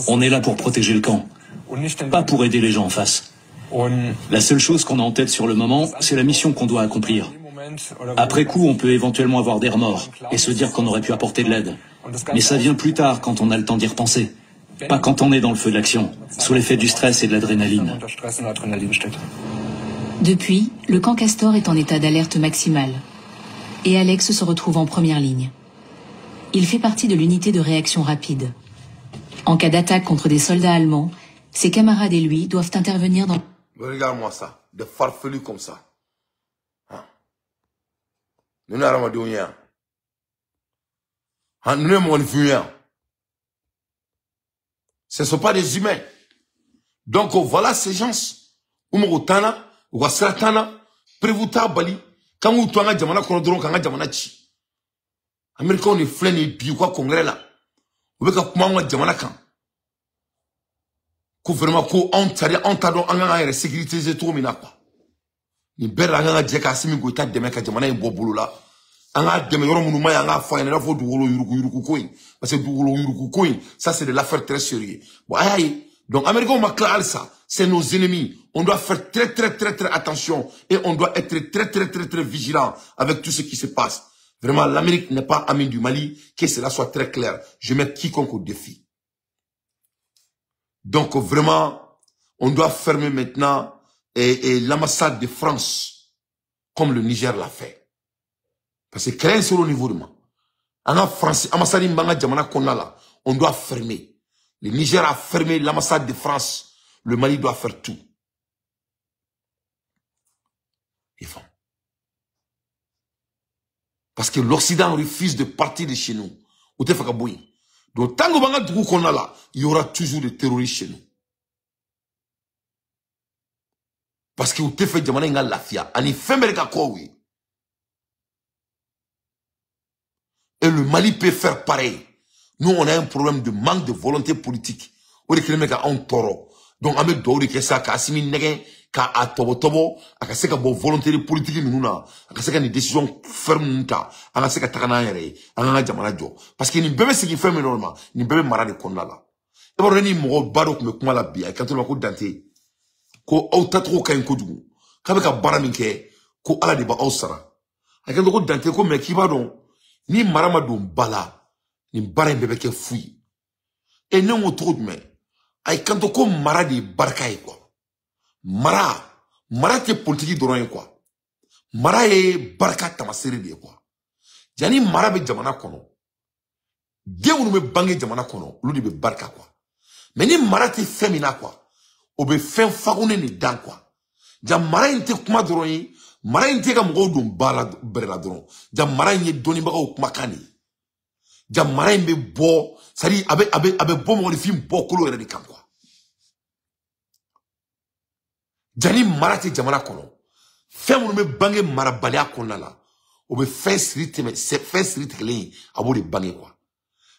On est là pour protéger le camp, pas pour aider les gens en face. La seule chose qu'on a en tête sur le moment, c'est la mission qu'on doit accomplir. Après coup, on peut éventuellement avoir des remords et se dire qu'on aurait pu apporter de l'aide. Mais ça vient plus tard quand on a le temps d'y repenser. Pas quand on est dans le feu de l'action, sous l'effet du stress et de l'adrénaline. Depuis, le camp Castor est en état d'alerte maximale. Et Alex se retrouve en première ligne. Il fait partie de l'unité de réaction rapide. En cas d'attaque contre des soldats allemands, ses camarades et lui doivent intervenir dans... Regarde-moi ça, des farfelus comme ça. Nous n'avons rien. Nous n'avons rien. Ce ne sont pas des humains. Donc voilà ces gens. Umorotana, Wasratana, Prevuta Bali, quand vous tournez Jamana Kondron, quand Jamana Chi. Américain on est flâné bi quoi congrès là. Ou bien comment Jamana kan. Ko vraiment ko on tari on tado an ga sécurité tout mina quoi. Ni bɛɛ an ka jɛ ka Assimi Goïta dɛmɛ ka jamana in bɔ bolo la. An k'a dɛmɛ yɔrɔ minnu ma ɲi, an k'a fɔ a ɲɛna i n'a fɔ dugukolo yuruku yuruku ko in. Parce que dugukolo yuruku ko in, ça c'est de l'affaire très sérieuse. Bon, ayi ayi. Donc Américains ma tila halisa, c'est nos ennemis. On doit faire très très très très attention et on doit être très très très très vigilant avec tout ce qui se passe. Vraiment, l'Amérique n'est pas amie du Mali, que cela soit très clair. Je mets quiconque au défi. Donc vraiment, on doit fermer maintenant et l'ambassade de France, comme le Niger l'a fait. Parce que créer sur le niveau de moi. En France, ambassade Mbanga Djamana Konala, on doit fermer. Le Niger a fermé l'ambassade de France. Le Mali doit faire tout. Ils font. Parce que l'Occident refuse de partir de chez nous. U tɛ fɛ ka bɔ yen. Donc tant que b'an ka dugu kɔnɔna la, il y aura toujours des terroristes chez nous. Parce que u tɛ fɛ jamana in ka lafiya ani fɛn bɛɛ de ka kɔ u ye. Et le Mali peut faire pareil. Nous, on a un problème de manque de volonté politique. O de kɛlen bɛ ka anw tɔɔrɔ. Donc an bɛ dugawu de kɛ sa ka Assimi nɛgɛn ka a tɔbɔtɔbɔ a ka se ka bɔ volonté politique ninnu na, a ka se ka nin décision ferme ninnu ta, an ka se ka taga n'an yɛrɛ ye, an k'an ka jamana jɔ. Parce que nin bɛɛ bɛ segin fɛn min yɔrɔ ma, nin bɛɛ bɛ mara de kɔnɔna la. E b'a dɔn ne ni mɔgɔba dɔ tun bɛ kuma la bi, a kanto ma ko Dante, ko aw tacogo ka ɲi kojugu, k'a bɛ ka baara min kɛ, ko Ala de b'aw sara. A kanto ko Dante ko mais k'i b'a dɔn ni mara ma don ba la, nin baara in bɛɛ bɛ kɛ fu ye. E ne ko cogo jumɛn? A ye kanto ko mara de ye barika ye quoi. Mara tɛ politiki dɔrɔn ye quoi. Mara ye barika tamaseere de ye quoi. Jani mara bɛ jamana kɔnɔ, den minnu bɛ bange jamana kɔnɔ, olu de bɛ barika quoi. Mais ni mara tɛ fɛn min na quoi, o bɛ fɛn fagunnen de dan quoi. Ja mara in tɛ kuma dɔrɔn ye, mara in tɛ ka mɔgɔw don ba la bɛrɛ la dɔrɔn. Ja mara in ye dɔnnibagaw kumakan de ye. Ja mara in bɛ bɔ, c'est à dire a bɛ bɔ mɔgɔninfin bɔkolo yɛrɛ de kan quoi. Jani mara tɛ jamana kɔnɔ, fɛn minnu bɛ bange marabaliya kɔnɔna la, o bɛ fɛn siri tɛmɛ, fɛn siri tigɛlen ye, a b'o de bange quoi.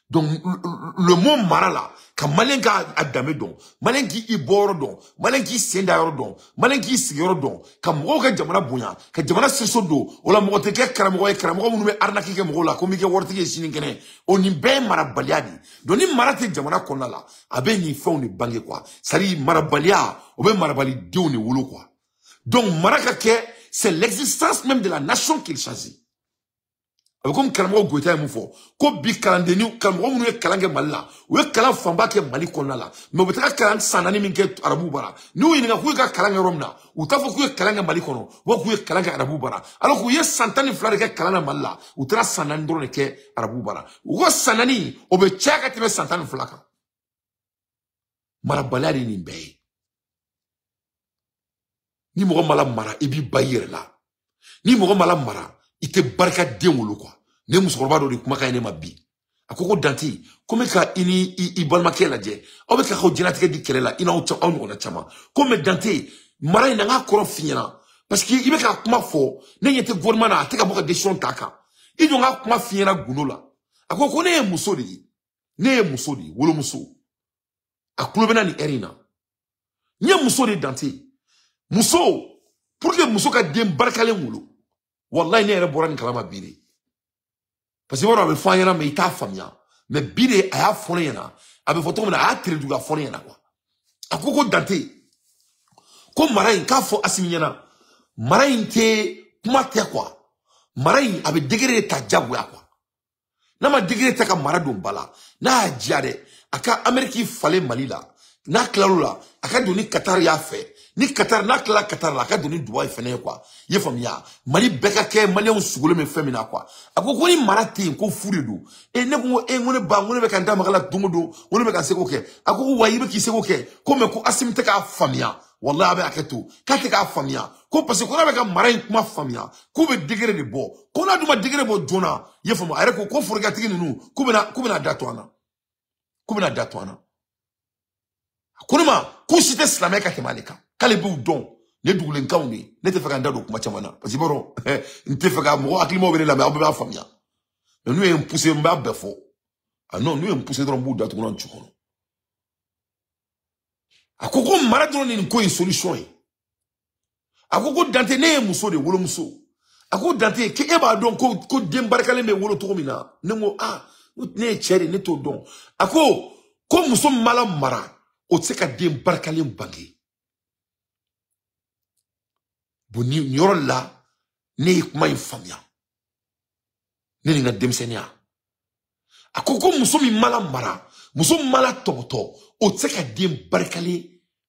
Donc le mot mara la, ka malien ka a danbe dɔn, malien k'i bɔyɔrɔ dɔn, malien k'i sen da yɔrɔ dɔn, malien k'i sigiyɔrɔ dɔn, ka mɔgɔw ka jamana bonya, ka jamana seso don, o la mɔgɔ tɛ kɛ karamɔgɔ ye, karamɔgɔ minnu bɛ arnaque kɛ mɔgɔw la, ko n b'i kɛ waritigi ye sini kɛnɛ, o nin bɛɛ ye marabaliya de ye. Donc ni mara tɛ jamana kɔnɔna la, a bɛ nin fɛnw de bange quoi. C'est à dire marabaliya, o bɛ marabalidenw de wolo quoi. Donc mara ka kɛ, c'est l'existence même de la nation qu'il choisit. A bɛ komi karamɔgɔ Goyita ye mun fɔ, ko bi kalandenni karamɔgɔ minnu ye kalan kɛ Mali la, u ye kalan fanba kɛ Mali kɔnɔna la, mais u bɛ taga kalan san 4 min kɛ arabuw bara, n'u ɲininka k'u ye ka kalan kɛ yɔrɔ min na, u t'a fɔ k'u ye kalan kɛ Mali kɔnɔ, u b'a fɔ k'u ye kalan kɛ arabuw bara, alors k'u ye san 12 de kɛ kalan na Mali la, u taara san 4 dɔrɔn de kɛ arabuw bara, u ka san 4 o bɛ caya ka tɛmɛ san 12 kan. Marabaliya de ye nin bɛɛ ye. Ni mɔgɔ ma la mara, i b'i ba i yɛrɛ la. Ni mɔgɔ ma la mara, i tɛ barika den wolo quoi. Ne musokɔrɔba dɔ de kumakan ye ne ma bi. A ko ko Dante, ko n bɛ ka i ni i balimakɛ lajɛ, aw bɛ ka k'aw diɲɛlatigɛ di kɛlɛ la, i n'aw aw ɲɔgɔnna caman. Ko mais Dante, mara in na n k'a kɔrɔ f'i ɲɛna. Parce que i bɛ ka kuma fɔ, ne ɲɛ tɛ gouvernement na, a tɛ ka bɔ ka décision ta kan. I jɔ n k'a kuma f'i ɲɛna gundo la. A ko ko ne ye muso de ye. Ne ye muso de ye, wolomuso. A tulo bɛ na nin heure in na. N ye muso de ye Dante. Muso, pour que muso ka den barikalen wolo, wallahi ne yɛrɛ bɔra nin kalama bi de. Parce que i b'a dɔn a bɛ fɔ an ɲɛna mais i t'a faamuya. Mais bi de a y'a fɔ ne ɲɛna, a bɛ fɔ cogo min na, a y'a tere juguya fɔ ne ɲɛna quoi. A ko ko Dante, ko mara in k'a fɔ Assimi ɲɛna, mara in tɛ kuma tɛ quoi. Mara in a bɛ degré de ta diyagoya quoi. N'a ma degré ta ka mara don ba la, n'a y'a diya dɛ, a ka Amérique falen Mali la, n'a tilal'o la, a ka don ni Qatar y'a fɛ. Ni Qatar n'a tilala Qatar la, a ka don ni Dubaï fɛnɛ ye quoi. I ye faamuya, Mali bɛɛ ka kɛ maliyɛnw sugolen bɛ fɛn min na quoi. A ko ko ni mara tɛ yen ko fu de don. E ne ko e n ko ne ba n ko ne bɛ ka n da maga la don o don, n ko ne bɛ ka n seko kɛ. A ko ko wa i bɛ k'i seko kɛ, ko mais ko Assimi tɛ k'a faamuya. Wallahi a bɛ hakɛ to, k'a tɛ k'a faamuya. Ko parce que ko n'a bɛ ka mara in kuma faamuya, k'u bɛ degré de bɔ. Ko n'a dun ma degré bɔ joona, i ye faamu, a yɛrɛ ko ko forokiyatigi ninnu k'u bɛna da to an na. K'u bɛna da to an na. Ko ne ma k'u si tɛ silamɛ ka tɛmɛ ale kan. K'ale b'u dɔn, ne dugulenkanw de ye, ne tɛ fɛ ka n da don kuma caman na parce que i b'a dɔn n tɛ fɛ ka mɔgɔ hakilimaw bɛ ne lamɛn, aw bɛɛ b'a faamuya. Mais n'u ye n poussé n b'a bɛɛ fɔ. Ah non, n'u ye n poussé dɔrɔn n b'u datugu n cu kɔnɔ. A ko ko mara dɔrɔn ni nin ko in solution ye. A ko ko Dante ne ye muso de ye, wolomuso. A ko Dante k'e b'a dɔn ko den barikalen bɛ wolo cogo min na. Ne ko ah, ne ye cɛ de ye, ne t'o dɔn. A ko ko muso min ma la mara, o tɛ se ka den barikalen bange. Bon, nin yɔrɔ la, ne ye kuma in faamuya. Ne ni n ka denmisɛnninya. A ko ko muso min ma la mara, muso min ma la tɔbɔtɔ, o tɛ se ka den barikalen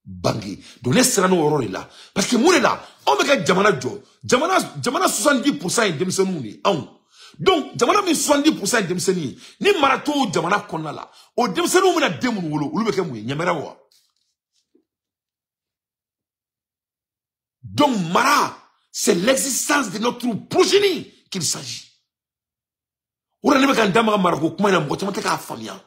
bange. Donc ne siranna o yɔrɔ de la. Parce que mun de la, anw bɛ ka jamana jɔ. Jamana 70% ye denmisɛnninw de ye, anw. Donc jamana min 70% ye denmisɛnnin ye, ni mara t'o jamana kɔnɔna la, o denmisɛnninw bɛna den minnu wolo, olu bɛ kɛ mun ye? Ɲɛmɛrɛ wa? Donc mara, c'est l'existence de notre progénie qu'il s'agit. O de la ne bɛ ka n da maga marako kuma in na, mɔgɔ caman tɛ k'a faamuya.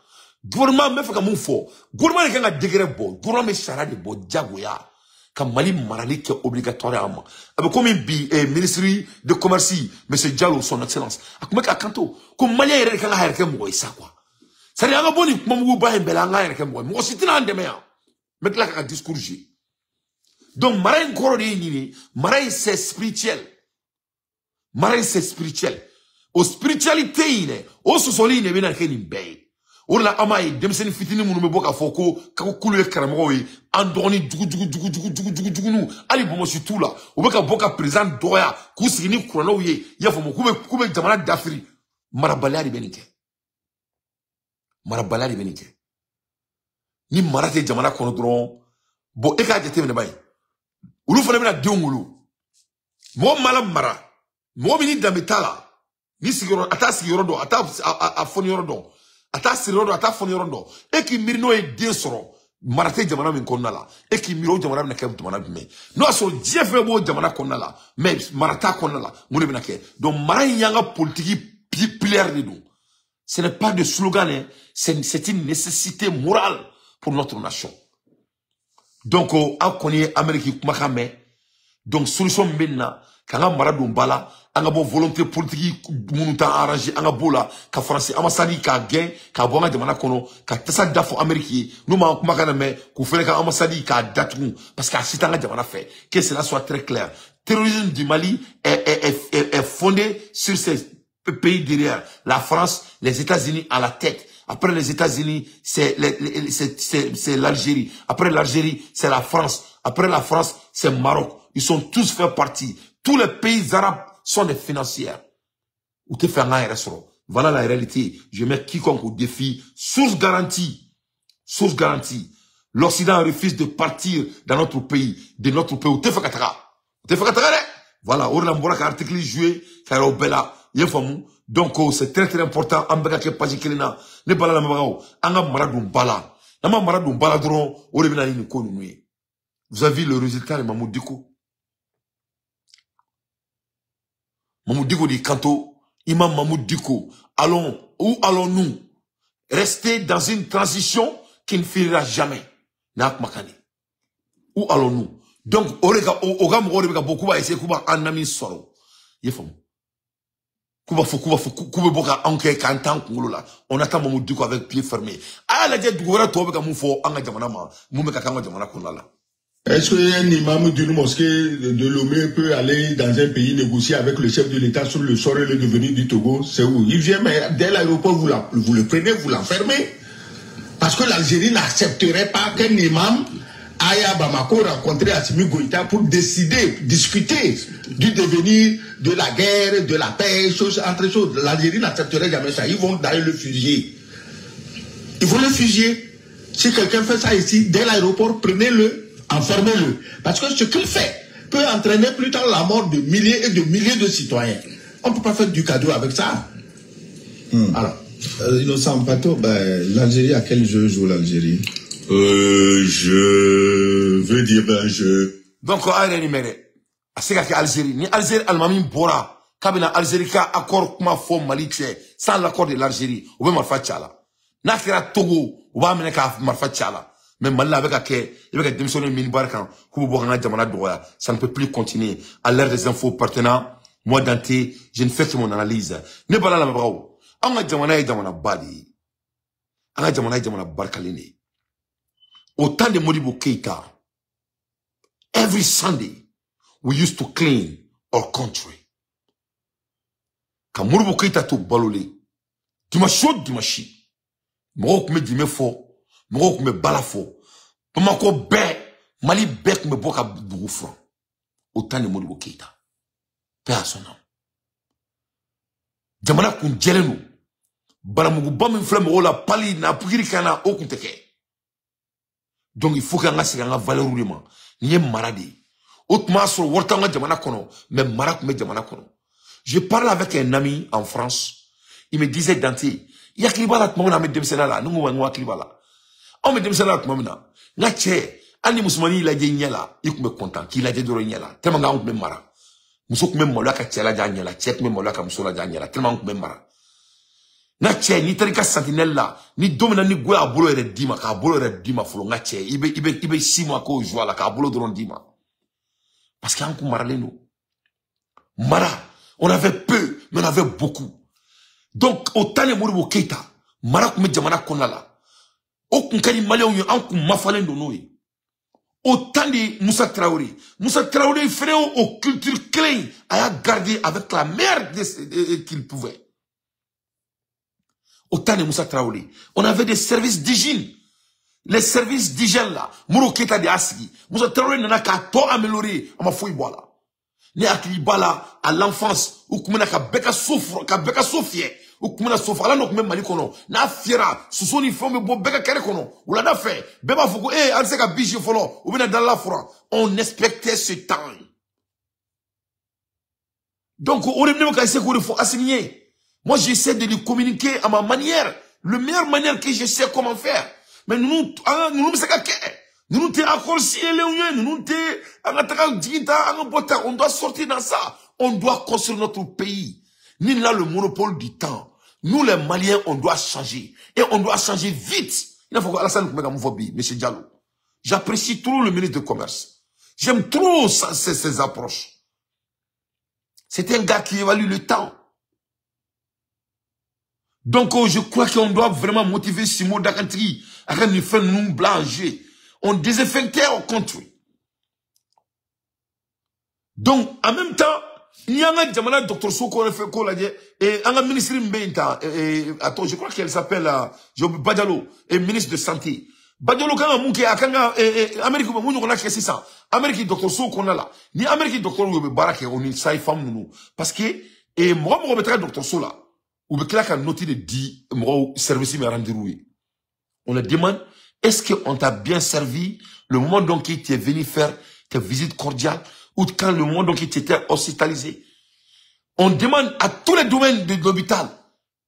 Gouvernement n bɛ fɛ ka mun fɔ, gouvernement de kan ka décret bɔ, gouvernement bɛ sariya de bɔ diyagoya ka Mali marali kɛ obligatoire an ma. A bɛ komi bi ministre de commerce monsieur Diallo, son excellence, a tun bɛ k'a kanto ko malien yɛrɛ de kan ka yɛrɛ kɛ mɔgɔ ye sa quoi. C'est à dire an ka bɔ nin kumamuguba in bɛɛ la, an k'an yɛrɛ kɛ mɔgɔ ye, mɔgɔ si tɛna an dɛmɛ yan. N bɛ tila k'a ka discours jouer. Donc mara in kɔrɔ de ye nin ye, mara in c'est spirituel, mara in c'est spirituel. O spiritualité in dɛ, o sɔsɔli in de bɛna kɛ nin bɛɛ ye. O de la an b'a ye denmisɛnnin fitinin minnu bɛ bɔ k'a fɔ ko k'olu ye karamɔgɔw ye, an dɔgɔnin jugu jugu jugu jugu jugu jugu juguninw, hali bonbonsi t'u la, u bɛ ka bɔ ka président dɔgɔya k'u sigi ni kuranɛw ye, i y'a faamu, k'u bɛ jamana dafiri. Marabaliya de bɛ nin kɛ, marabaliya de bɛ nin kɛ. Ni mara tɛ jamana kɔnɔ dɔrɔn, bon e k'a jateminɛ ba ye, olu fana bɛna denw wolo. Mɔgɔ min b'a la mara, mɔgɔ min ni danbe t'a la, ni sigiyɔrɔ a t'a sigiyɔrɔ dɔn, a t'a a fɔni yɔrɔ dɔn, a t'a siri yɔrɔ dɔn, a t'a fɔni yɔrɔ dɔn, e k'i miiri n'o ye den sɔrɔ, mara tɛ jamana min kɔnɔna la, e k'i miiri o jamana bɛna kɛ jamana jumɛn? N'o y'a sɔrɔ diɲɛ fɛn b'o jamana kɔnɔna la, mais mara t'a kɔnɔna la, mun de bɛna kɛ? Donc mara in y'an ka politique pilière de don. Ce n'est pas de slogan, hein. C'est une nécessité morale pour notre nation. Donc aw kɔni ye Amérique kumakan mɛn. Donc solution min bɛ nin na, k'an ka mara don ba la, an ka bɔ volonté politique minnu t'an arrangé, an ka b'o la, ka Faransi ambassade k'a gɛn k'a bɔ an ka jamana kɔnɔ, ka tasa da fɔ Amérique ye n'u m'an kumakan mɛn, k'u fɛnɛ ka ambassade k'a datugu, parce que a si t'an ka jamana fɛ. Que cela soit très clair, terrorisme du Mali est fondé sur ces pays derrière, la France, les États-Unis à la tête. Après les États-Unis, c'est l'Algérie. Après l'Algérie, c'est la France. Après la France, c'est Maroc. Ils sont tous fait partie. Tous les pays arabes sont des financières. Ou te faire un restaurant. Voilà la réalité. Je mets quiconque au défi. Source garantie. Source garantie. L'Occident refuse de partir dans notre pays. De notre pays. Ou te faire katara. Ou te faire katara. Voilà. Ou la article joué. Bella. Donc, c'est très très important. An bɛɛ ka kɛ page kelen na. Ne bala lamɛnbagaw, an ka mara don ba la. N'an ma mara don ba la dɔrɔn, o de bɛ na ni nin ko ninnu ye. Vous avez vu le résultat de Mahmoud Dicko. Mahmoud Dicko dit kanto, Imam Mahmoud Dicko, allons, où allons-nous? Rester dans une transition qui ne finira jamais. N'a kumakane. Où allons-nous? Donc, o de ka mɔgɔw de bɛ ka bɔ k'u b'a essayer k'u b'an nami sɔrɔ. I ye faamu? On attend Mahmoud Dicko avec pied fermé. Est-ce qu'un imam d'une mosquée de Lomé peut aller dans un pays négocier avec le chef de l'État sur le sort et le devenir du Togo? C'est où? Il vient, mais dès l'aéroport, vous le prenez, vous l'enfermez. Parce que l'Algérie n'accepterait pas qu'un imam aille à Bamako rencontrer Assimi Goïta pour décider, discuter du devenir de la guerre, de la paix, choses, entre choses. L'Algérie n'accepterait jamais ça. Ils vont d'aller le fusiller. Ils vont le fusiller. Si quelqu'un fait ça ici, dès l'aéroport, prenez-le, enfermez-le. Parce que ce qu'il fait peut entraîner plus tard la mort de milliers et de milliers de citoyens. On ne peut pas faire du cadeau avec ça. Alors. Innocent Pato, ben, l'Algérie, à quel jeu joue l'Algérie? Je veux dire un jeu. Donc, Algérie, ni Algérie, Almami Bora, kabina Algérie ka accord kuma fo Mali cɛ sans l'accord de l'Algérie, u bɛ marifa ci a la. N'a kɛra Togo, u b'a minɛ ka marifa ci a la. Mais Mali la a bɛ ka kɛ, i bɛ ka denmisɛnninw mini baara kan k'u bɛ bɔ k'an ka jamana dɔgɔya. Ça ne peut plus continuer. À l'ère des infos pertinents, moi Dante, je ne fais que mon analyse. Ne bala lamɛnbagaw, an ka jamana ye jamana ba de ye. An ka jamana ye jamana barikalen de ye. Au temps de Modibo Keïta, every Sunday, we used to clean our country. Ka Modibo Keïta to balolen, dimanche o dimanche, mɔgɔw tun bɛ dime fɔ, mɔgɔw tun bɛ bala fɔ, Bamako bɛɛ, Mali bɛɛ tun bɛ bɔ ka dugu furan. Au temps de Modibo Keïta, paix à son âme. Jamana kun jɛlen don, banamuguba min filɛ mɔgɔw la, pali na pikiri kan na, o kun tɛ kɛ. Donc il faut qu'an ka segin an ka valeur de ma. Nin ye mara de ye. O tun b'a sɔrɔ wari t'an ka jamana kɔnɔ, mais mara tun bɛ jamana kɔnɔ. Je parle avec un ami en France. Il me disait, Dante, i hakili b'a la tuma min na an bɛ denmisɛnninya la, ne ko n ko hakili b'a la. Anw bɛ denmisɛnninya la tuma min na, n ka cɛ, hali ni musomanin y'i lajɛ i ɲɛ la, i tun bɛ content k'i lajɛ dɔrɔn i ɲɛ la. Tellement qu'anw tun bɛ mara. Muso tun bɛ maloya ka cɛ lajɛ a ɲɛ la, cɛ tun bɛ maloya ka muso lajɛ a ɲɛ la, tellement anw tun bɛ mara. N ka cɛ, n'i taara i ka sentinelle la, ni don min na ni go y'a bolo yɛrɛ d'i ma, k'a bolo yɛrɛ d'i ma fɔlɔ, n ka cɛ, i bɛ 6 mois k'o joie la, k'a bolo dɔrɔn d'i ma. Parce qu'an kun maralen don. Mara, on avait peu, mais on avait beaucoup. Donc, au temps de Modibo Keïta, mara kun bɛ jamana kɔnɔna la. O kun ka di Maliyɛnw ye, an kun mafalen don n'o ye. Au temps de Moussa Traoré, Moussa Traoré fɛnɛ o culture kelen a y'a gardé avec la meilleure qu'il pouvait. Au temps de Moussa Traoré, on avait des services d'hygiène. Les services d'hygiène là, Modibo Keïta de y'a sigi. Moussa Traoré nana k'a tɔ améliorer, a ma foyi bɔ a la. Ne hakili b'a la à l'enfance, u kun bɛna ka bɛɛ ka so fura, ka bɛɛ ka so fiyɛ. U kun bɛna so fagalan dɔ kun bɛ Mali kɔnɔ, n'a fiyɛra, soso ni fɛnw bɛ bɔ bɛɛ ka kɛrɛ kɔnɔ. Wulada fɛ, bɛɛ b'a fɔ ko an tɛ se ka bisi fɔlɔ, u bɛna dalala furan. On respectait ce temps. Donc o de ne bɛ ka essayer k'o de fɔ Assimi ye. Moi j'essaie de lui communiquer à ma manière, la meilleure manière que je sais comment faire. Mais nous bɛ se ka kɛ. Nous tɛ accord signé nous tɛ an ka taga jigin ta an ka bɔ ta. On doit sortir dans ça. On doit construire notre pays. Ni n'a le monopole du temps. Nous les Maliens, on doit changer. Et on doit changer vite. Il faut que Alassane kun bɛ ka mun fɔ bi, Monsieur Diallo. J'apprécie trop le ministre de Commerce. J'aime trop ses approches. C'est un gars qui évalue le temps. Donc je crois qu'on doit vraiment motiver Simo Dakantri à nous faire nous blancher. On désinfectait au country. Donc, en même temps, il y a un jamana docteur Soko et un ministre Mbenta, attends, je crois qu'elle s'appelle Badialo, et ministre de Santé. Badialo, quand on a Amérique, on a ça. Amérique, docteur Soko, on a là. Ni Amérique, docteur, on a barake, on est ça, femme, nous. Parce que, et moi, je vais docteur Soko là, ou bien qu'il a noté de 10, moi, service, mais rendu. On le demande, est-ce qu'on t'a bien servi le moment donc tu es venu faire tes visites cordiales ou quand le moment donc tu étais hospitalisé? On demande à tous les domaines de l'hôpital,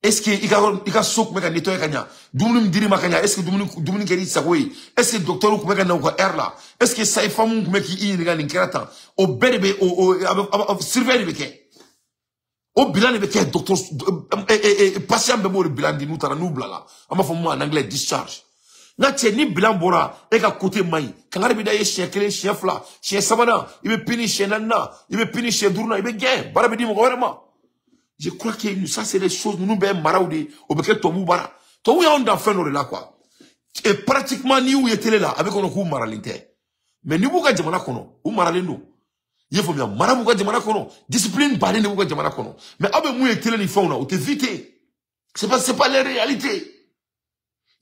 est-ce qu'il y a sok meka nettoyer kanya, dumuni mdiri makanya, est-ce que dumuni keri sagoyi, est-ce que docteur ou meka na ou air là, est-ce que ça femme ou meki i nga ninkerata, au bébé au surveiller beke. Au bilan beke docteur patient bebo le bilan di nous tara nous blala. Ama fo moi en anglais discharge. N'a tɛ ni bilan bɔra e ka côté man ɲi, kangari bɛ da ye siɲɛ kelen, siɲɛ fila, siɲɛ sabanan, i bɛ pini siɲɛ naaninan, i bɛ pini siɲɛ duurunan, i bɛ gɛn, baara bɛ di mɔgɔ wɛrɛ ma. Je crois que ça c'est des choses ninnu bɛɛ maraw de ye, o bɛ kɛ tubabuw bara. Tubabuw y'anw dan fɛn dɔ de la quoi. Et pratiquement n'i y'u ye télé la, a bɛ kɔnɔ k'u maralen tɛ. Mais n'i b'u ka jamana kɔnɔ, u maralen don. I ye faamuya, mara b'u ka jamana kɔnɔ, discipline baden de b'u ka jamana kɔnɔ. Mais aw bɛ mun ye télé ni fɛnw na, o tɛ vite. C'est pas la réalité.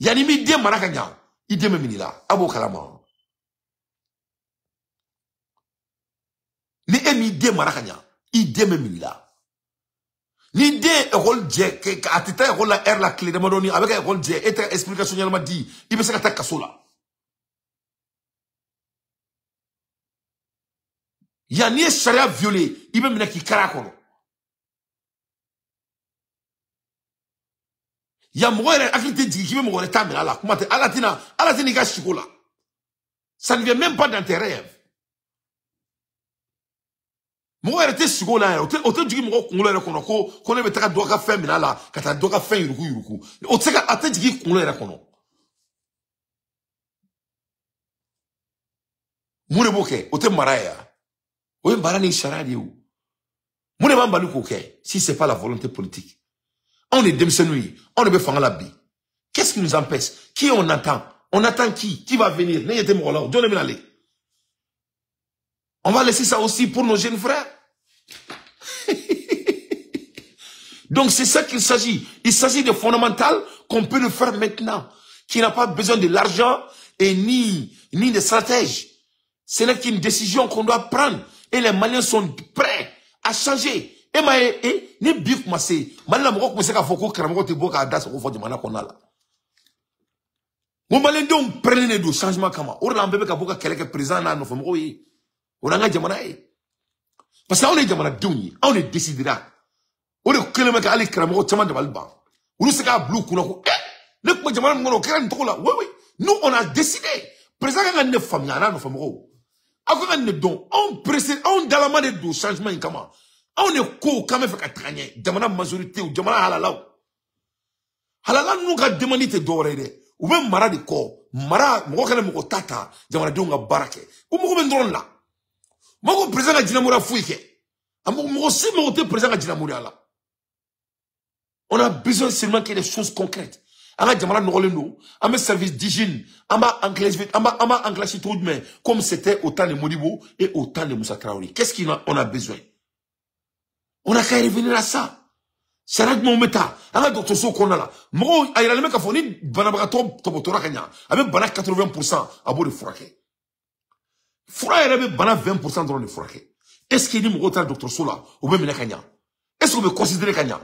Yani mi den mara ka ɲa, i den bɛ minɛ i la, a b'o kalama. Ni e m'i den mara ka ɲa, i den bɛ minɛ i la. Ni den école jɛ, a tɛ taa école la heure la tile damadɔni, a bɛ ka école jɛ, e tɛ explication ɲɛnama di, i bɛ se ka taa kaso la. Yan n'i ye sariya violer, i bɛ minɛ k'i kari a kɔnɔ. Ya mɔgɔ yɛrɛ hakili tɛ jigin k'i bɛ mɔgɔ wɛrɛ ta minɛ a la, kuma tɛ ala tɛna i ka siko la. Ça ne vient même pas dans tes rêves. Mɔgɔ yɛrɛ tɛ siko la yɛrɛ, o tɛ jigin mɔgɔ kunkolo yɛrɛ kɔnɔ ko ne bɛ taga dɔ ka fɛn minɛ a la ka taa dɔ ka fɛn yuruku yuruku. O tɛ se ka, a tɛ jigin i kunkolo yɛrɛ kɔnɔ. Mun de b'o kɛ? O tɛ mara ye wa? O ye mara ni sariya de ye o. Mun de b'an bali k'o kɛ si c'est pas la volonté politique? On est denmisɛnninw ye, on de bɛ fanga la bi. Qu'est-ce qui nous empêche? Qui on attend? On attend qui? Qui va venir? Ne ɲɛ tɛ mɔgɔ la o, jɔn de bɛna ale? On va laisser ça aussi pour nos jeunes frères. Donc c'est ça qu'il s'agit. Il s'agit de fondamental qu'on peut le faire maintenant, qui n'a pas besoin de l'argent et ni de stratège. Ce n'est qu'une décision qu'on doit prendre. Et les Maliens sont prêts à changer. E ma ye, e ni bi kuma se Mali la, mɔgɔ tun bɛ se k'a fɔ ko karamɔgɔ tɛ bɔ k'a da sago fɔ jamana kɔnɔna la. N ko maliyɛndenw pɛrɛnnen de don changement kama. O de la an bɛɛ bɛ ka bɔ ka kɛlɛ kɛ président n'a nɔfɛmɔgɔw ye. O n'an ka jamana ye. Parce que anw de ye jamanadenw ye, anw de décidera. O de kɛlen bɛ ka hali karamɔgɔ caman dabali ban. Olu se k'a bila u kunna ko ne tun bɛ jamana min kɔnɔ o kɛra nin cogo la. Oui oui, nous on a décidé. Président kan ka nin de faamuya a n'a nɔfɛmɔgɔw. Aw kan ka nin de dɔn. Anw pressé, anw dalama de don changement in kama. Anw de ko k'an bɛ fɛ ka taga ɲɛ, jamana majorité, jamana halalaw. Halala ninnu ka demande tɛ dɔwɛrɛ ye dɛ. U bɛ mara de kɔ. Mara mɔgɔ kana mɔgɔ ta ta jamanadenw ka baara kɛ. U mago bɛ dɔrɔn la. Mɔgɔ président ka jinɛmoriya foyi kɛ. A mɔgɔ si mago tɛ président ka jinɛmoriya la. On a besoin seulement qu'il y ait des choses concrètes. An ka jamana nɔgɔlen don. An bɛ service d'hygiène. An b'a enclencher cogo jumɛn comme c'était au temps de Modibo et au temps de Moussa Traoré. Qu'est-ce qu'on a besoin? On a qu'à revenir à ça. Sariya jumɛnw bɛ taa an ka dɔgɔtɔrɔso kɔnɔna la mɔgɔw a yiralen bɛ k'a fɔ ni banabagatɔ tɔbɔtɔra ka ɲa a bɛ bana 80% a b'o de furakɛ. Fura yɛrɛ bɛ bana 20% dɔrɔn de furakɛ. Est-ce que ni mɔgɔw taara dɔgɔtɔrɔso la u bɛ minɛ ka ɲa? Est-ce que u bɛ considérer ka ɲa?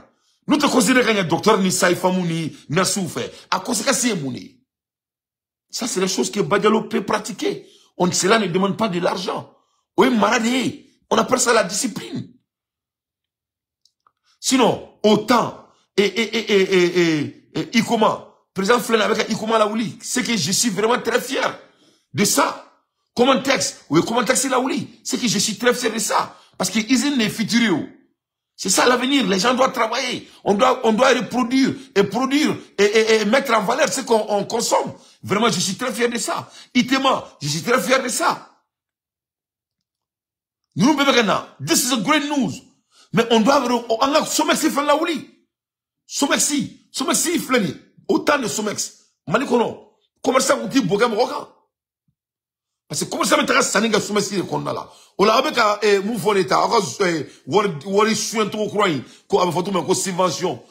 N'u tɛ considérer ka ɲa docteur ni sage-femme ni nurse fɛ a conséquence ye mun de ye? Ça c'est les choses que Badialo peut pratiquer. Cela ne demande pas de l'argent. O ye mara de ye. On appelle ça la discipline. Sinon, autant, et Ikoma, président Flynn avec Ikoma Laouli, c'est que je suis vraiment très fier de ça. Commentex, oui, Commentex Laouli, c'est que je suis très fier de ça. Parce que usine est futur. C'est ça l'avenir, les gens doivent travailler. On doit reproduire et produire et mettre en valeur ce qu'on consomme. Vraiment, je suis très fier de ça. Itema, je suis très fier de ça. Nous, this is a great news. Mais on doit on a Somexi fait la ouli. Somexi fleni. Autant de Somex. Malikono. Commerçant outil bogam roka. Parce que commerçant m'intéresse saninga Somexi de konna là. On a avec mouvement l'état, wori soin trop croyant, ko avec photo mais ko subvention.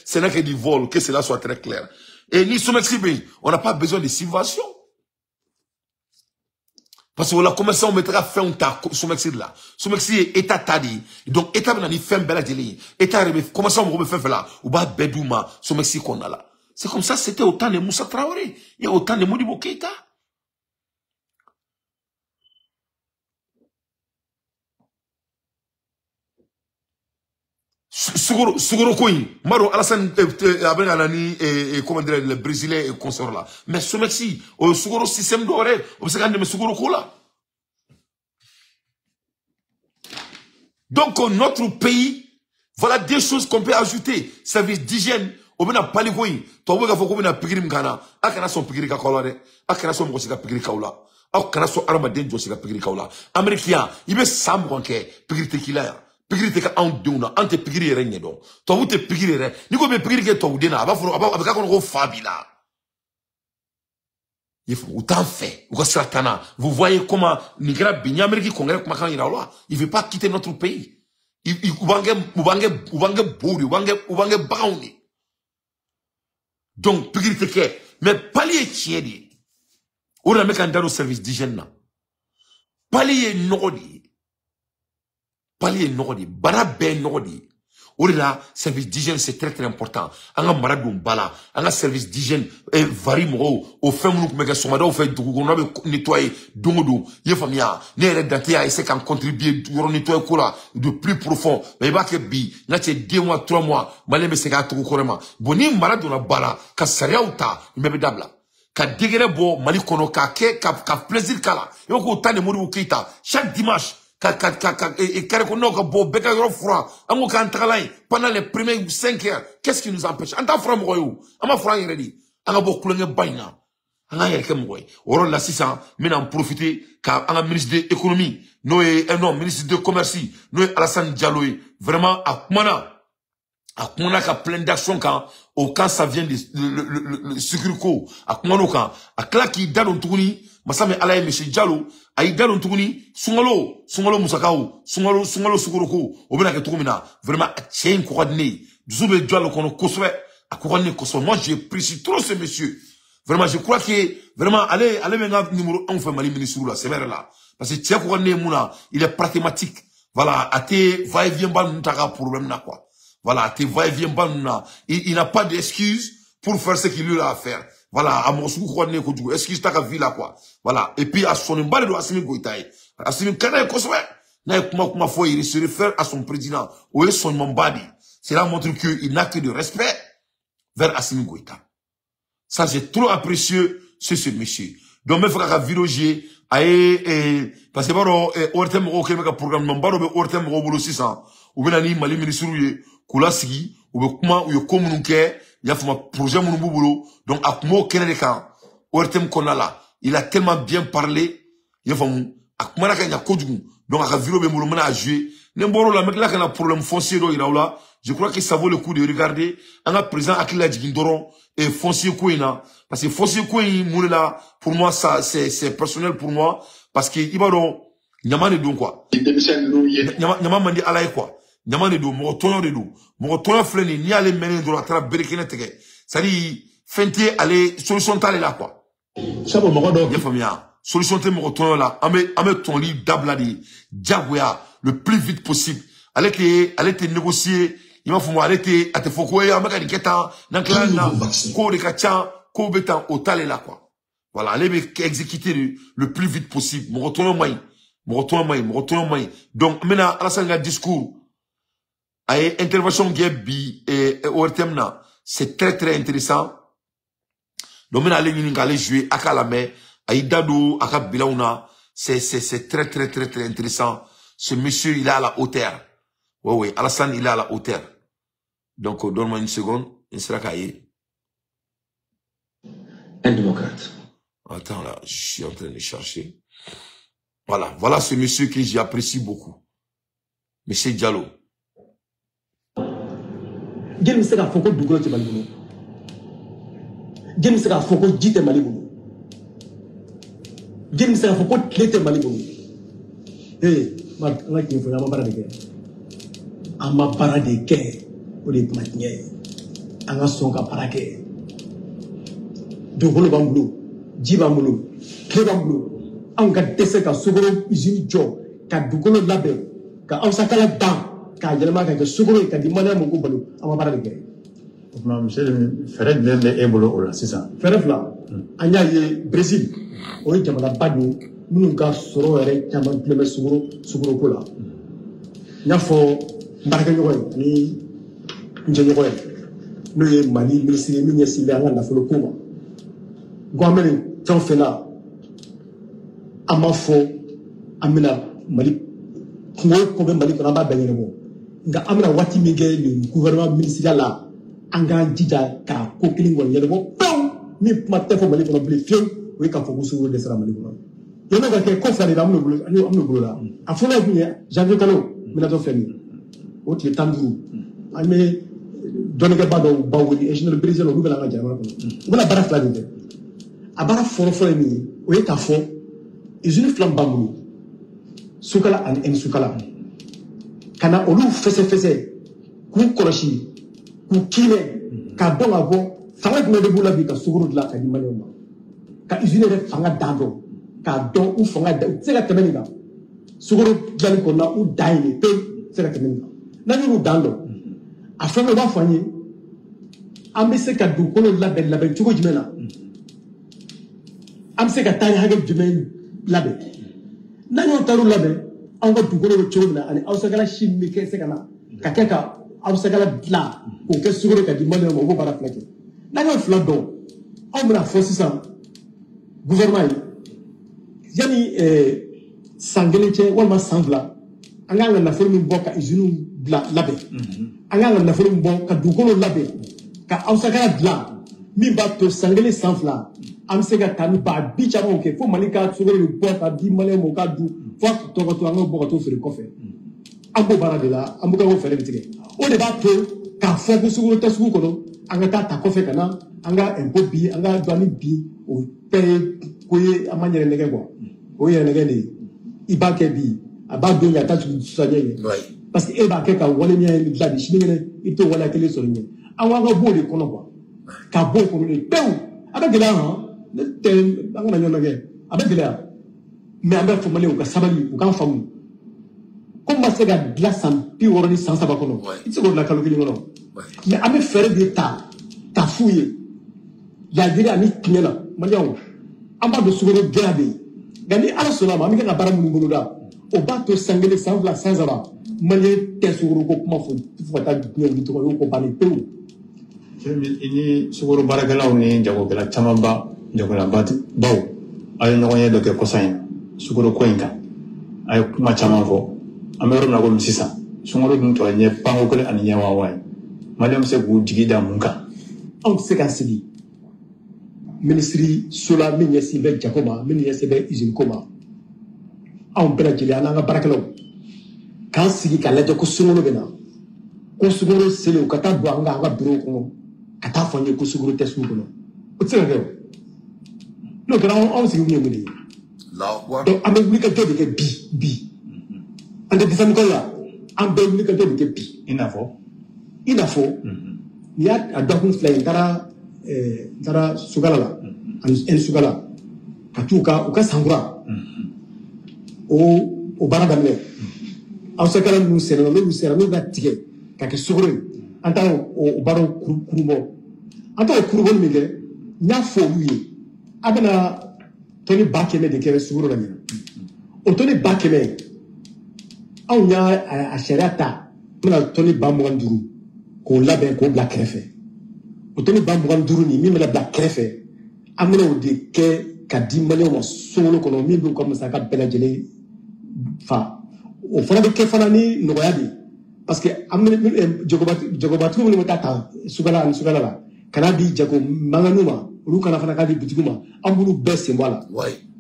Ce n'est que du vol, que cela soit très clair. Et ni Somexi on n'a pas besoin de subvention. Parce que la commerçant on mettra fin au ta Somexi là. Somexi est état tadi. Donc état bena ni fin bela deli. État commerçant on fait là ou ba bedouma Somexi qu'on a là. C'est comme ça c'était au temps de Moussa Traoré et au temps de Modibo Keïta. Sugoro Koyin, Maro Alassane Abenalani et comment dire le Brésilien et consort là. Mais Somexi, au Sugoro système d'oré, au second Sugoro Kola. Donc notre pays, voilà deux choses qu'on peut ajouter. Service d'hygiène, on a pali koyin, toi on a faut qu'on a pigri mkana, akana son pigri ka kola de, akana son mkosi ka pigri kaula, akana son armaden josi ka pigri kaula. Américain, il veut sam kwanke pigri tekila ya. Pigri te ka anw denw na, an tɛ pigri yɛrɛ ɲɛdɔn. Tubabu tɛ pigri yɛrɛ. N'i ko bɛ pigri kɛ tubabuden na, a b'a fɔ a bɛ k'a kɔnɔ ko fa b'i la. U t'an fɛ, u ka sira t'an na. Vous voyez comment nin kɛra bi, n ye Amérique congrès kumakan yira aw la. Il veut pas quitter notre pays. U b'an kɛ bow de, u b'an kɛ baganw de. Donc pigri tɛ kɛ, mais pali ye tiɲɛ de ye. O de la n bɛ ka n da don service d'hygiène na. Pali ye nɔgɔ de ye. Pali ye nɔgɔ de ye, bana bɛɛ ye nɔgɔ de ye. O de la service d'hygiène c'est très très important. An ka mara don ba la, an ka service d'hygiène vari mɔgɔw o fɛn minnu tun bɛ kɛ sɔgɔmadaw fɛ dugu kɔnɔna bɛ nettoyer don o don. I ye faamuya, ne yɛrɛ Dante y'a essayer k'an contribuer yɔrɔ nettoyer ko la de plus profond. Mais i b'a kɛ bi n ka cɛ 2 mois 3 mois malien bɛ segin a cogo kɔrɔ ma. Bon ni mara donna ba la ka sariyaw ta nin bɛɛ bɛ dabila. Ka degré bɔ Mali kɔnɔ k'a kɛ ka plaisir k'a la. I b'a k'o temps de Modibo Keïta chaque dimanche. Ka carré kɔnɔnaw ka bɔ bɛɛ ka yɔrɔ furan an ko k'an tagala yen pendant les premiers 5 heures, qu'est-ce qui nous empêche? An t'a fura mɔgɔ ye o, an b'a fura an yɛrɛ de ye. An ka bɔ kulonkɛba in na, an k'an yɛrɛ kɛ mɔgɔ ye. O yɔrɔ la sisan n bɛna n profiter ka an ka ministre de l'économie n'o ye non ministre de commerce n'o ye Alassane Diallo ye, vraiment a kumana ka plein d'action kan o kan, ça vient de le sucre ko a kumana o kan, a tila k'i da don tuguni. Masa min Ala ye monsieur Diallo a y'i da don tuguni sunkalo musakaw sunkalo sukaro ko o bɛna kɛ cogo min na, vraiment a cɛ in ko ka di ne ye, dusu bɛ Diallo kɔnɔ kosɛbɛ, a ko ka di ne ye kosɛbɛ. Moi j'apprécie trop ce monsieur, vraiment je crois que vraiment ale bɛ n ka numéro 1 fɛ Mali ministre la sɛbɛ yɛrɛ la, parce que cɛ ko ka di ne ye mun na, il est pragmatique, voilà, a tɛ va et vient ba ninnu ta ka problème na quoi, voilà, a tɛ va et vient ba ninnu na, il n'a pas d'excuse pour faire ce qu'il lui a à faire. Voilà, à mon sugu ko ne kojugu, excuse ta ka vie là quoi. Voilà, et puis à son ba de don Assimi Goïta ye. Assimi kana ye kosɛbɛ. N'a ye kuma fɔ, il se réfère à son président. O ye son ɲumanba de ye. Cela montre qu'il n'a que de respect vers Assimi Goïta. Ça, j'ai trop apprécié ce monsieur. Donc, n bɛ fɛ k'a ka vidéo jouer a ye, parce que b'a dɔn ORT mɔgɔw kɛlen bɛ ka programme ɲumanba dɔ bɛ ORT mɔgɔw bolo sisan. U bɛ na ni Mali ministre ye k'u lasigi, u bɛ kuma, u ye ko minnu kɛ. I y'a faamu, projet minnu b'u bolo. Donc a kuma o kɛnɛ de kan ORTM kɔnɔna la. Il a tellement bien parlé, i y'a faamu, a kumana ka ɲa kojugu. Donc a ka vidéo bɛ n bolo, n bɛna a jouer. Ni n bɔr'o la, n bɛ tila ka na problème foncier dɔ yira aw la. Je crois que ça vaut le coup de regarder. An ka président hakili lajigin dɔrɔn et foncier ko in na, parce que foncier ko in mun de la, pour moi ça c'est personnel pour moi, parce que i b'a dɔn ɲama de don quoi. Ɲama man di Ala ye quoi. Ɲama de don, mɔgɔ tɔɲɔ de don. Mɔgɔ tɔɲɔ filɛ nin ye, n'i y'ale mɛnnen dɔrɔn a taara bere kɛnɛ tigɛ, c'est à dire fɛn tɛ ale, solution t'ale la quoi. Sabu mɔgɔ dɔw i y'a faamuya, solution tɛ mɔgɔ tɔɲɔ la. An bɛ tɔnli dabila de diyagoya le plus vite possible. Ale tɛ négocier, i m'a faamu, ale tɛ a tɛ fɔ ko an bɛ ka nin kɛ tan, n'an tilala nin na kow de ka ca, kow bɛ tan, o t'ale la quoi. Voilà, ale bɛ exécuter le plus vite possible. Mɔgɔ tɔɲɔ man ɲi, mɔgɔ tɔɲɔ man ɲi, mɔgɔ tɔɲɔ man ɲi. Donc n bɛna Alassane ka discours, a ye intervention kɛ bi ORTM na, c'est très très intéressant. Donc n bɛna ale ɲini k'ale jouer, a k'a lamɛn, a y'i da don a ka bilanw na. C'est très très très très intéressant. Ce monsieur, il est à la hauteur. Oui, oui, Alassane, il est à la hauteur. Donc, donne-moi une seconde, il sera caillé. Un démocrate. Attends, là, je suis en train de chercher. Voilà, voilà ce monsieur que j'apprécie beaucoup. Monsieur Diallo. Jeli bɛ se k'a fɔ ko dugukolo tɛ Mali bolo. Jeli bɛ se k'a fɔ ko ji tɛ Mali bolo. Jeli bɛ se k'a fɔ ko tile tɛ Mali bolo. Ee, Marc, an ka tiɲɛ fɔ, an ma baara de kɛ. An ma baara de kɛ, o de ye kuma tiɲɛ ye. An ka sɔn ka baara kɛ. Dugukolo b'an bolo, ji b'an bolo, tile b'an bolo. Anw ka dɛsɛ ka sukaro usine jɔ, ka dugukolo labɛn, ka awsakala dan, k'a yɛlɛma ka kɛ sukaro ye ka di maliyɛn ma ko balo, an ma baara de kɛ. O tuma monsieur le fɛɛrɛ jumɛn bɛ e bolo o la sisan? Fɛɛrɛ fila, an y'a ye Brésil, o ye jamanaba de ye minnu ka sɔrɔ yɛrɛ caman tulo bɛ sukaro ko la. N y'a fɔ n baarakɛɲɔgɔn ye ani n jɛɲɔgɔn ye, n'o ye Mali minisiri ye min ɲɛsin bɛ an ka nafolo ko ma. N ko an bɛ nin fɛn o fɛn na, an b'a fɔ an bɛna Mali kungo o ko bɛ Mali kɔnɔ, an b'a bɛɛ ɲɛnabɔ. Nka an bɛna waati min kɛ nin gouvernement ministériel la, an k'an jija k'a ko kelen kɔni ɲɛnabɔ pewu. Min kuma tɛ fɔ Mali kɔnɔ bilen fiyewu, o ye k'a fɔ ko sukaro dɛsɛra Mali kɔnɔ. Yan'o ka kɛ, ko fila de bɛ an b'o bolo la. A fɔlɔ ye kun ye janvier kalo minatɔ filɛ nin ye, o tile 15, an bɛ dɔnnikɛba dɔw baw wele, ingénieur brésilien, olu bɛna an ka jamana kɔnɔ. U bɛna baara fila de kɛ. A baara fɔlɔ-fɔlɔ ye min ye, o ye k'a fɔ usine fila b'an bolo, Sukala ani N Sukala, ka na olu fɛsɛfɛsɛ, k'u kɔlɔsi, k'u kiinɛ, k'a dɔn ka bɔ fanga jumɛn de b'u la bi ka sukaro dilan ka di maliyɛnw ma, ka usine yɛrɛ fanga dan dɔn, k'a dɔn u fanga da, u tɛ se ka tɛmɛ nin kan. Sukaro dilanni kɔnɔna, u dan ye nin pewu, u tɛ se ka tɛmɛ nin kan. N'an y'olu dan dɔn, a fɛn fɛn b'a fɔ an ye, an bɛ se ka dugukolo labɛn cogo jumɛn na, an bɛ se ka taari hakɛ jumɛn labɛn. N'an y'o taariw labɛn, anw ka dugukolo bɛ cogo min na, ani awsakala si min bɛ kɛ se ka na ka kɛ ka awsakala dilan k'o kɛ sukaro ka di maliyɛnw ma, o b'o baara fila kɛ. N'an y'o fila dɔn, anw bɛna fɔ sisan gouvernement ye, yanni san kelen cɛ walima san 2, an k'an ka nafolo min bɔ ka usines bila labɛn, an k'an ka nafolo min bɔ ka dugukolo labɛn, ka awsakala dilan, min b'a to san kelen san 2 an bɛ se ka taa ni ba bi camanw kɛ fo Mali ka sukaro bɛ bɔ ka di maliyɛnw ma, u ka dun fo a tɔ ka to an ka bɔ ka t'o feere kɔfɛ. An b'o baara de la, an bɛ k'o fɛɛrɛ de tigɛ. O de b'a to k'a fɔ ko sukaro tɛ sugu kɔnɔ, an ka taa ta kɔfɛ ka na, an ka impôt bi, an ka douane bi, o bɛɛ ye ko ye, an ma yɛrɛ nɛgɛ quoi. O ye yɛrɛ nɛgɛ de ye. I b'a kɛ bi, a b'a don a t'a sugu ɲɛ ye. Parce que e b'a kɛ ka wale min dilan bi, sinikɛnɛ i t'o waleya kelen sɔrɔ ɲɛ. An ko an ka bɔ o de kɔnɔ quoi. Ka bɔ o kɔnɔ de pewu. A bɛ gɛlɛya han, ne tɛ an kana ɲɔgɔn nɛgɛ, a bɛ gɛlɛya. Mais an bɛ fɔ maliyɛnw ka sabali, u k'an faamu. Ko ma se ka dilan san 60 ni san 3 kɔnɔ, i tɛ se k'o dilan kalo kelen kɔnɔ. Mais an bɛ fɛɛrɛ de ta k'a f'u ye laadiri ani tiɲɛ na. Maliyɛnw, an b'a dɔn sukaro gɛlɛya bɛ yen, nka ni Ala sɔnna a ma, an bɛ kɛ ka baara minnu boloda, o b'a to san 1 san 2 san 3 maliyɛn tɛ sukaro ko kuma fɔ fo ka taa diɲɛ wuli tɔgɔ y'o ko bannen pewu. I ni sukaro baarakɛlaw ni jagokɛla camanba, jagokɛla baw, aw ye ɲɔgɔn ye dɔ kɛ kɔsa in na sukaro ko in kan. A ye kuma caman fɔ. An bɛ yɔrɔ min na komi sisan, sunkalo dun tora ɲɛ panko kelen ani ɲɛ waa ye. Maliyɛnw bɛ se k'u jigi da mun kan? Anw tɛ se k'an sigi minisiri so la min ɲɛsin bɛ jago ma, min ɲɛsin bɛ usine ko ma. Anw bɛɛ lajɛlen an n'an ka baarakɛlaw k'an sigi k'a lajɛ ko sunkalo bɛ na, ko sunkalo selen u ka taa don an ka bureau kɔnɔ ka taa fɔ an ye ko sukaro tɛ sugu kɔnɔ. O tɛ se ka kɛ o. N'o kɛra anw sigi kun ye mun de ye? Donc an bɛ wulikajɔ de kɛ bi. An tɛ décembre kalo la, an bɛ wulikajɔ de kɛ bi. I n'a fɔ? I n'a fɔ n'i y'a dɔgɔkun 2 ye n taara Sugala la ani Sugala ka t'u ka u ka sankura o baara daminɛ. Awsakala ninnu sɛnɛna n'olu sera n'u ka tigɛ ka kɛ sukaro ye, an taara o baaraw kurubɔ. An taara o kurubɔli min kɛ, n y'a fɔ olu ye a bɛna tɔni 100 000 de kɛ sukaro la ɲina. O tɔni 100 000, anw y'a a sariya ta, an bɛna tɔni 25 000 k'o labɛn k'o bila kɛrɛfɛ. O tɔni 25 000 nin min bɛna bila kɛrɛfɛ, an bɛna o de kɛ ka di maliyɛnw ma sunkalo kɔnɔ, min b'u ka musaka bɛɛ lajɛlen fa. O fana bɛ kɛ fana ni nɔgɔya de ye, parce que an bɛ jagobatigiw minnu bɛ taa ta Sugala ani Sugala la ka n'a di jago manganiw ma, olu kana fana k'a di butigiw ma, an b'olu bɛɛ sen bɔ a la.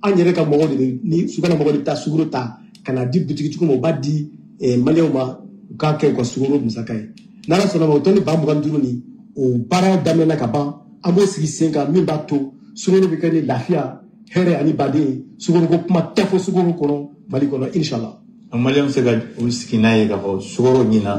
An yɛrɛ ka mɔgɔw de bɛ ni Sugala mɔgɔw de bɛ taa sukaro ta ka n'a di butigitigiw ma, u b'a di maliyɛnw ma u k'a kɛ u ka sukaro musaka ye. N'Ala sɔnna ma, o tɔni 25 000 nin, o baara daminɛna ka ban, an b'o sigi sen kan min b'a to sukaro bɛ kɛ ni lafiya, hɛrɛ ani baden ye. Sukaro ko kuma tɛ fɔ sukaro kɔnɔ Mali kɔnɔ, inshallah. Maliyɛn bɛ se ka u sigi n'a ye k'a fɔ sukaro ɲina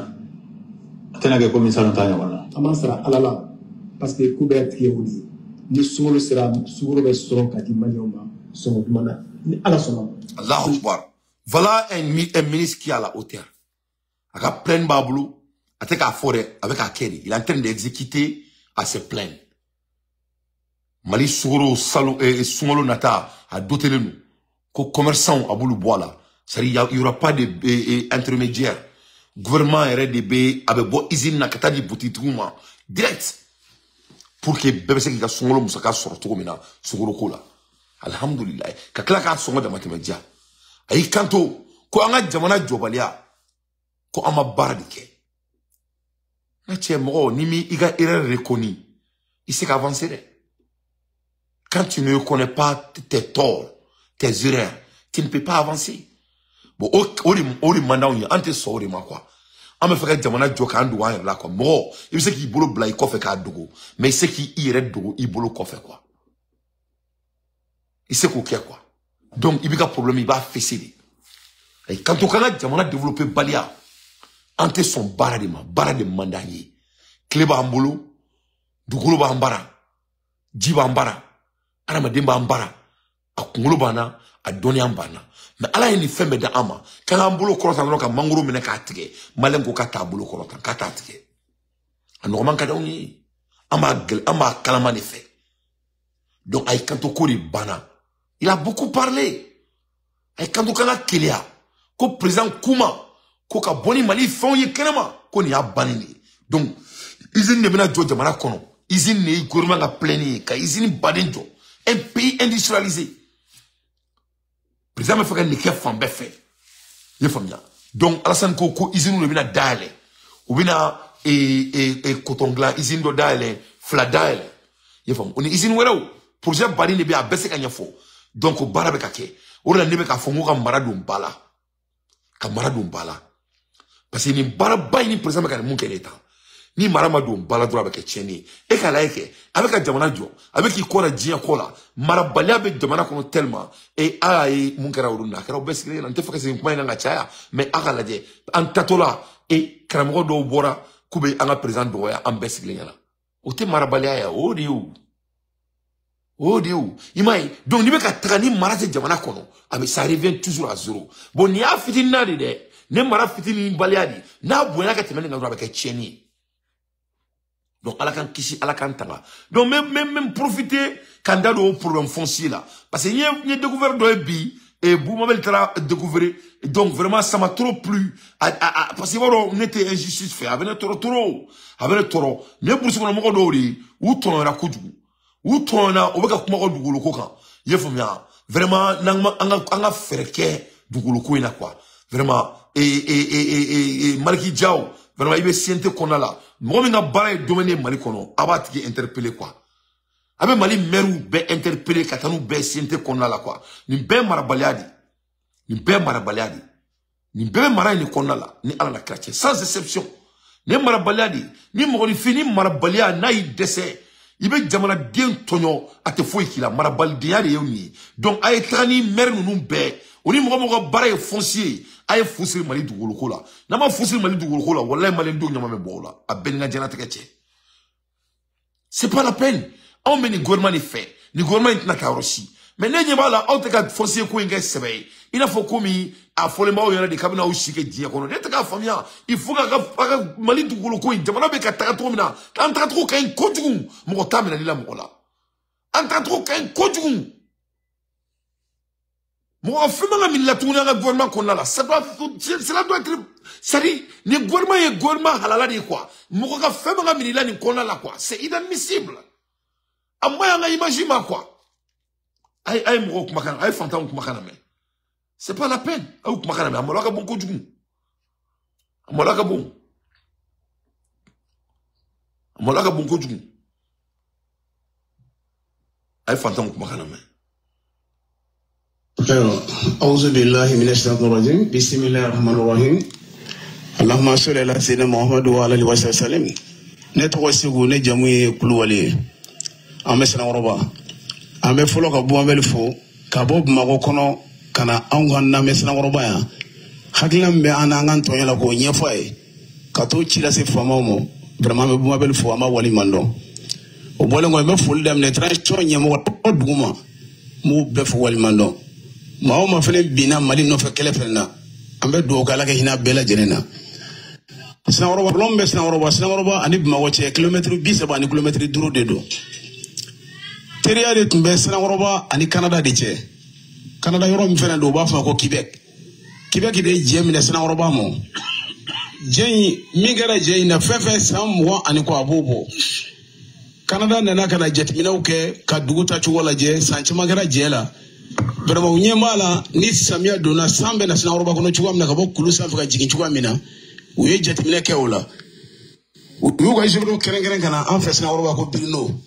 a tɛna kɛ komi salon ta ɲɔgɔn na? An b'an sara Ala la, parce que ko bɛɛ tigɛ o de ye. Ni sunkalo sera, sukaro bɛ sɔrɔ ka di maliyɛnw ma sɔngɔ duman na, ni Ala sɔnna ma. Allahu Akbar. Voilà un ministre qui est à la hauteur. A ka plein b'a bolo, a tɛ k'a fɔ dɛ, a bɛ k'a kɛ de. Il est en train d'exécuter à ses plans. Mali sukaro salo sunkalo nata a dotelen don ko commerçant a b'olu bɔ a la. C'est-à-dire il y aura pas de intermédiaire. Gouvernement yɛrɛ de bɛ a bɛ bɔ usine na ka taa di butigitigiw ma direct pour que bɛɛ bɛ se k'i ka sunkalo musaka sɔrɔ cogo min na sukaro ko la. Alhamdulilayi, ka tila k'a sɔngɔ damatɛmɛ diya. A y'i kanto ko an ka jamana jɔbaliya ko an ma baara de kɛ. N ka cɛ, mɔgɔ ni mi i ka erreur reconnu, i se ka avancer dɛ. Quand tu ne reconnais pas tes torts, tes erreurs, tu ne peux pas avancer. Bon, o de man d'anw ye, an tɛ sɔn o de ma quoi. An bɛ fɛ ka jamana jɔ k'an dogo an yɛrɛ la quoi. Mɔgɔ, i bɛ se k'i bolo bila i kɔfɛ k'a dogo, mais i se k'i yɛrɛ dogo i bolo kɔfɛ quoi. I se k'o kɛ quoi. Donc i b'i ka problème i b'a fessé de. Ayi, kanto k'an ka jamana développer baliya, an tɛ sɔn baara de ma, baara de man d'an ye. Tile b'an bolo, dugukolo b'an bara, ji b'an bara, adamaden b'an bara, a kunkolo b'an na, a dɔnniya b'an na. Mais Ala ye nin fɛn bɛɛ da an ma, k'an k'an bolo kɔrɔta dɔrɔn ka mangoro minɛ k'a tigɛ. Maliyɛn ko k'a t'a bolo kɔrɔta, k'a t'a tigɛ. A nɔgɔman ka di anw ye, an b'a gɛlɛ, an b'a kalama de fɛ. Donc a y'i kanto ko de banna. Il a beaucoup parlé. A y'i kanto k'an ka keleya ko président kuma ko ka bɔ ni Mali fɛnw ye kɛnɛma, ko nin y'a bannen de ye. Donc usine de bɛna jɔ jamana kɔnɔ. Usine de ye gouvernement ka plein ye ka usine baden jɔ, un pays industrialisé. Président bɛ fɛ ka nin kɛ fan bɛɛ fɛ, i ye faamuya. Donc Alassane ko ko usine de bɛna dayɛlɛ, u bɛna coton dilan usine dɔ dayɛlɛ, fila dayɛlɛ, i ye faamu. O ni usine wɛrɛw, projet baden de bɛ yen, a bɛɛ se ka ɲɛfɔ. Donc o baara bɛ ka kɛ. O de la ne bɛ k'a fɔ n ko ka mara don ba la, ka mara don ba la, parce que nin baaraba in ni président bɛ ka nin mun kɛ nin tan, ni mara ma don ba la dɔrɔn a bɛ kɛ tiɲɛni ye. E k'a lajɛ kɛ, a bɛ ka jamana jɔ, a bɛ k'i kɔ da diɲɛ kɔ la, marabaliya bɛ jamana kɔnɔ tellement. E a y'a ye mun kɛra o don na, a kɛra o bɛɛ sigilen ɲɛna. N tɛ fɛ ka segin kuma in kan ka caya, mais a k'a lajɛ an tatɔ la, e karamɔgɔ dɔw bɔra k'u bɛ an ka président dɔgɔya an bɛɛ sigilen ɲɛna. O tɛ marabaliya ye, o de ye o. O de ye o, i m'a ye. Donc n'i bɛ ka taga ni mara tɛ jamana kɔnɔ, a bɛ ça revient toujours à zéro. Bon, nin y'a fitinin na de dɛ, ne mara fitinin baliya de n'a bonya ka tɛmɛ nin kan dɔrɔn, a bɛ kɛ tiɲɛni ye. Donc Ala k'an kisi, Ala k'an tanga. Donc n bɛ profiter k'an da don o problème foncier la, parce que n ye découvert dɔ ye bi et Boumabel taara découvrir. Donc vraiment ça m'a trop plu parce que i b'a dɔn ne tɛ injustice fɛ, a bɛ ne tɔɔrɔ trop, a bɛ ne tɔɔrɔ. Nin ye brousse kɔnɔ mɔgɔ dɔw de ye, u tɔɲɔra kojugu, u tɔɲɔna, u bɛ ka kuma ka dugukolo ko kan, i ye faamuya. Vraiment n'an ma an ka fɛɛrɛ kɛ dugukolo ko in na quoi. Vraiment et Maliki Diaw, Vraiment i bɛ CNT kɔnɔna la, mɔgɔ min ka baara ye domaine ye Mali kɔnɔ, a b'a tigi interpeller quoi. A bɛ Mali maire bɛɛ interpeller ka taa n'u bɛɛ CNT kɔnɔna la quoi. Nin bɛɛ marabaliya de, nin bɛɛ marabaliya de, nin bɛɛ bɛ mara in de kɔnɔna la ni Ala la kira cɛ, sans exception. Nin ye marabaliya de ye. Ni mɔgɔninfin ni marabaliya n'a y'i dɛsɛ, i bɛ jamanaden tɔɲɔ, a tɛ foyi k'i la. Marabalidenya de ye nin ye. Donc a ye taga ni maire ninnu bɛɛ, o ni mɔgɔ mɔgɔ ka baara ye foncier ye, a ye fu siri Mali dugukolo la. N'a ma fu siri Mali dugukolo la, walahi maliyɛndenw ɲama bɛ bɔ o la. A bɛɛ ni ka diɲɛlatigɛ cɛ. C'est pas la peine. Anw bɛ nin gouvernement de fɛ, nin gouvernement in tɛna taa yɔrɔ si. Mais ne ɲɛ b'a la, aw tɛ ka foncier ko in kɛ sɛbɛ ye. I n'a fɔ komi a fɔlen b'aw ɲɛna de kabini aw si kɛ diɲɛ kɔnɔ. Ne tɛ k'a faamuya. Il faut k'a ka Mali dugukolo ko in, jamana bɛ ka taga cogo min na, an tagacogo ka ɲi kojugu, mɔgɔ t'a minɛli la mɔgɔ la. An tagacogo ka ɲi kojugu. Mɔgɔ ka fɛn man ka minɛ la tuguni an ka gouvernement kɔnɔna la. Ça doit, cela doit être, c'est-à-dire nin gouvernement ye gouvernement halala de ye quoi. Mɔgɔ ka fɛn man ka minɛ la nin kɔnɔna la quoi. C'est inadmissible. A ma ɲi an ka image ma quoi. A ye mɔgɔw kumakan, a ye fantanw kumakan lamɛn. C'est pas la peine. Aw kumakan lamɛn, a maloya ka bon kojugu. A maloya ka bon. A maloya ka bon kojugu. A ye fantanw kumakan lamɛn. أعوذ بالله من الشيطان الرجيم بسم الله الرحمن الرحيم اللهم صل على سيدنا محمد وعلى آله وصحبه وسلم. Ne tɔgɔ Segu, ne jamu ye Kulubali ye. An bɛ Sanankɔrɔba. An bɛ fɔlɔ ka Bouamel fo ka bɔ Bamakɔ kɔnɔ ka na anw ka lamɛn Sanankɔrɔba yan. Hakilina min bɛ an na an ka tɔɲɔ la k'o ɲɛfɔ a ye, ka t'o ci lase faamaw ma. Vraiment an bɛ Bouamel fo, an b'a waleɲuman dɔn. O bɔlen kɔ, n bɛ foli daminɛ transition ɲɛmɔgɔ dugu ma, n b'u bɛɛ fo waleɲuman dɔn. Maa o maa fana binna Mali nɔfɛ kɛlɛ fɛnɛ na, an bɛ dugawu kɛ Ala ka hinɛ bɛɛ lajɛlen na. Sanankɔrɔba, problème bɛ Sanankɔrɔba. Sanankɔrɔba ani Bamakɔ cɛ kilomɛtiri 30 ani kilomɛtiri 5 de don. Teriya de tun bɛ Sanankɔrɔba ani Canada de cɛ. Canada yɔrɔ min fɛnɛ don, u b'a fɔ ko Québec. Québec de ye jɛ minɛ Sanankɔrɔba ma. Jɛ in min kɛra jɛ in na, fɛn fɛn san 20 ani kɔ a b'o bɔ. Canada nana ka na jateminɛw kɛ ka dugu tacogo lajɛ, san caman kɛra jɛ la. Vraiment u ɲɛ b'a la ni samiya donna, san bɛ na Sanankɔrɔba kɔnɔ cogoya min na, ka bɔ kulu sanfɛ ka jigin cogoya min na, u ye jateminɛ kɛ o la. U y'u ka généraux kɛrɛnkɛrɛn ka na an fɛ Sanankɔrɔba ko Bruno.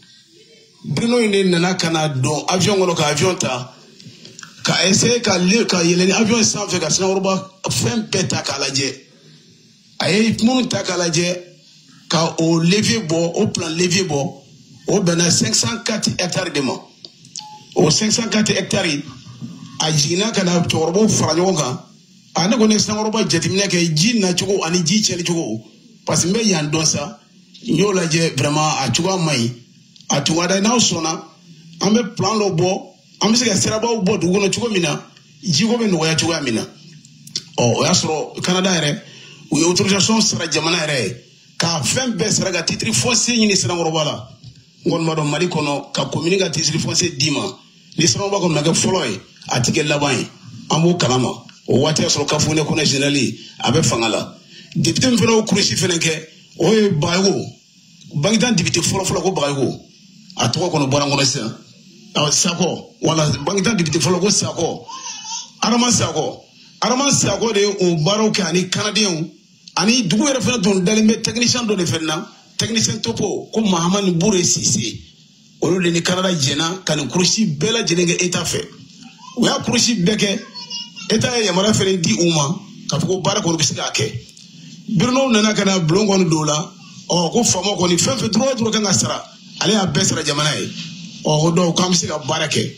Bruno in de nana ka na don avion kɔnɔ ka avion ta, ka essayer ka yɛlɛ ni avion sanfɛ ka Sanankɔrɔba fɛn bɛɛ ta k'a lajɛ. A ye minnu ta k'a lajɛ, ka o levier bɔ, o plan levier bɔ, o bɛnna 504 hectares de ma. O 504 hectares, a jiginna ka na cɛkɔrɔbaw fara ɲɔgɔn kan. A ne kɔni ye Sanankɔrɔba jateminɛ kɛ ji nacogo ani ji cɛnni cogo, parce que n bɛ yan dɔn sa, n y'o lajɛ vraiment a cogoya man ɲi. A tun ka d'a ye n'aw sɔnna, an bɛ plan dɔ bɔ, an bɛ se ka sirabaw bɔ dugu kɔnɔ cogo min na, jiko bɛ nɔgɔya cogoya min na. Ɔ o y'a sɔrɔ Canada yɛrɛ, u ye autorisation sara jamana yɛrɛ ye, k'a fɛn bɛɛ sara ka titre foncier ɲini Sanankɔrɔba la. N kɔni b'a dɔn Mali kɔnɔ ka commune ka titre foncier d'i ma, ni Sanankɔrɔba kɔni ma kɛ fɔlɔ ye, a ti kɛ laban ye. An b'o kalama. O waati y'a sɔrɔ Kafo ne kɔnɛ général a bɛ fanga la. Député min fana y'o kurusi fana kɛ, o ye Bagayogo. Bangitan député fɔlɔ-fɔlɔ ko Bagayogo. A tɔgɔ kɔni bɔra n kɔnɔ sisan. Sakɔ, wala Bangitan député fɔlɔ ko Sakɔ. Adama Sakɔ. Adama Sakɔ de ye o baaraw kɛ ani Canadiens ani dugu yɛrɛ fana tun dalen bɛ technicien dɔ de fana na, technicien topo ko Mahamani Bure Sise. Olu de ni Canada jɛna ka nin kurusi bɛɛ lajɛlen kɛ État fɛ. U y'a kurusi bɛɛ kɛ, État ye yamaruya fɛnɛ di u ma k'a fɔ ko baara kɔni bɛ se k'a kɛ. Bruno nana ka na bulon kɔni don o la, ɔ ko faama kɔni fɛn fɛn droit o droit kan ka sara, ale y'a bɛɛ sara jamana ye. Ɔ ko donc k'an bɛ se ka baara kɛ.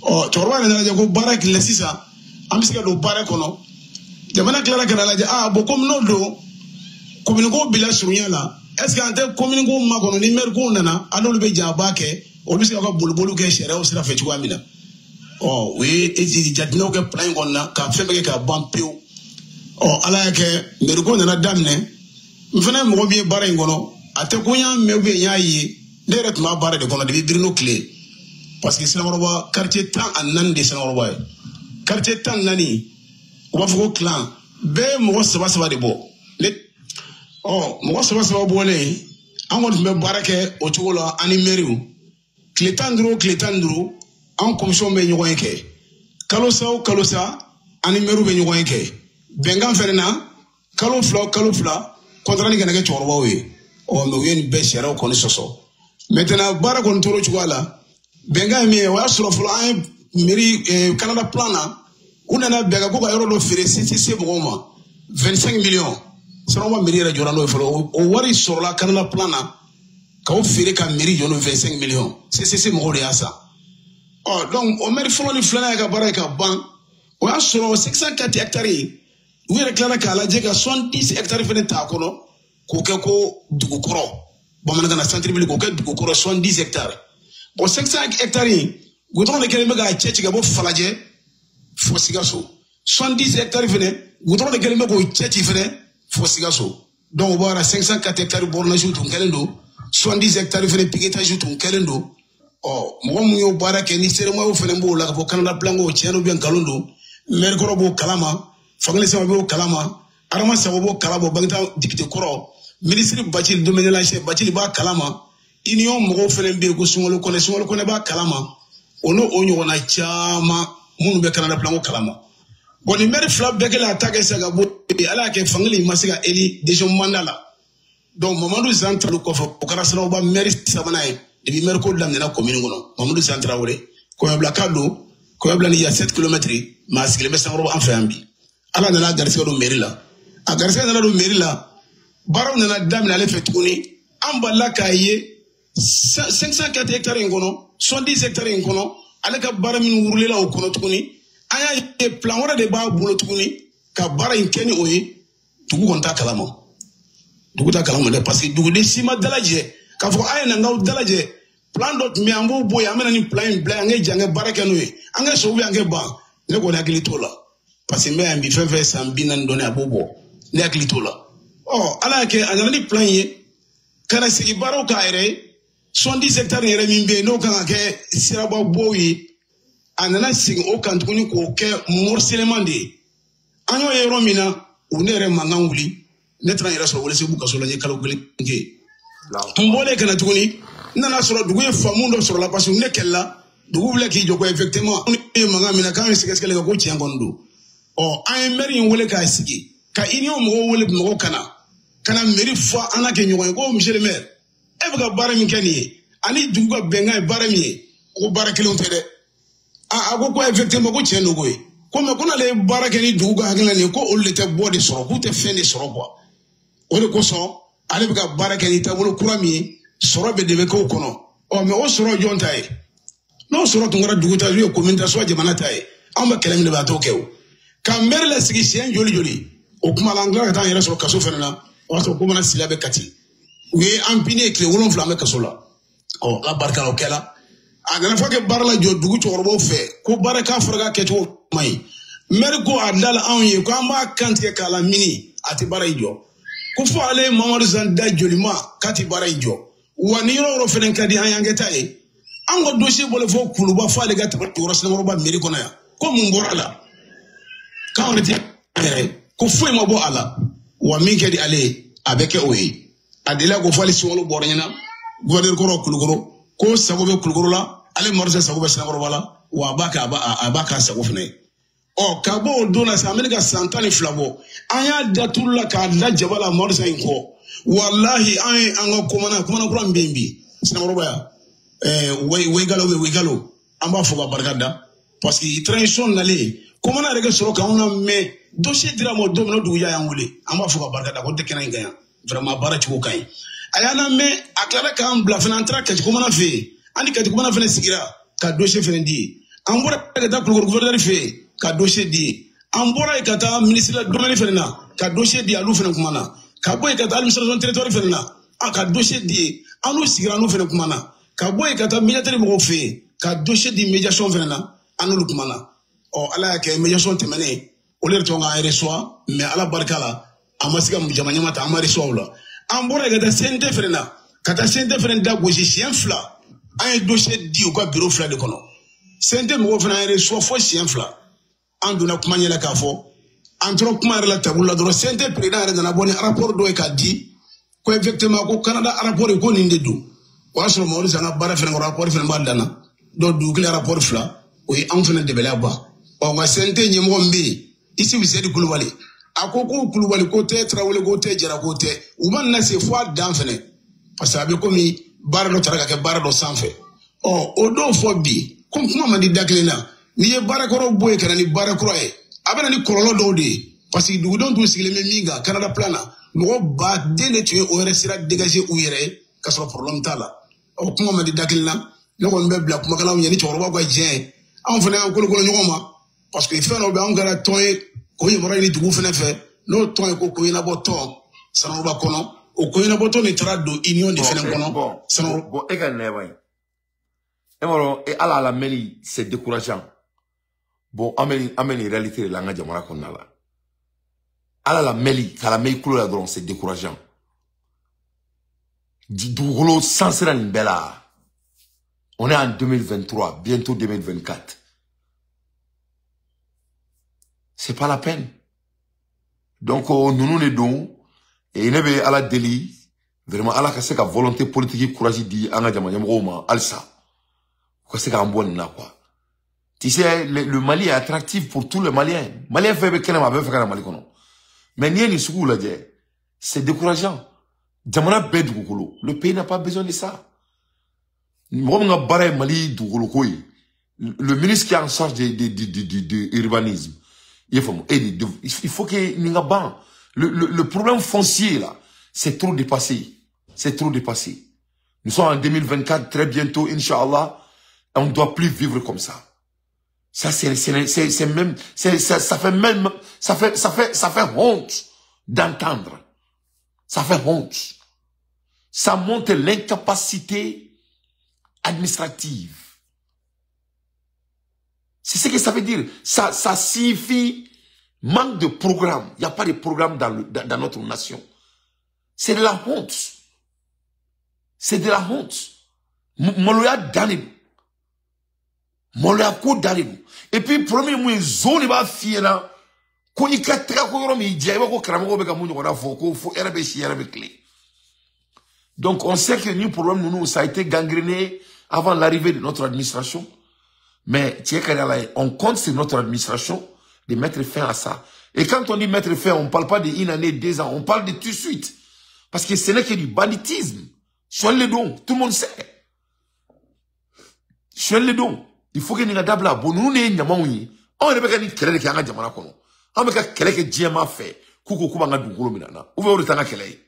Ɔ cɛkɔrɔba nana lajɛ ko baara kɛlɛ sisan, an bɛ se ka don baara kɔnɔ. Jamana tilara ka na lajɛ, ah bon komi n'o don, commune ko bila surunya la, est ce que an tɛ commune ko makɔnɔ ni maire ko nana, an n'olu bɛ jɛ a b'a kɛ, olu bɛ se ka boliboliw kɛ sariyaw sira fɛ cogoya min na. Ɔ u ye jateminɛw kɛ plan in kɔnɔna ka fɛn bɛɛ kɛ k'a ban pewu. Ɔ Ala y'a kɛ maire ko nana daminɛ, n fana ye mɔgɔ min ye baara in kɔnɔ, a tɛ ko n y'a mɛn ou bien n y'a ye, ne yɛrɛ tun b'a baara de kɔnɔ depuis Bruno tile. Parce que Sanankɔrɔba quartier 14 de ye Sanankɔrɔba ye. Quartier 14, u b'a fɔ ko clan, bɛɛ ye mɔgɔ 3 de bɔ. Ne ɔ mɔgɔ 3 bɔlen, an kɔni tun bɛ baara kɛ o cogo la ani maire. Tile 15 o tile 15, an commission bɛ ɲɔgɔn ye kɛ. Kalo sa o kalo sa, ani maire bɛ ɲɔgɔn ye kɛ. Bɛnkan fɛnɛ na, kalo 2 o kalo 2, Contrat ni kana kɛ cɛkɔrɔbaw ye. Ɔ mais u ye nin bɛɛ sariyaw kɔni sɔsɔ. Maintenant baara kɔni tor'o cogoya la. Bɛnkan ye min ye, o y'a sɔrɔ fɔlɔ an ye mairie Canada plan na, u nana bɛn kan ko ka yɔrɔ dɔ feere CCC mɔgɔw ma 25 millions. Sanankɔrɔba mairie yɛrɛ jɔra n'o ye fɔlɔ. O wari sɔrɔla Canada plan na k'o feere ka mairie jɔ n'o 25 millions. CCC mɔgɔw de y'a san. Ɔ donc o maire fɔlɔ ni filanan ye ka baara ye ka ban. O y'a sɔrɔ 504 hectares u yɛrɛ tilala k'a lajɛ ka 70 hectares fɛnɛ t'a kɔnɔ k'o kɛ ko dugukɔrɔ, bamanankan na centre-ville, k'o kɛ dugukɔrɔ 70 hectares. Bon 500 hectares in goudron de kɛlen bɛ k'a cɛ ci ka bɔ Falajɛ fo Sikaso. 70 hectares fɛnɛ goudron de kɛlen bɛ k'o cɛ ci fɛnɛ fo Sikaso. Donc o b'a 504 hectares bornage tun kɛlen don, 70 hectares fɛnɛ piquetage tun kɛlen don. Ɔ mɔgɔ mun y'o baara kɛ ni seeremayaw fɛnɛ b'o la k'a fɔ Canada plan ko tiɲɛ don bɛ nkalon don, maire kɔrɔ b'o kalama, Fankelen Sama b'o kalama, Adama Sago b'o kalama, Baginda député kɔrɔ, ministre Bacili domaine de Bacili b'a kalama, union mɔgɔw fɛnɛ bɛ yen ko Sunkalo Kɔnɛ, Sunkalo Kɔnɛ b'a kalama, o n'o o ɲɔgɔnna caman minnu bɛ Canada plan ko kalama. Bon ni maire fila bɛɛ kɛlen a ta kɛ sisan ka bɔ yen, Ala y'a kɛ Fankelen ma se ka élu deuxième mandat la. Donc Mamadu Zan Traoré kɔfɛ, o kɛra Sanankɔrɔba maire sabanan ye depuis maire ko daminɛna commune kɔnɔ. Mamadu Zan Traoré Kɔɲɔbila don, Kɔɲɔbila ni ya 7 km, mais a sigilen bɛ Sanankɔrɔba an fɛ yan bi. Ala nana garisɛgɛ don mairie la, a garisɛgɛ nana don mairie la, baaraw nana daminɛ ale fɛ tuguni. An balila k'a ye 504 hectares in kɔnɔ, 70 hectares in kɔnɔ, ale ka baara min wurulela o kɔnɔ tuguni, an y'a ye plan wɛrɛ de b'a bolo tuguni ka baara in kɛ ni o ye. Dugu kɔni t'a kalama, dugu t'a kalama dɛ, parce que duguden si ma dalajɛ k'a fɔ a ye na n k'aw dalajɛ plan dɔ tun bɛ yen, an b'o bɔ yen, an bɛna nin plan in bila yen, an k'e jɛ an kɛ baara kɛ n'o ye, an kɛ sɔn an kɛ ban. Ne kɔni hakili t'o la, parce que n bɛ yan bi, fɛn fɛn san 40 dɔɔnin a b'o bɔ, ne hakili t'o la. Ɔ Ala y'a kɛ a nana ni plan ye ka na sigi baaraw k'a yɛrɛ ye. 70 hectares yɛrɛ min bɛ yen n'o kan ka kɛ siraba bɔw ye, a nana sigi o kan tuguni k'o kɛ morcellement de ye. An y'o ye yɔrɔ min na, u ne yɛrɛ mankan wuli, ne taara n yɛrɛ sɔrɔ Welesebugu kaso la, n ye kalo kelen kɛ. N bɔlen ka na tuguni, n nana sɔrɔ dugu ye faamu dɔ sɔrɔ la, parce que ne kɛlɛla dugu wulila k'i jɔ ko effectivement ne ye mankan min na k'an ye sɛgɛsɛgɛli kɛ ko tiɲɛ kɔni don. Ɔ an ye maire in wele k'a sigi, ka union mɔgɔw wele Bamakɔ ka na mairie fɔ an n'a kɛ ɲɔgɔn ye ko monsieur le maire, e bɛ ka baara min kɛ nin ye ani dugu ka bɛnkan ye baara min ye, ko baara kelenw tɛ dɛ. A ko effectivement ko tiɲɛ don koyi, ko mais ko n'ale ye baara kɛ ni dugu ka hakilina nin ye, ko olu de tɛ bɔ de sɔrɔ, k'u tɛ fɛn de sɔrɔ quoi. O de kosɔn ale bɛ ka baara kɛ ni taabolo kura min ye, sɔrɔ bɛ de bɛ k'o kɔnɔ. Ɔ mais o sɔrɔ jɔn ta ye? N'o sɔrɔ tun kɛra dugu ta ye, commune ta, soit jamana ta ye, anw bɛ kɛlɛ min de b'a t'o kɛ o. Ka maire lasigi siɲɛ joli joli, o kuma la an tilala ka taa an yɛrɛ sɔrɔ kaso fɛnɛ na, o y'a sɔrɔ ko mana sila bɛ Kati. U ye an pine tile 7 an bɛ kaso la. Ɔ Ala barika la o kɛla. A nana fɔ kɛ baara la jɔ dugu cɛkɔrɔbaw fɛ ko baara k'a fɔra k'a kɛcogo man ɲi. Maire ko a da la anw ye ko an b'a kan tigɛ k'a lamini, a tɛ baara in jɔ. Ko fɔ ale ye Mamadu Zan da joli ma k'a tɛ baara in jɔ. Wa ni yɔrɔ o yɔrɔ fɛnɛ ka di an y'an kɛ ta ye. An ka dossier bɔlen fɔ Kuluba fɔ ale ka tɛmɛ yɔrɔ Sanankɔrɔba mairie kɔnɔ yan. Ko mun bɔra a la? K'anw de tɛ yɛrɛ ye. Ko foyi ma bɔ a la. Wa min ka di ale ye, a bɛ kɛ o ye. A delila k'o fɔ hali sunkalo bɔra ɲɛna, gouverneur kɔrɔ Kulukɔrɔ, ko sago bɛ Kulukɔrɔ la, ale Mamadu Zan sago bɛ Sanankɔrɔba la, wa a b'a kɛ a b'a k'a sago fɛnɛ ye. Ɔ ka bɔ o don na sisan, an bɛ ka san 12 bɔ, an y'a da tulu la k'a da jaba la Mamadu Zan in kɔ. Walahi an ye an ka komana kura min bɛ yen bi Sanankɔrɔba yan, Wegalo bɛ Wegalo, an b'a fɔ ka barika da, parce que transition nalen komana yɛrɛ ka sɔrɔ k'anw na mɛn dossier dira ma don min na, o dugujɛ y'an wele, an b'a fɔ ka barika da ko tɛ kɛnɛ in kan yan, vraiment baara cogo ka ɲi. A y'an lamɛn, a tilala k'an bila fana, an taara Kati komana fɛ yen, an ni Kati komana fana sigira ka dossier fana di, an bɔra ka taa Kulukɔrɔ gouverneur fɛ yen ka dossier di, an bɔra yen ka taa ministre la domaine fana na ka dossier di, olu fana kumana, ka bɔ yen ka taa administration territoire fana na a ka dossier di, an n'u sigira n'u fana kumana, ka bɔ yen ka taa médiateur mɔgɔw fɛ yen ka dossier di médiation fana na, an n'olu kumana. Ɔ Ala y'a kɛ médiation tɛmɛnen, olu yɛrɛ tɔn k'an reçoit, mais Ala barika la a ma se ka jama ɲɛma ta, an ma reçoit o la. An bɔra yen ka taa CNT fana na, ka taa CNT fana da gosi siɲɛ 2, an ye dossier di u ka bureau 2 de kɔnɔ. CNT mɔgɔw fana y'an reçoit fo siɲɛ 2. An donna kuma ɲɛ la k'a fɔ, an tora kuma yɛrɛ la tabolo la dɔrɔn, CNT président yɛrɛ nana bɔ ni rapport dɔ ye k'a di, ko effectivement ko Canada rapport ko nin de don. O y'a sɔrɔ Mamadu Zan ka baara fana kɔrɔ, rapport fana b'a dan na. Donc dugu kelen rapport 2, o ye anw fana dɛmɛla ban. Ɔ nka CNT ɲɛmɔgɔ min bɛ yen, Isufu Seyidi Kulubali, A ko ko Kulubali ko tɛ, Tarawele ko tɛ, Jara ko tɛ, u ma na se fo a dan fɛnɛ, parce que a bɛ komi baara dɔ tara ka kɛ baara dɔ sanfɛ. Ɔ o dɔw fɔ bi komi kuma man di da kelen na, n'i ye baarakɔrɔ bɔ yen ka na ni baara kura ye, a bɛ na ni kɔlɔlɔ dɔw de ye, parce que dugudenw tun sigilen bɛ min kan Canada plan na, mɔgɔ baden de tun ye o yɛrɛ sira dégager u yɛrɛ ye k'a sɔrɔ problème t'a la. Ɔ kuma man di da kelen na, ne kɔni bɛ bila kumakalaw ɲɛ ni cɛkɔrɔbaw ka jɛn ye, anw fana y'an kolokolo ɲɔgɔn ma, parce que fɛn dɔ bɛ anw kɛra tɔn ye k'o yamaruya ɲini dugu fana fɛ, n'o tɔn ye ko ɲɛnabɔ tɔn Sanɔgɔba kɔnɔ, o ko ɲɛnabɔ tɔn de taara don union de fana kɔnɔ. Bon, e ka nɛba ye, e m'a dɔn, e ala lamɛnni c'est décourageant. Bon, an bɛ nin réalité de la an ka jamana kɔnɔna la. Ala lamɛnli k'a lamɛn i kulo la dɔrɔn, c'est décourageant. Dugukolo sansera nin bɛɛ la. On est en 2023, bientôt 2024. C'est pas la peine. Donc, nous les dons, et ne bɛ ala deli, vraiment ala ka se ka volonté politique courage di an ka jamana ɲɛmɔgɔw ma halisa. U ka se k'an bɔ nin na quoi. Tu sais, le Mali est attractif pour tous les Maliens. Malien fɛn bɛ kɛnɛma, a bɛɛ fɛ ka na Mali kɔnɔ. Mais n'i ye nin sugu lajɛ, c'est décourageant. Jamana bɛɛ dugukolo. Le pays n'a pas besoin de ça. Mɔgɔ min ka baara ye Mali dugukolo ko ye, le ministre qui est en charge de urbanisme, il faut que nin ka ban. Le problème foncier là, c'est trop dépassé. C'est trop dépassé. Nous sommes en 2024, très bientôt, Inch'Allah, on ne doit plus vivre comme ça. Ça, c'est même, ça fait même, ça fait honte d'entendre. Ça fait honte. Ça montre l'incapacité administrative. C'est ce que ça veut dire. Ça signifie manque de programme. Il n'y a pas de programme dans notre nation. C'est de la honte. C'est de la honte. Maloya dani. Maloya ko dani. Et puis, premier mois, zone ba fiena. Ko i ka tɛgɛ ko yɔrɔ min diya, i b'a ko karamɔgɔ bɛ ka mun ɲɔgɔnna fɔ ko fo hɛrɛ bɛ si hɛrɛ bɛ tile. Donc, on sait que ni problème nous, ça a été gangréné avant l'arrivée de notre administration. Mais, on compte sur notre administration de mettre fin à ça. Et quand on dit mettre fin, on ne parle pas d'une année, 2 ans, on parle de tout de suite. Parce que ce n'est que du banditisme. Soigne les dons, tout le monde sait. Soigne les dons. Il faut que nous ayons bon, nous n'ayons pas de kɛlɛ de kɛ an ka jamana kɔnɔ. An bɛ ka kɛlɛ kɛ diɲɛmaa fɛ k'u ko k'u b'an ka dugukolo minɛ an na. Ou bien o de t'an ka kɛlɛ ye.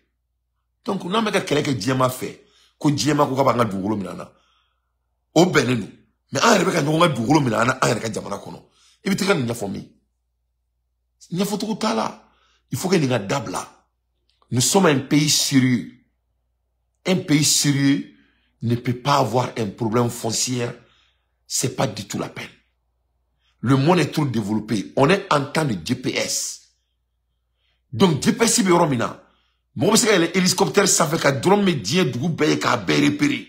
Donc n'an bɛ ka kɛlɛ kɛ diɲɛmaa fɛ ko diɲɛmaa ko k'a b'an ka dugukolo minɛ an na, o bɛnnen don. Mais an yɛrɛ bɛ ka ɲɔgɔn ka dugukolo minɛ an na an yɛrɛ ka jamana kɔnɔ. I bɛ t'i ka nin ɲɛfɔ min? Ɲɛfɔcogo t'a la. Il faut que nin ka dabila. Nous sommes un pays sérieux. Un pays sérieux ne peut pas avoir un problème foncier. C'est pas du tout la peine. Le monde est trop développé. On est en temps de GPS. Donc GPS bɛ yɔrɔ min na, mɔgɔ bɛ se ka yɛlɛ hélicoptère sanfɛ ka drone bɛ diɲɛ dugu bɛɛ ye k'a bɛɛ repérer.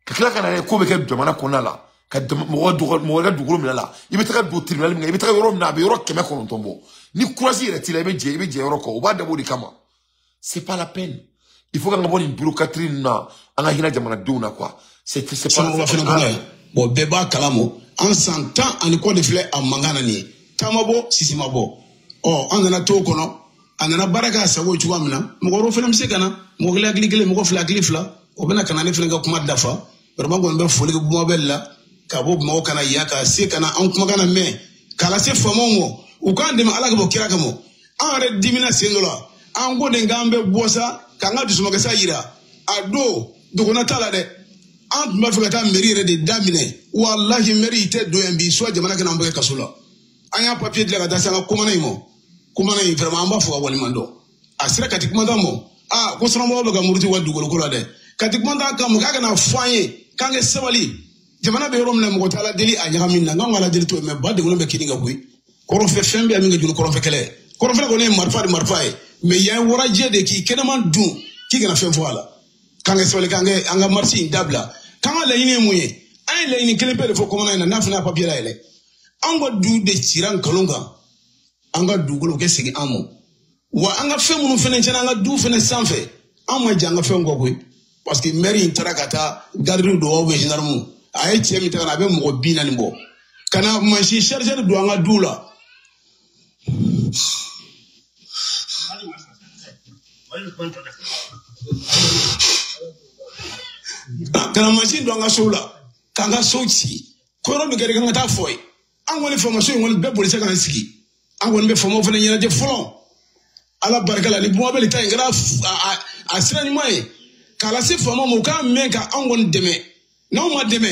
Ka tila ka na ye ko bɛ kɛ jamana kɔnɔna la, ka mɔgɔ ka dugukolo minɛ la, i bɛ taga don tribunal min kɛ, i bɛ taga yɔrɔ min na, a bɛ yɔrɔ 900 bɔ. Ni courage yɛrɛ t'i la, i bɛ jɛ yɔrɔ kɔ. U b'a dabɔ o de kama. C'est pas la peine. Il faut qu'an ka bɔ nin bureaucratie ninnu na, an ka hinɛ jamanadenw na quoi. C'est pas. Bon, bɛɛ b'a kalama, an san 10 ani kɔ de filɛ a mankan na nin ye. Taa ma bɔ, sisi ma bɔ. Ɔ an nana to o kɔnɔ, a nana baara k'a sago ye cogoya min na, mɔgɔ wɛrɛw fana bɛ se ka na, mɔgɔ kelen hakili kelen, mɔgɔ fila hakili fila, o bɛna ka na ne fana ka kuma dafa. Vraiment kɔni bɛ foli kɛ Bumabel la, ka bɔ Bamakɔ ka na yan, ka se ka na an kumakan na mɛn, k'a lase faamaw ma, u k'an dɛmɛ Ala ka bɔ kira kama. An yɛrɛ dimina sen dɔ la, an ko de k'an bɛ bɔ sa, k'an ka dusumakasa yira. A don dogona t'a la dɛ. An tun b'a fɛ ka taa mairie yɛrɛ de daminɛ, walahi mairie tɛ don yan bi, soit jamana kana an bɛɛ kɛ kaso la. An y'a papier dilan ka taa se an ka commandant in ma. Commandant in vraiment an b'a fɔ ka waleɲuman dɔn. A sera Kati commandant ma, aa ko sanubɔlaw bɛ ka muruti u ka dugukolo ko la dɛ. Kati commandant k'a ma k'a kana fɔ an ye k'an kɛ sabali. Jamana bɛ yɔrɔ min na mɔgɔ tɛ Ala deli a ɲagami na, n'anw ka Ala deli t'o ye, mais ba degunnen bɛ kini kan koyi. Kɔrɔnfɛ fɛn bɛ yan min ka jugu kɔrɔnfɛ kɛlɛ ye. Kɔrɔnfɛ kɔni ye marifa de marifa ye, mais yan ye warajɛ de k'i kɛnɛman dun k'i kana fɛn fɔ a la. K'an kɛ sabali, k'an kɛ an ka marche in dabila. K'an ka laɲini ye mun ye? An ye laɲini kelen pe de fɔ commandant in na, n'a fana y'a papier layɛlɛ. An ka du de cira nkalon kan, an ka dugukolo kɛ segin an ma. Wa an ka fɛn minnu fɛnɛ tiɲɛna an ka du fɛnɛ sanfɛ, an ma jɛ an ka fɛnw kɔ koyi. Parce que maire in taara ka taa garde don aw bɛ gendarme, a ye cɛ min ta ka na, a bɛ mɔgɔ 40 bɔ. Ka na mansin chargeur don an ka du la. Ka na mansin don an ka sow la k'an ka sow ci ko yɔrɔ min kɛra k'an ka taa fɔ ye an kɔni faamaso in kɔni bɛɛ bolisa k'an sigi an kɔni bɛ faamaw fana ɲɛnajɛ fɔlɔ ala barika la ni Bumabel ta in kɛra a sira ɲuman ye k'a lase faamaw ma u k'a mɛn ka anw kɔni dɛmɛ n'anw ma dɛmɛ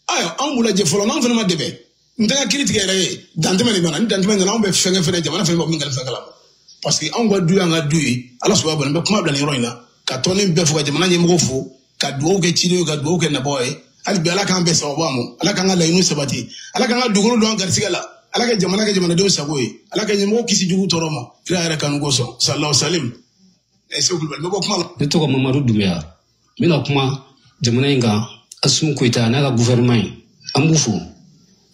ayiwa anw b'u lajɛ fɔlɔ n'anw fana ma dɛmɛ n tɛ ka kiiri tigɛ yɛrɛ ye dantɛmɛ de bɛ na ni dantɛmɛ nana anw bɛ fɛn kɛ fɛnɛ jamana fɛnɛ bɛ min kalifa kalama parce que anw ka du y'an ka du ye ala sɔrɔ bɔ n bɛ kuma bila nin yɔrɔ in na ka tɔnden bɛɛ fo ka jamana ɲɛmɔgɔw fo ka dugawu kɛ cidenw ye ka dugawu kɛ nabagaw ye hali bi ala k'an bɛɛ sababu ma ala k'an ka laɲiniw sabati ala k'an ka dugukolo don an garisigɛ la ala ka jamana kɛ jamanadenw sago ye ala ka ɲɛmɔgɔw kisi jugu tɔɔrɔ ma kira yɛrɛ kanu kosɔn salaw salim Seku Kulubali n bɛ bɔ kuma la. Ne tɔgɔ Mamadu Dunbiya n bɛna kuma jamana in kan Assimi Goïta n'a ka gouvernement ye an b'u fo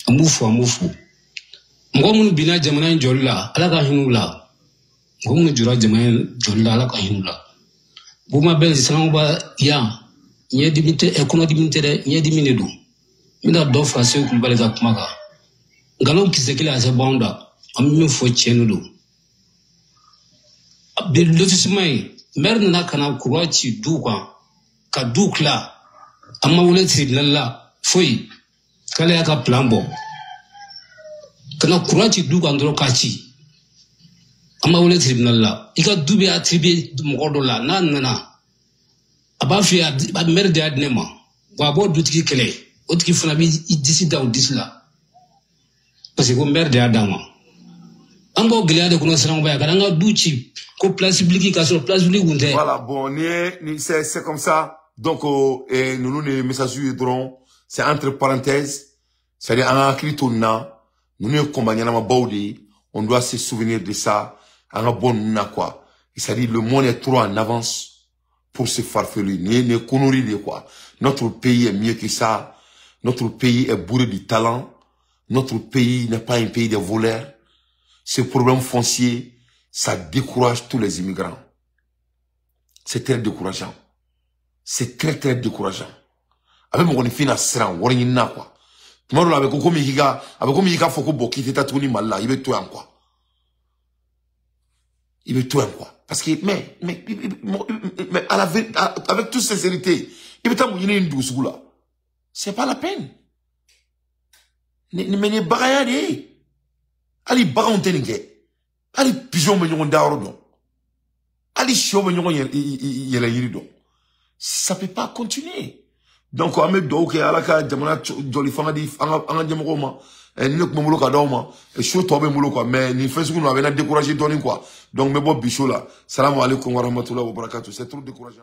an b'u fo an b'u fo mɔgɔ minnu binna jamana in jɔli la ala ka hinɛ u la mɔgɔ minnu jɔra jamana in jɔli la ala ka hinɛ u la Bumabel Sanba yan ɲɛdimi tɛ kɔnɔdimi tɛ dɛ ɲɛdimi de don n bɛna dɔ fara Seku Kulubali ka kuma kan nkalon kisɛ kelen a tɛ bɔ anw da an bɛ min fɔ tiɲɛ de don bi lotissement in maire nana ka na courant ci duw kan ka duw tila an ma wele tribunal la foyi k'ale y'a ka plan bɔ ka na courant ci du kan dɔrɔn k'a ci an ma wele tribunal la i ka du bɛ attribuer mɔgɔ dɔ la n'a nana a b'a f'i ye a maire de y'a di ne ma wa a b'o dutigi kɛlɛ o tigi fana b'i disi da o disi la parce que ko maire de y'a d'a ma an b'o gɛlɛya de kɔnɔ Siranba yan ka n'an ka du ci ko place publique k'a sɔrɔ place publique kun tɛ. Voilà, bon, c'est comme ça. Donc, nous nous message ye dɔrɔn, c'est entre parenthèses, c'est-à-dire an ka hakili to nin na, ninnu ye combat ɲɛnamabaw de ye, on doit se souvenir de ça, an ka bɔ ninnu na quoi. C'est-à-dire le monde est trop en avance pour se farfelu. Nin ye connerie de quoi. Notre pays est mieux que ça. Notre pays est bourré de talent. Notre pays n'est pas un pays de voleurs. Ce problème foncier, ça décourage tous les immigrants. C'est très décourageant. C'est très très décourageant. Avec mon fin à siran, wari ɲini na quoi. Tuma dɔ la a bɛ ko komi i ka a bɛ komi i ka fɔ ko bon k'i tɛ taa tuguni Mali la, i bɛ to yan quoi. I bɛ to yan quoi. Parce que mais à la avec toute sincérité, i bɛ taa mun ɲini nin dugu sugu la? C'est pas la peine. Ni mais nin ye baganya de ye. Hali baganw tɛ nin kɛ. Hali pigeon bɛ ɲɔgɔn dayɔrɔ dɔn. Hali sɛw bɛ ɲɔgɔn yɛlɛ yiri dɔn. Ça peut pas continuer. Donc an bɛ dugawu kɛ ala ka jamana jɔli fanga di an ka ɲɛmɔgɔw ma. Ni ne tun bɛ n bolo ka d'aw ma, so tɔ bɛ n bolo quoi, mais nin fɛn sugu ninnu a bɛ na décourager dɔɔnin quoi. Donc n bɛ bɔ bi so la. Salamu aleykum wa rahmatulahi wa barakatuh. C'est trop décourageant.